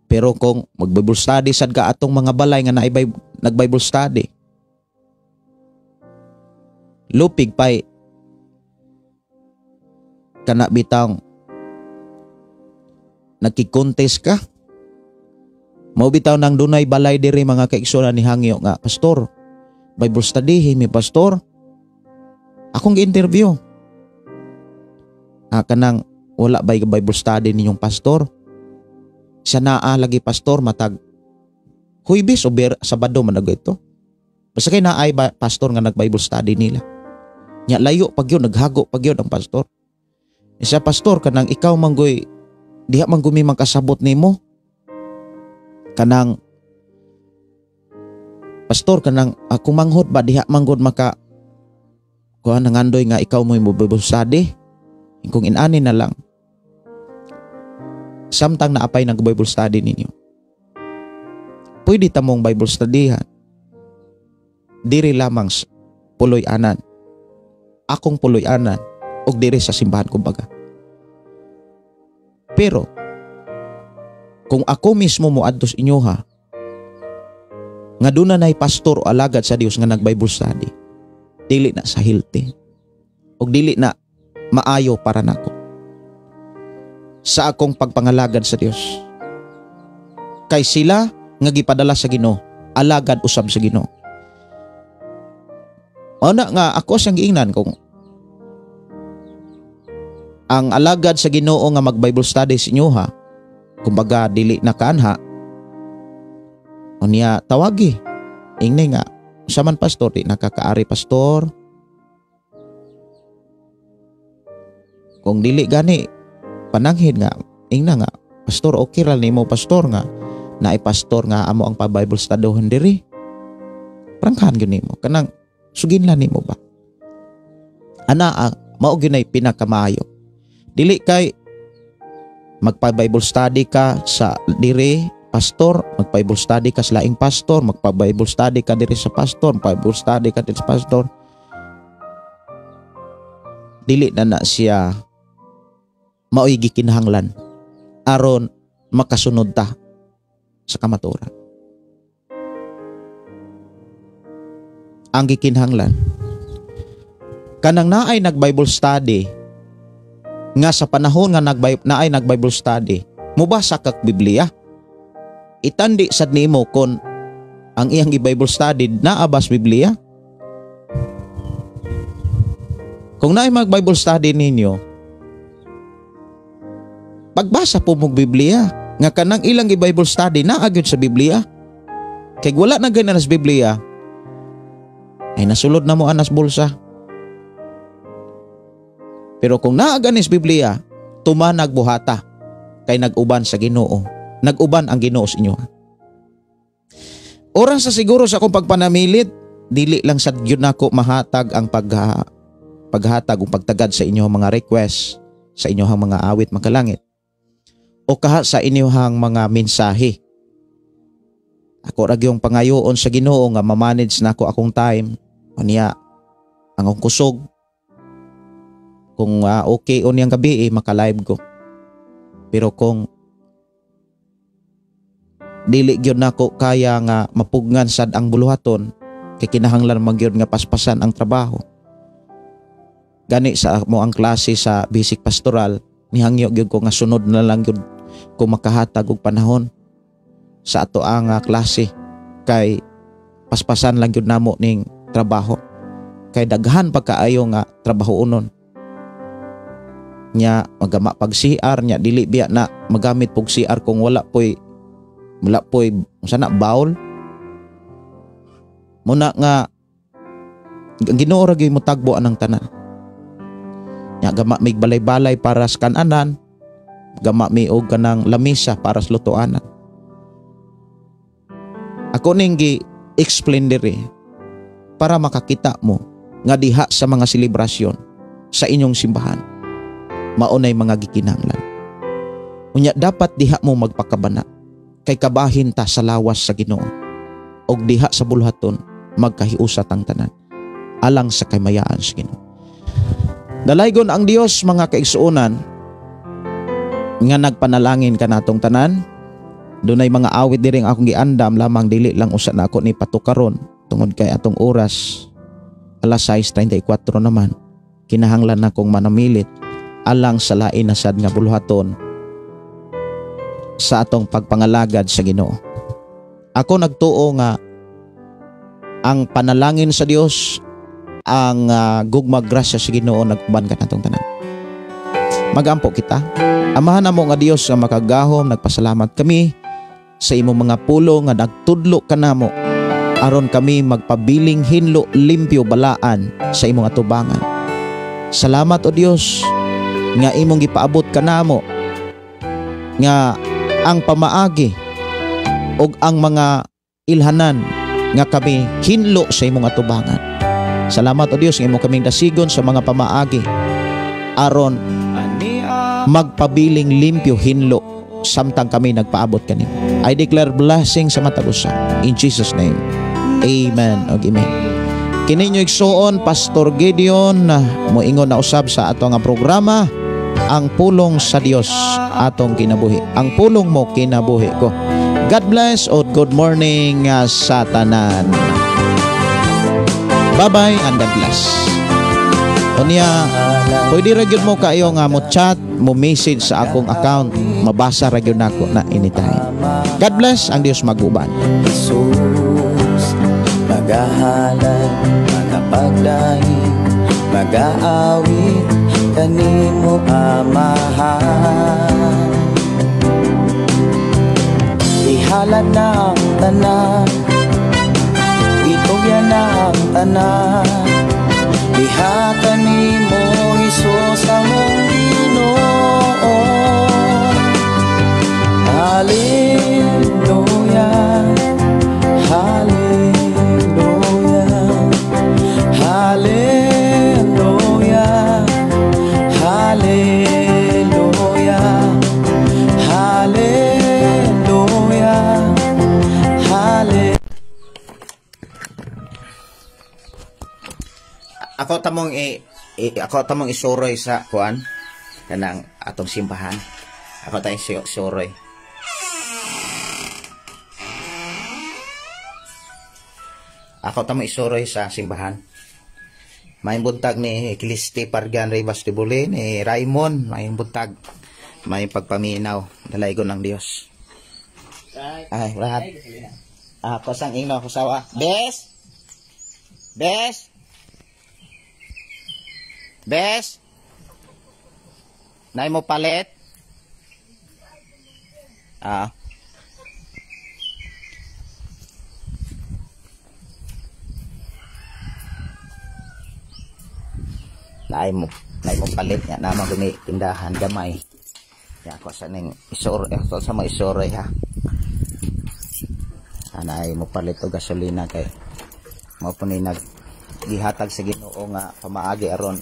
Pero kung mag-Bible study sad ka atong mga balay nga nag-Bible study, lupig pa'y kana bitang nagki-contest ka. Mao bitaw nang dunay balay diri mga kaigsuonan ni hangyo nga, pastor, Bible study mi pastor. Akong gi-interview. Ah, kanang wala bay Bible study ninyong pastor? Sa naa lagi pastor matag Huwebes o Sabado man ito. Basta kay naay ba, pastor nga nag-Bible study nila. Nya layo pag yun, naghago pag yun ang pastor. Isa pastor kanang ikaw manggoy diha man gumi makasabot nimo. Kanang pastor kanang ako manghod ba diha manggod maka kuan nangandoy nga ikaw mo'y mo Bible study. Kung inani na lang. Samtang naapay nag Bible study ninyo, pwede tamong Bible studyhan diri lamang puloy-anan, akong puloy-anan og diri sa simbahan kumbaga. Pero kung ako mismo moadto sa inyo ha, Nga doon na pastor o alagad sa Dios nga nag-Bible study. Dili na sa healthy. O dili na maayo para nako sa akong pagpangalagad sa Dios. Kay sila nga gipadala sa Ginoo, alagad usab sa Ginoo. Mao na nga ako siyang giingnan kung ang alagad sa Ginoo nga mag-Bible study sa inyo ha, kumbaga dili na kaanha, unya tawagi. Ingnay nga, usa man pastor, di nakakaari pastor. Kung dili gani, pananghid nga, ingna nga, pastor, okay ra nimo pastor nga, naay pastor nga amo ang pa-Bible studyhon diri. Prangkahan gyud nimo, kanang suginlan nimo ba? Ana, mao gyud nay pinakamaayo. Dili kay magpa-Bible study ka sa diri pastor, magpa-Bible study ka sa laing pastor, magpa-Bible study ka diri sa pastor, magpa-Bible study ka diri sa pastor. Dili na na siya maoy gikinahanglan aron makasunod ta sa kamatuoran. Ang gikinahanglan kanang naay nag-Bible study nga sa panahon nga naay nag-Bible study, mubasa kag Biblia. Itandi sad nimo kon ang iyang i-Bible study naabas Biblia. Kung naay mag-Bible study ninyo, pagbasa po mong Biblia nga kanang ilang i-Bible study naa gyud sa Biblia. Kay wala na gyud sa Biblia, ay nasulod na mo anas bulsa. Pero kung naa ganis Biblia, tumanag buhata kay nag-uban sa Ginoo. Nag-uban ang Ginoo sa inyo. Oras sa siguro sa akong pagpanamilit, dili lang sad gyud nako mahatag ang paghatag o pagtagad sa inyong mga request, sa inyong mga awit makalangit, o kaha sa inyong mga mensahe. Ako ra gyung pangayoon sa Ginoo nga ma-manage nako akong time. Unya ang akong kusog. Kung okay o niyang gabi, maka-live ko. Pero kung dili gyud nako kaya nga mapugngan sad ang buluhaton, kay kinahanglan man gyud nga paspasan ang trabaho. Gani sa mo ang klase sa basic pastoral, nihangyo gyud ko nga sunod na lang gyud ko makahatag og panahon sa ato ang klase, kay paspasan lang gyud namo ning trabaho. Kay daghan pagkaayo nga trabaho unon. Nya magama pag CR, nya dili biya na magamit pog CR kung wala poy sana bawl. Muna nga Ginoo ra gyud motagbo anang tanan. Nya gama mig balay-balay para sa kananan, gama mi og kanang lamisa para sa lutoanan. Ako ning gi-explain diri para makakita mo nga diha sa mga selebrasyon sa inyong simbahan maunay mga gikinahanglan. Unya dapat diha mo magpakabana kay kabahin ta sa lawas sa Ginoo og diha sa buluhaton magkahiusa tang tanan alang sa kaymayaan sa Ginoo. Dalaygon ang Dios mga kaigsuonan nga nagpanalangin kanatong tanan. Dunay mga awit diri ang akong giandam lamang dili lang usa na ako ni patukaron tungod kay atong oras alas 6:34 naman. Kinahanglan na kong manamilit alang sa lain na sad nga buluhaton sa atong pagpangalagad sa Ginoo. Ako nagtuo nga ang panalangin sa Dios, ang gugma grasya sa Ginoo nag-uban kanatong tanan. Magampo kita. Amahan namo nga Dios nga makagahom, nagpasalamat kami sa imong mga pulo nga nagtudlo kanamo aron kami magpabiling hinlo, limpyo, balaan sa imong atubangan. Salamat o Dios nga imong gipaabot kanamo nga ang pamaagi og ang mga ilhanan nga kami hinlo sa imong atubangan. Salamat o Dios nga imong kaming dasigon sa mga pamaagi aron magpabiling limpyo hinlo samtang kami nagpaabot kanimo. I declare blessing sa matag usa. In Jesus name. Amen og amen. Kini inyo igsuon Pastor Gideon moingon na usab sa ato nga programa Ang Pulong sa Dios atong kinabuhi. Ang pulong mo kinabuhi ko. God bless o good morning sa tanan. Bye-bye and God bless. Unya, pwede ra gyud mo kayo nga mo chat, mo message sa akong account. Mabasa ra gyud nako na anytime. God bless, ang Dios maguban. Jesus, magahalad, magapagdaig, magaawit kanimo Amahan. Ihalad na ang tanan, itugyan na ang tanan, diha kanimo Hesus among Ginoo. Hallelujah, hallelujah, hallelujah, hallelujah, hallelujah, hallelujah. Ako tamong ako tamong isuroy sa kuan kanang atong simbahan. Ako tayong suroy. Ako tamong isuroy sa simbahan. Maayong buntag ni Clisti Pargan Rivas Tibuli, ni Raymond, maayong buntag. Maayong pagpaminaw, dalaygon ng Dios. Ay, lahat. Ako sang ingno ako sawa. Bes! Bes! Bes! Nay mo palit? Nay mo palit nga naman gumi tindahan gamay. Ya ako sa ning isor, ako sa mo isuroy ha. Anay mo palit og gasolina kay mao po ni nag gihatag sa Ginoo nga pamaagi aron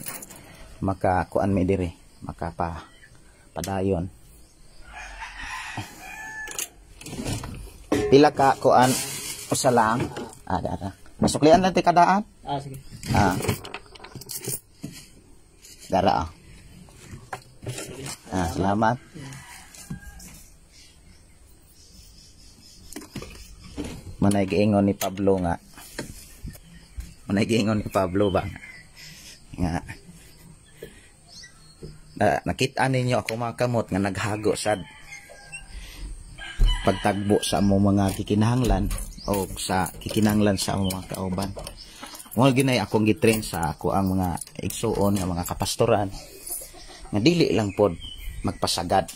makakuan mi diri, makapa padayon. Pila ka kuan usa lang? Dara. Masuklian lang ti kadaan? Sige. Dara. Salamat. Manay giingon ni Pablo nga. Manay giingon ni Pablo ba nga. Nakita ninyo ako mga kamot nga naghago sad pagtagbo sa among mga kikinahanglan o sa kikinahanglan sa among mga kauban. Mao ginay akong gitrain sa ako ang mga igsuon nga mga kapastoran nga dili lang pod magpasagad.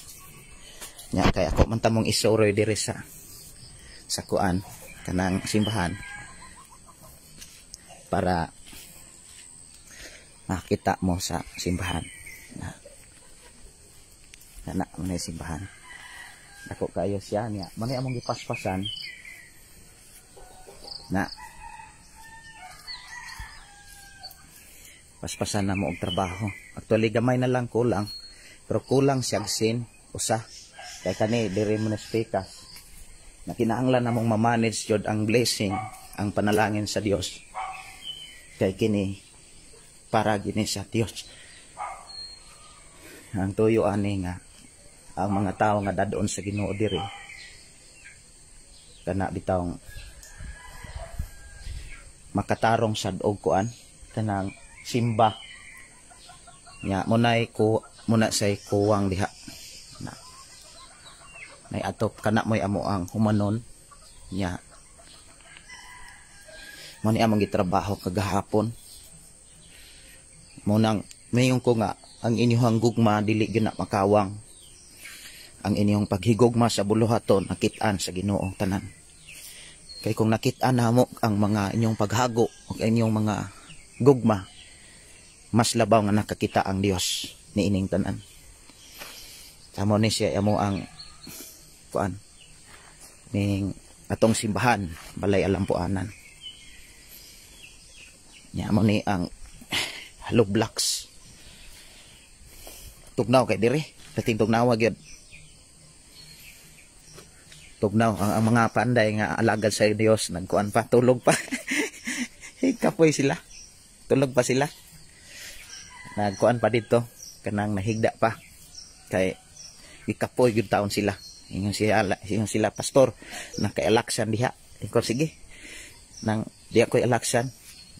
Nya kay ako man tamong isuroy diri sa kuan kanang simbahan para makita mo sa simbahan. Na man simbahan. Dako kayo siya niya. Mani among gipaspasan. Na paspasan na mo og trabaho. Actually gamay na lang kulang, pero kulang siyag sin usa. Kay kani diri mo na speakers. Na kinahanglan namong ma-manage jud ang blessing, ang panalangin sa Dios. Kay kini para gini sa Dios. Ang tuyo ani nga ang mga tao nga dadon sa Ginoo diri kana bitawng makatarong sad og kuan kanang simba nya munay ko muna say kuwang diha na nay atop kana moy amo ang humanon nya mo ni among gitrabaho kagahapon. Mo nang mayon ko nga ang inyong gugma dili gyud na makawang. Ang inyong paghigugma sa buluhaton nakit-an sa Ginoo tanan. Kay kung nakit-an namo ang mga inyong paghago ug inyong mga gugma, mas labaw nga nakakita ang Dios niining tanan. Tamo ni siya amo ang kuan ning atong simbahan balay alampuanan. Nya mo ni ang hollow blocks. Tugnaw kay diri, dating tugnawa gyud. Tugnaw ang mga panday nga alagad sa Dios nagkuan pa, tulog pa. Kapoy sila. Tulog pa sila. Nagkuan pa dito, kanang nahigda pa. Kay gikapoy gyud taon sila. Ingon sila, "Pastor, nakaelaksan diha." Ingon, "Sige." Nang di ako alaksan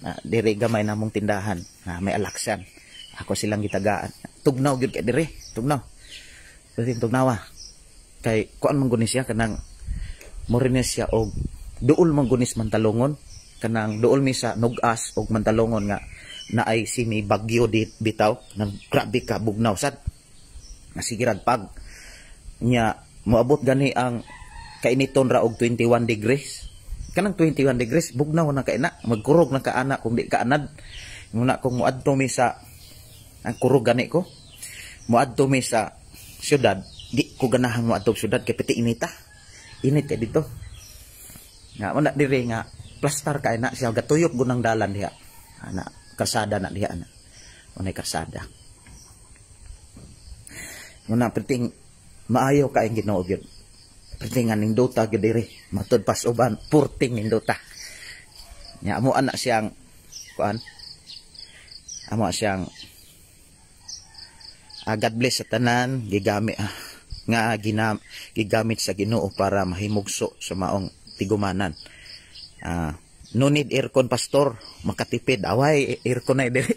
na diri gamay namong tindahan na may alaksan. Ako silang gitagaan. Tugnaw gyud kay diri, tugnaw. Pwede tugnawa. Kay kuan man guni siya, kanang morines siya og duol man gunis Mantalongon, kanang duol mi sa Nugas og Mantalongon nga naay simi bagyo di bitaw nang grabe ka bugnaw sad nasigirad pag nya moabot gani ang kainiton ra og 21 degrees. Kanang 21 degrees, bugnaw na kay na, magkurog na ka ana kung di ka anad. Muna kung moadto mi sa, ang kurog gani ko, moadto mi sa syudad, di ko ganahan moadto syudad kay piti inita, init kay dito. Nga mo na dire nga plastar kay na siya, gatuyok gunang dalan diha ana, karsada na diha ana, unay karsada. Muna perting maayo kay Ginoo gyud, perting nga nindota gyud diri matud pas uban, purting nindota nya. Amo ana siyang kuan, amo siyang God bless sa tanan gigamit nga gigamit sa Ginoo para mahimugso sa maong tigumanan. No need aircon, Pastor, makatipid. Away aircon na diri.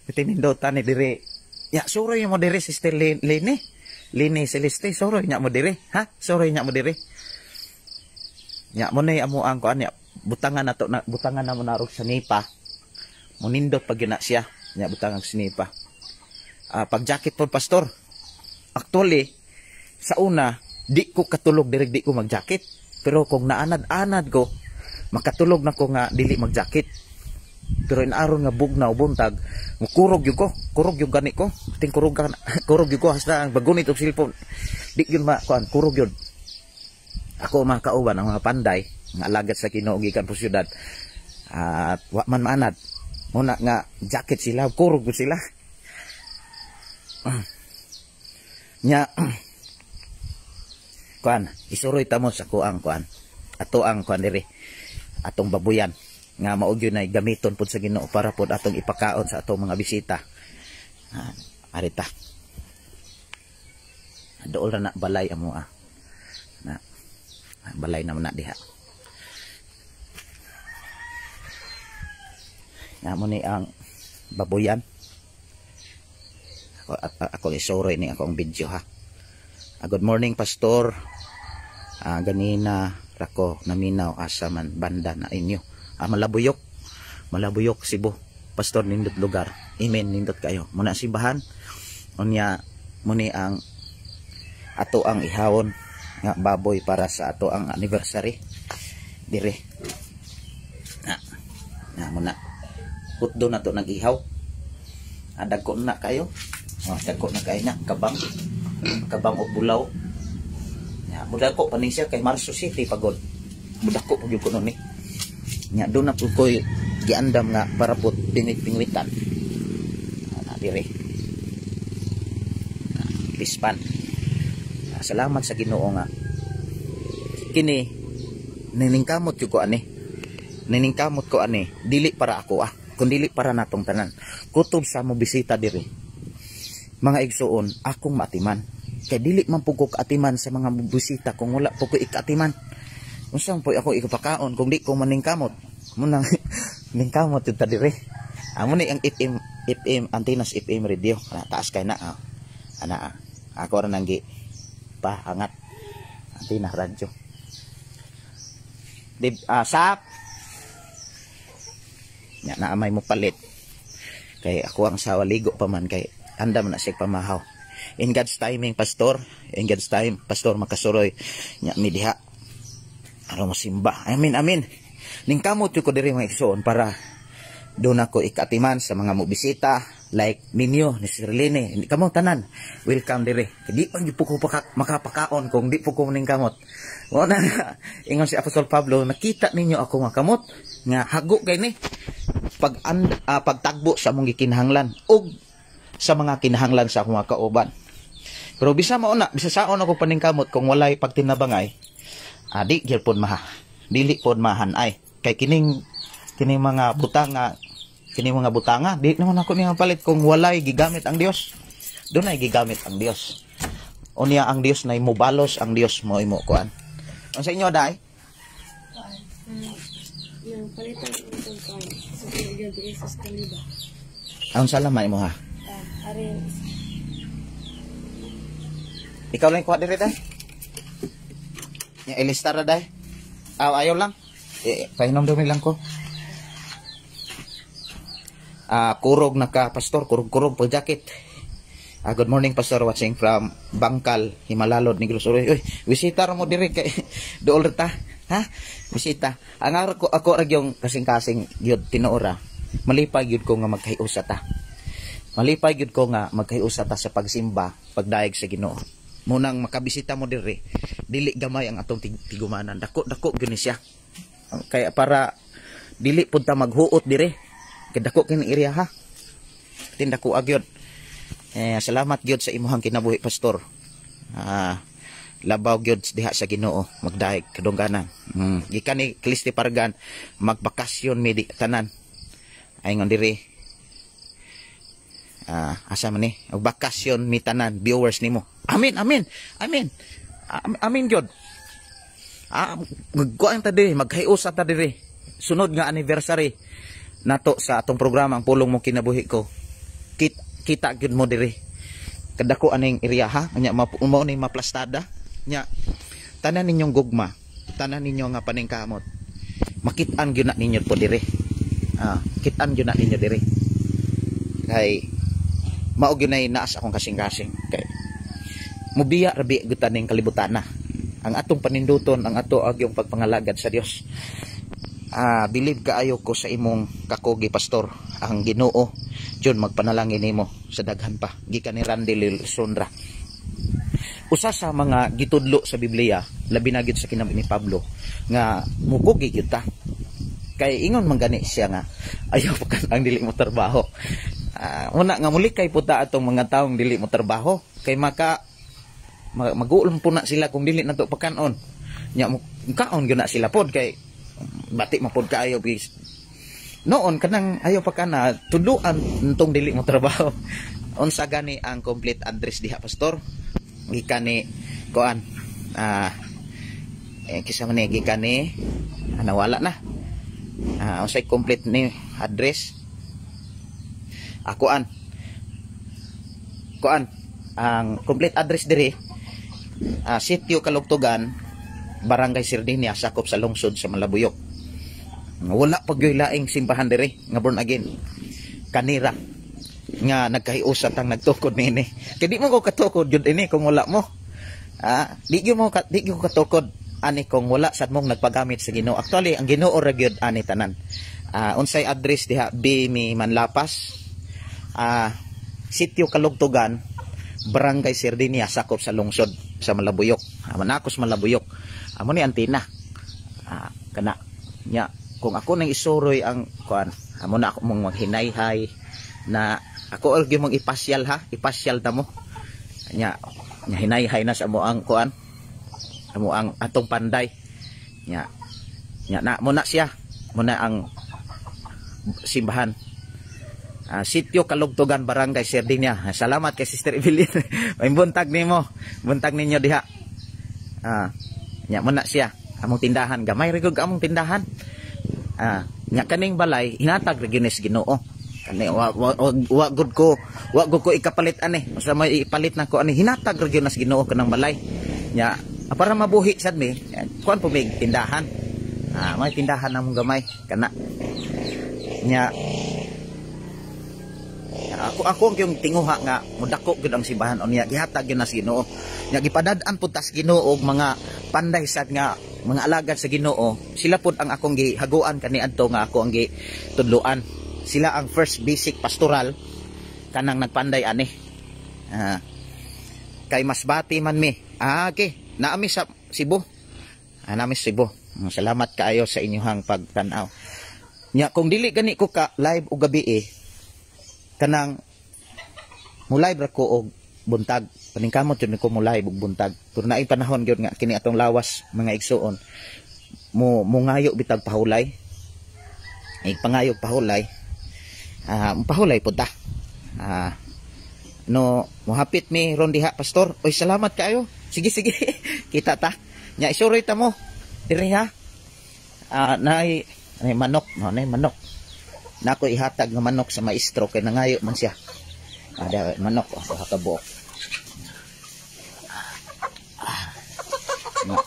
Tinindota ni diri. Ya, suroy mo diri, Sister Lene. Lene Celeste, suroy nya mo diri, ha? Suroy nya mo diri. Nya mo na amo ang kuan nya, butangan nato na, butangan na mo narog sa nipa. Munindot pag yun na siya. Nya butangan sa nipa. Pag jacket po, Pastor. Actually, sa una, di ko katulog diri di ko mag-jacket. Pero kung naanad-anad ko, makatulog na ko nga dili mag-jacket. Pero inaron nga bugnaw buntag, mukurog gyud ko, kurog gyud gani ko. Ting kurog ka, kurog gyud ko hasta ang bagunit og cellphone. Di gyud ma kuan, kurog gyud. Ako mga kauban, ang mga panday nga alagad sa Ginoo gikan po syudad. At wa man maanad. Muna nga jacket sila, kurog gyud sila. Nya kuan, isuroy ta mo sa kuang kuan. Ato ang kuan diri. Atong babuyan nga mao gyud nay gamiton pud sa Ginoo para pud atong ipakaon sa atong mga bisita. Arita. Dool ra na balay amo ah. Na balay na na diha. Nga mo ni ang babuyan. Ako isuroy ni akong video ha. Good morning, Pastor. Ganina rako naminaw, asa man banda na inyo. Malabuyok. Malabuyok, Cebu. Pastor, nindot lugar. Amen, nindot kayo. Muna simbahan. Unya muni ang ato ang ihawon nga baboy para sa ato ang anniversary dire. Na, na muna. Hutdo na to nag-ihaw. Dagko na kayo. Oh, dagko na kayo na kabang. Kabang og bulaw. Ya, mudako pa ni siya kay Marso City pagod. Mudako pag ko ni. Nya doon na po ko giandam nga para po pingwit-pingwitan. Na dire. Pispan. Salamat sa Ginoo nga kini niningkamot jud ko ani. Niningkamot ko ani dili para ako kun dili para natong tanan. Kutob sa mo bisita diri, mga igsuon, akong maatiman. Kay dili man pud ko kaatiman sa mga bisita kung wala po ko ikaatiman. Unsa man po ako ikapakaon kung di ko maningkamot? Munang ningkamot jud ta diri. Amo ni ang FM, FM antennas, FM radio. Taas kay na. Ana. Ako ra nang gi paangat antenna radyo. Di sap. Nya na may mo palit. Kay ako ang sawa ligo pa man kay andam na siya pamahaw. In God's timing, Pastor. In God's time, Pastor, makasuroy nya mi diha. Aron mo simba. Amen, amen. Ningkamot ko diri, mga igsoon, para doon ako ikatiman sa mga mobisita like ninyo ni Sir Lene. Hindi kamo tanan welcome dire. Di pa gyud po ko makapakaon kung di po ko ningkamot. Mo na ingon si Apostol Pablo, nakita ninyo ako nga kamot nga hago kay ni pag pagtagbo sa among gikinahanglan ug sa mga kinahanglan sa akong mga kauban. Pero bisa mao na, bisa saon ako paningkamot, kung walay pagtinabangay, di gyud pod maha, dili pod mahanay kay kining kining mga butanga, kining mga butanga di naman ako niya palit kung walay gigamit ang Dios. Doon ay gigamit ang Dios. Unya ang Dios na mobalos, ang Dios mo imo kuan. Unsa inyo dai? Nang palitan itong kuan sa gabi sa kaliba. Ang salamat mo ha. Ah, ari. Ikaw lang kuha diri dai. Nya ilistar ra dai. Aw, ayaw lang. Eh, pahinomdumi lang ko. Ah, kurog na ka, pastor, kurog-kurog pag jacket. Ah, good morning, pastor, watching from Bangkal, Himalalod, Negros. Uy, uy, bisita ra mo diri kay dool ra ta. Ha? Bisita. Ang ako ako ra yung kasing-kasing gyud tinuora. Malipay gyud ko nga magkahiusa ta. Malipay gyud ko nga magkahiusa ta sa pagsimba, pagdayeg sa Ginoo. Munang makabisita mo diri, dili gamay ang atong tigumanan. Dako dako gyud ni siya. Kaya para dili pud ta maghuot diri. Kay dako kini area ha. Tindako agyod. Eh, salamat gyud sa imuhang kinabuhi, pastor. Ah, labaw gyud diha sa Ginoo magdayeg kadungganan. Gikan ni Clisti Pargan, magbakasyon mi di tanan. Ay diri. Ah, asa man ni? Magbakasyon mi tanan viewers nimo. Amin, amin. Amin. Amin gyud. Ah, magkuan ta diri, maghiusa ta diri. Sunod nga anniversary nato sa atong programa ang Pulong Mo Kinabuhi Ko. Kita gyud mo diri. Kadako aning area ha, nya mao ni maplastada. Nya tanan ninyong gugma, tanan ninyo nga paningkamot. Makit-an gyud na ninyo po diri. Ah, kit-an gyud na ninyo diri. Kay mao gyud nay naas akong kasing-kasing kay mubiya ra bi gyud taning kalibutan na. Ang atong paninduton, ang ato agyong pagpangalagad sa Dios. Ah, believe kaayo ko sa imong kakugi, pastor. Ang Ginoo jud magpanalangin nimo sa daghan pa. Gikan ni Randy Lilsondra. Usa sa mga gitudlo sa Biblia, labi na gyud sa kinabuhi ni Pablo, nga mukugi gyud ta. Kay ingon man gani siya nga ayaw pa ang dili mo trabaho. Ah, una nga mulikay pud ta atong mga taong dili mo trabaho kay maka maguulom po na sila kung dili na to pagkaon. Nya mo kaon gyud na sila pod kay bati mo pod kaayo bis. Noon kanang ayaw pa kana tudluan ntong dili mo trabaho. Unsa gani ang complete address diha, pastor? Gikan ni kuan. Ah, eh, kisa man ni gikan ni nawala na. Ah, unsay complete ni address? Akuan. Kuan ang complete address diri, Sitio Kalugtugan, Barangay Sardinia, sakop sa lungsod sa Malabuyok. Wala pa gyud laing simbahan diri nga born again. Kanira nga nagkahiusa tang nagtukod niini. Kay di mo ko katukod jud ini kung wala mo. Ah, di gyud ko katukod ani kung wala sad mong nagpagamit sa Ginoo. Actually, ang Ginoo ra gyud ani tanan. Ah, unsay address diha B mi Manlapas? Ah, Sitio Kalugtugan, Barangay Sardinia, sakop sa lungsod sa Malabuyok. Ah, Manakos Malabuyok. Amo ni antina. Ah, kana nya kung ako nang isuroy ang kuan, amo na ako mong maghinayhay na ako og mong ipasyal ha, ipasyal ta mo. Nya nya hinayhay na sa amo ang kuan, amo ang atong panday. Nya nya na mo na siya, mo na ang simbahan. Ah, Sitio Kalugtugan, Barangay Sardinia. Salamat kay Sister Evelyn. May buntag nimo, buntag ninyo diha. Ah, nya mo na siya. Among tindahan gamay ra gyud among tindahan. Ah, nya kaning balay hinatag ra gyud ni sa Ginoo. Kani wa gud ko, wa gud ko ikapalit ani. Usa may ipalit nako ani, hinatag ra gyud na sa Ginoo kanang balay. Nya para mabuhi sad mi, kuan po mig tindahan. Ah, may tindahan namong gamay kana. Nya ako ang yung tinguha nga mudako gyud ang simbahan unya gihatag gyud na sa Ginoo. Nya gipadad-an pud tas Ginoo og mga panday sad nga mga alagad sa Ginoo. Sila pud ang akong gihaguan kaniadto nga ako ang gitudloan. Sila ang first basic pastoral kanang nagpanday ani. Ah, kay Masbate man mi. Ah, okay. Naami sa Cebu. Ah, naami sa Cebu. Salamat kaayo sa inyong pagtan-aw. Nya kung dili gani ko ka live og gabi eh, kanang mo live ra ko og buntag. Paningkamot jud ko mo live og buntag. Pero naay panahon gyud nga kini atong lawas mga igsuon mo mungayo bitag pahulay. Ay pangayo pahulay. Ah, pahulay pud ta. Ah, No, mohapit mi ron diha, pastor. Oy, salamat kaayo. Sige, sige. Kita ta. Nya isuroy ta mo. Diri ha. Ah, nay nay manok, no, nay manok. Nako ihatag nga manok sa maestro kay nangayo man siya. Ada manok oh, duha ka buok. Ah,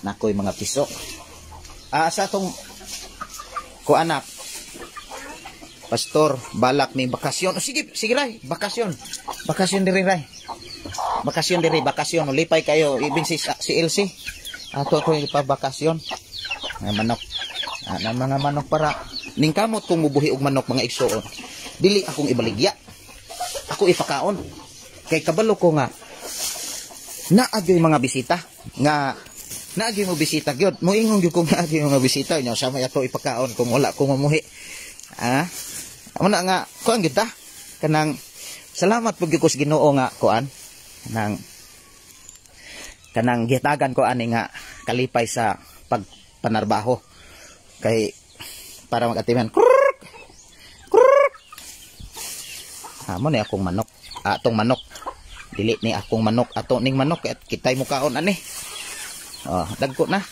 nakoy mga pisok. Ah, sa atong ko anak. Pastor, balak mi bakasyon. O, sige, sige ray, bakasyon. Bakasyon diri ray. Bakasyon diri, bakasyon. O, lipay kayo. Ibig si si Elsie. Ato ako ipabakasyon. Mga manok. Ah, na mga manok para ningkamot kung mubuhi og manok, mga igsuon. Dili akong ibaligya. Ako ipakaon. Kay kabalo ko nga naagyoy mga bisita nga naagyoy mo bisita gyud. Moingon gyud ko nga naagyoy mga bisita nya sa may ato ipakaon kung wala ko mamuhi. Ah, amo na nga kuan gyud ta. Kanang salamat pud gyud ko sa Ginoo nga kuan kanang kanang gihatagan ko ani nga kalipay sa pagpanarbaho kay para magatiman. Krrrk! Krrrk! Amo ni akong manok. Ah, atong manok. Dili ni akong manok, ato ning manok at kitay mukaon ani. Oh, dagko na.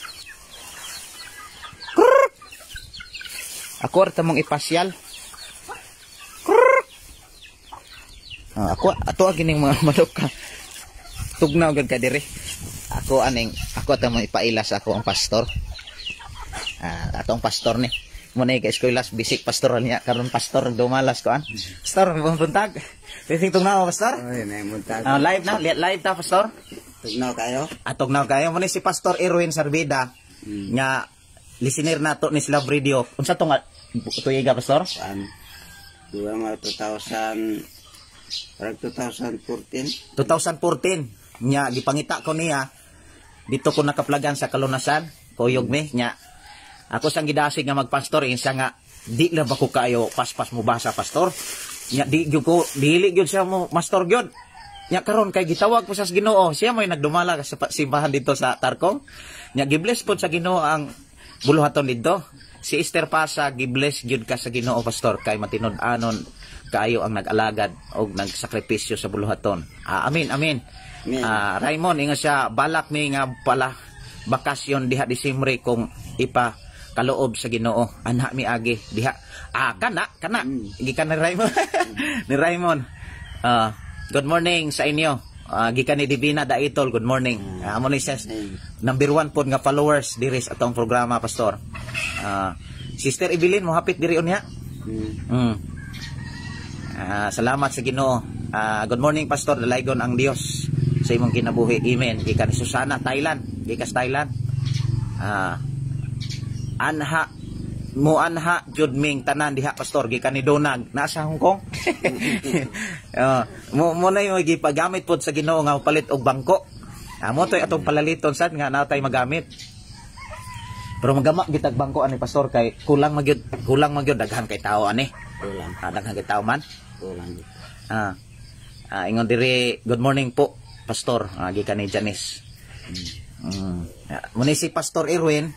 Krrrk! Ako ra mong ipasyal. Krrrk! Ah, ako ato gining mga manok ka. Tugnaw gud ka diri. Ako aning ako ta mong ipaila sa ako ang pastor. Ah, atong pastor ni. Mo na ka eskwela bisik pastoral niya karon, pastor dumalas ko an. Pastor, buntag. Pwede tugnaw, pastor? Oy, may buntag. Ah, live na, live ta, pastor. Tugnaw kayo? Atog na kayo mo ni si Pastor Erwin Sarbida nga listener nato ni Slab Radio. Unsa to nga tuiga, pastor? Kuan. Duwa mga 2000, parang 2014. 2014 nya gipangita ko niya dito ko nakaplagan sa Kalunasan, kuyog mi nya. Ako sang gidasig nga magpastor, insa nga di lang ba ko kayo paspas mo basa, pastor? Nya di gyud ko, dili gyud siya mo mastor gyud. Nya karon kay gitawag ko sa Ginoo, siya may nagdumala sa simbahan dito sa Tarkong. Nya gibless pod sa Ginoo ang buluhaton didto. Si Esther Pasa, gibless gyud ka sa Ginoo, pastor, kay matinud-anon kaayo ang nag-alagad og nagsakripisyo sa buluhaton. Ah, amin, amin. Amen. Ah, Raymond, ingon siya, balak mi nga pala bakasyon diha Disembre kung ipa kaloob sa Ginoo. Anha mi agi diha. Ah, kana, kana. Gikan ni Raymond. Ni Raymond. Ah, good morning sa inyo. Ah, gikan ni Divina Daitol, good morning. Ah, amo ni siya number 1 pod nga followers diri sa atong programa, pastor. Ah, Sister Evelyn, mo hapit diri unya. Ah, salamat sa Ginoo. Ah, good morning, pastor, dalaygon ang Dios sa imong kinabuhi. Amen. Gikan ni Susana, Thailand. Gikan sa Thailand. Ah, anha mo anha jud ming tanan diha, pastor, gikan ni Donag nasa Hong Kong. Ah, mo mo na yung gipagamit pod sa Ginoo nga palit og bangko. Ah, mo toy atong palaliton sad nga natay magamit. Pero magama gitag bangko ani, pastor, kay kulang magyud, kulang magyud, daghan kay tao ani. Kulang. Ah, daghan kay tao man. Kulang. Ah. Ah, ingon diri, good morning po, pastor. Ah, gikan ni Janice. Ah, muni si Pastor Erwin.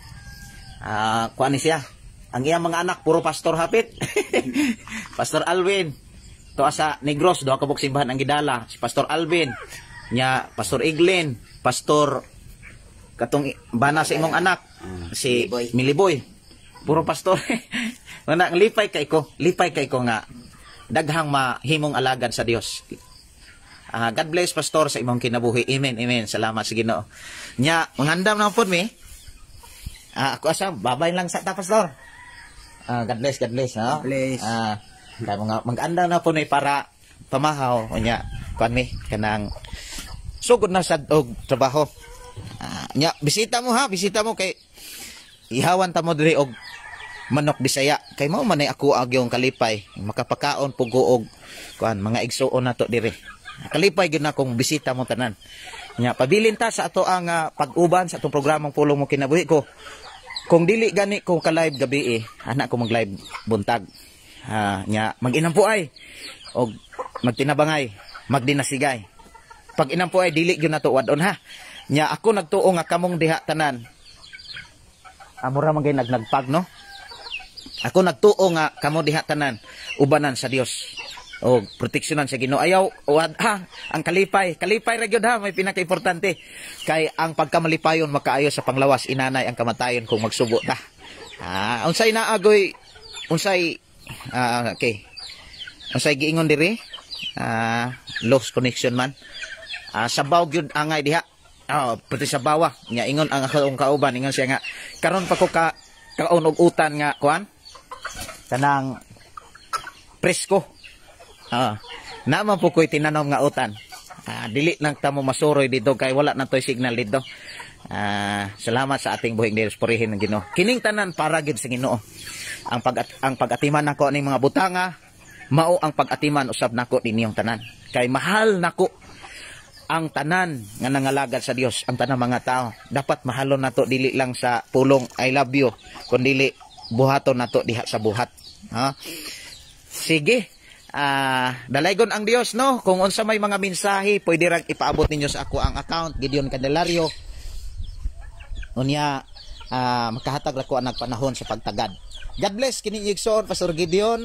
Ah, kuan ni siya. Ang iyang mga anak puro pastor hapit. Pastor Alvin. Tuwa sa Negros, duha ka buok simbahan ang gidala. Si Pastor Alvin, nya Pastor Iglin, Pastor katong bana sa imong anak, si Miliboy. Miliboy. Puro pastor. Mana lipay kay ko, lipay kay ko nga daghang mahimong alagad sa Dios. Ah, God bless, pastor, sa imong kinabuhi. Amen, amen. Salamat sa Ginoo. Nya, mangandam na pod mi. Ah, ako asa babay lang sa ta, pastor. Ah, God bless, God bless, no? God bless. Ah, kay mga mag-andam na po ni para pamahaw unya kuan mi kanang sugod na sad og trabaho. Ah, nya bisita mo ha, bisita mo kay ihawan ta mo diri og manok Bisaya kay mao man ay ako agyong kalipay makapakaon pugo og kuan mga igsuon nato diri. Kalipay gyud na kung bisita mo tanan. Nya pabilin ta sa ato ang pag-uban sa atong programang Pulong Mo Kinabuhi Ko. Kung dili gani ko ka live gabi eh, anak ko mag-live buntag. Ah, nya mag-inampuay og magtinabangay, magdinasigay. Pag inampuay dili gyud nato wad-on ha. Nya ako nagtuo nga kamong diha tanan. Amora man gay nagnagpag, no? Ako nagtuo nga kamo diha tanan ubanan sa Dios. O proteksyonan sa Ginoo. Ayaw wad ha ang kalipay. Kalipay ra gyud ha, may pinakaimportante. Kay ang pagkamalipayon makaayo sa panglawas, inanay ang kamatayon kung magsubo ta. Ah, unsay naagoy unsay okay. Unsay giingon diri? Lost connection man. Sabaw gyud angay diha. Oh, pati sa bawa. Nya ingon ang akong kauban, ingon siya nga karon pa ko ka kaon og utan nga kuan. Kanang presko. Naman po ko'y tinanom nga utan. Dili lang ta mo masuroy dito kay wala na to'y signal dito. Salamat sa ating buhing Diyos, purihin ng Ginoo. Kining tanan para gyud sa Ginoo. Ang pag-atiman nako ning mga butanga mao ang pag-atiman usab nako ninyong tanan. Kay mahal nako ang tanan nga nangalagad sa Dios, ang tanan mga tao. Dapat mahalon nato dili lang sa pulong "I love you", kundi buhaton nato diha sa buhat. Ha? Sige. Dalaygon ang Dios, no. Kung unsa may mga mensahe, pwede rang ipaabot ninyo sa ako ang account, Gideon Candelario. Unya makahatag ra ko ang panahon sa pagtagad. God bless kini igsoon, Pastor Gideon.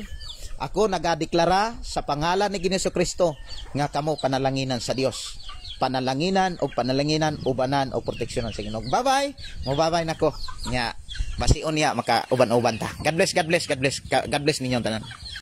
Ako nagadeklara sa pangalan ni Ginoong Kristo nga kamo panalanginan sa Dios. Panalanginan o panalanginan, ubanan o proteksyonan sa Ginoo. Bye-bye. Mo bye-bye nako. Nya basion niya maka uban-uban ta. God bless, God bless, God bless. God bless ninyong tanan.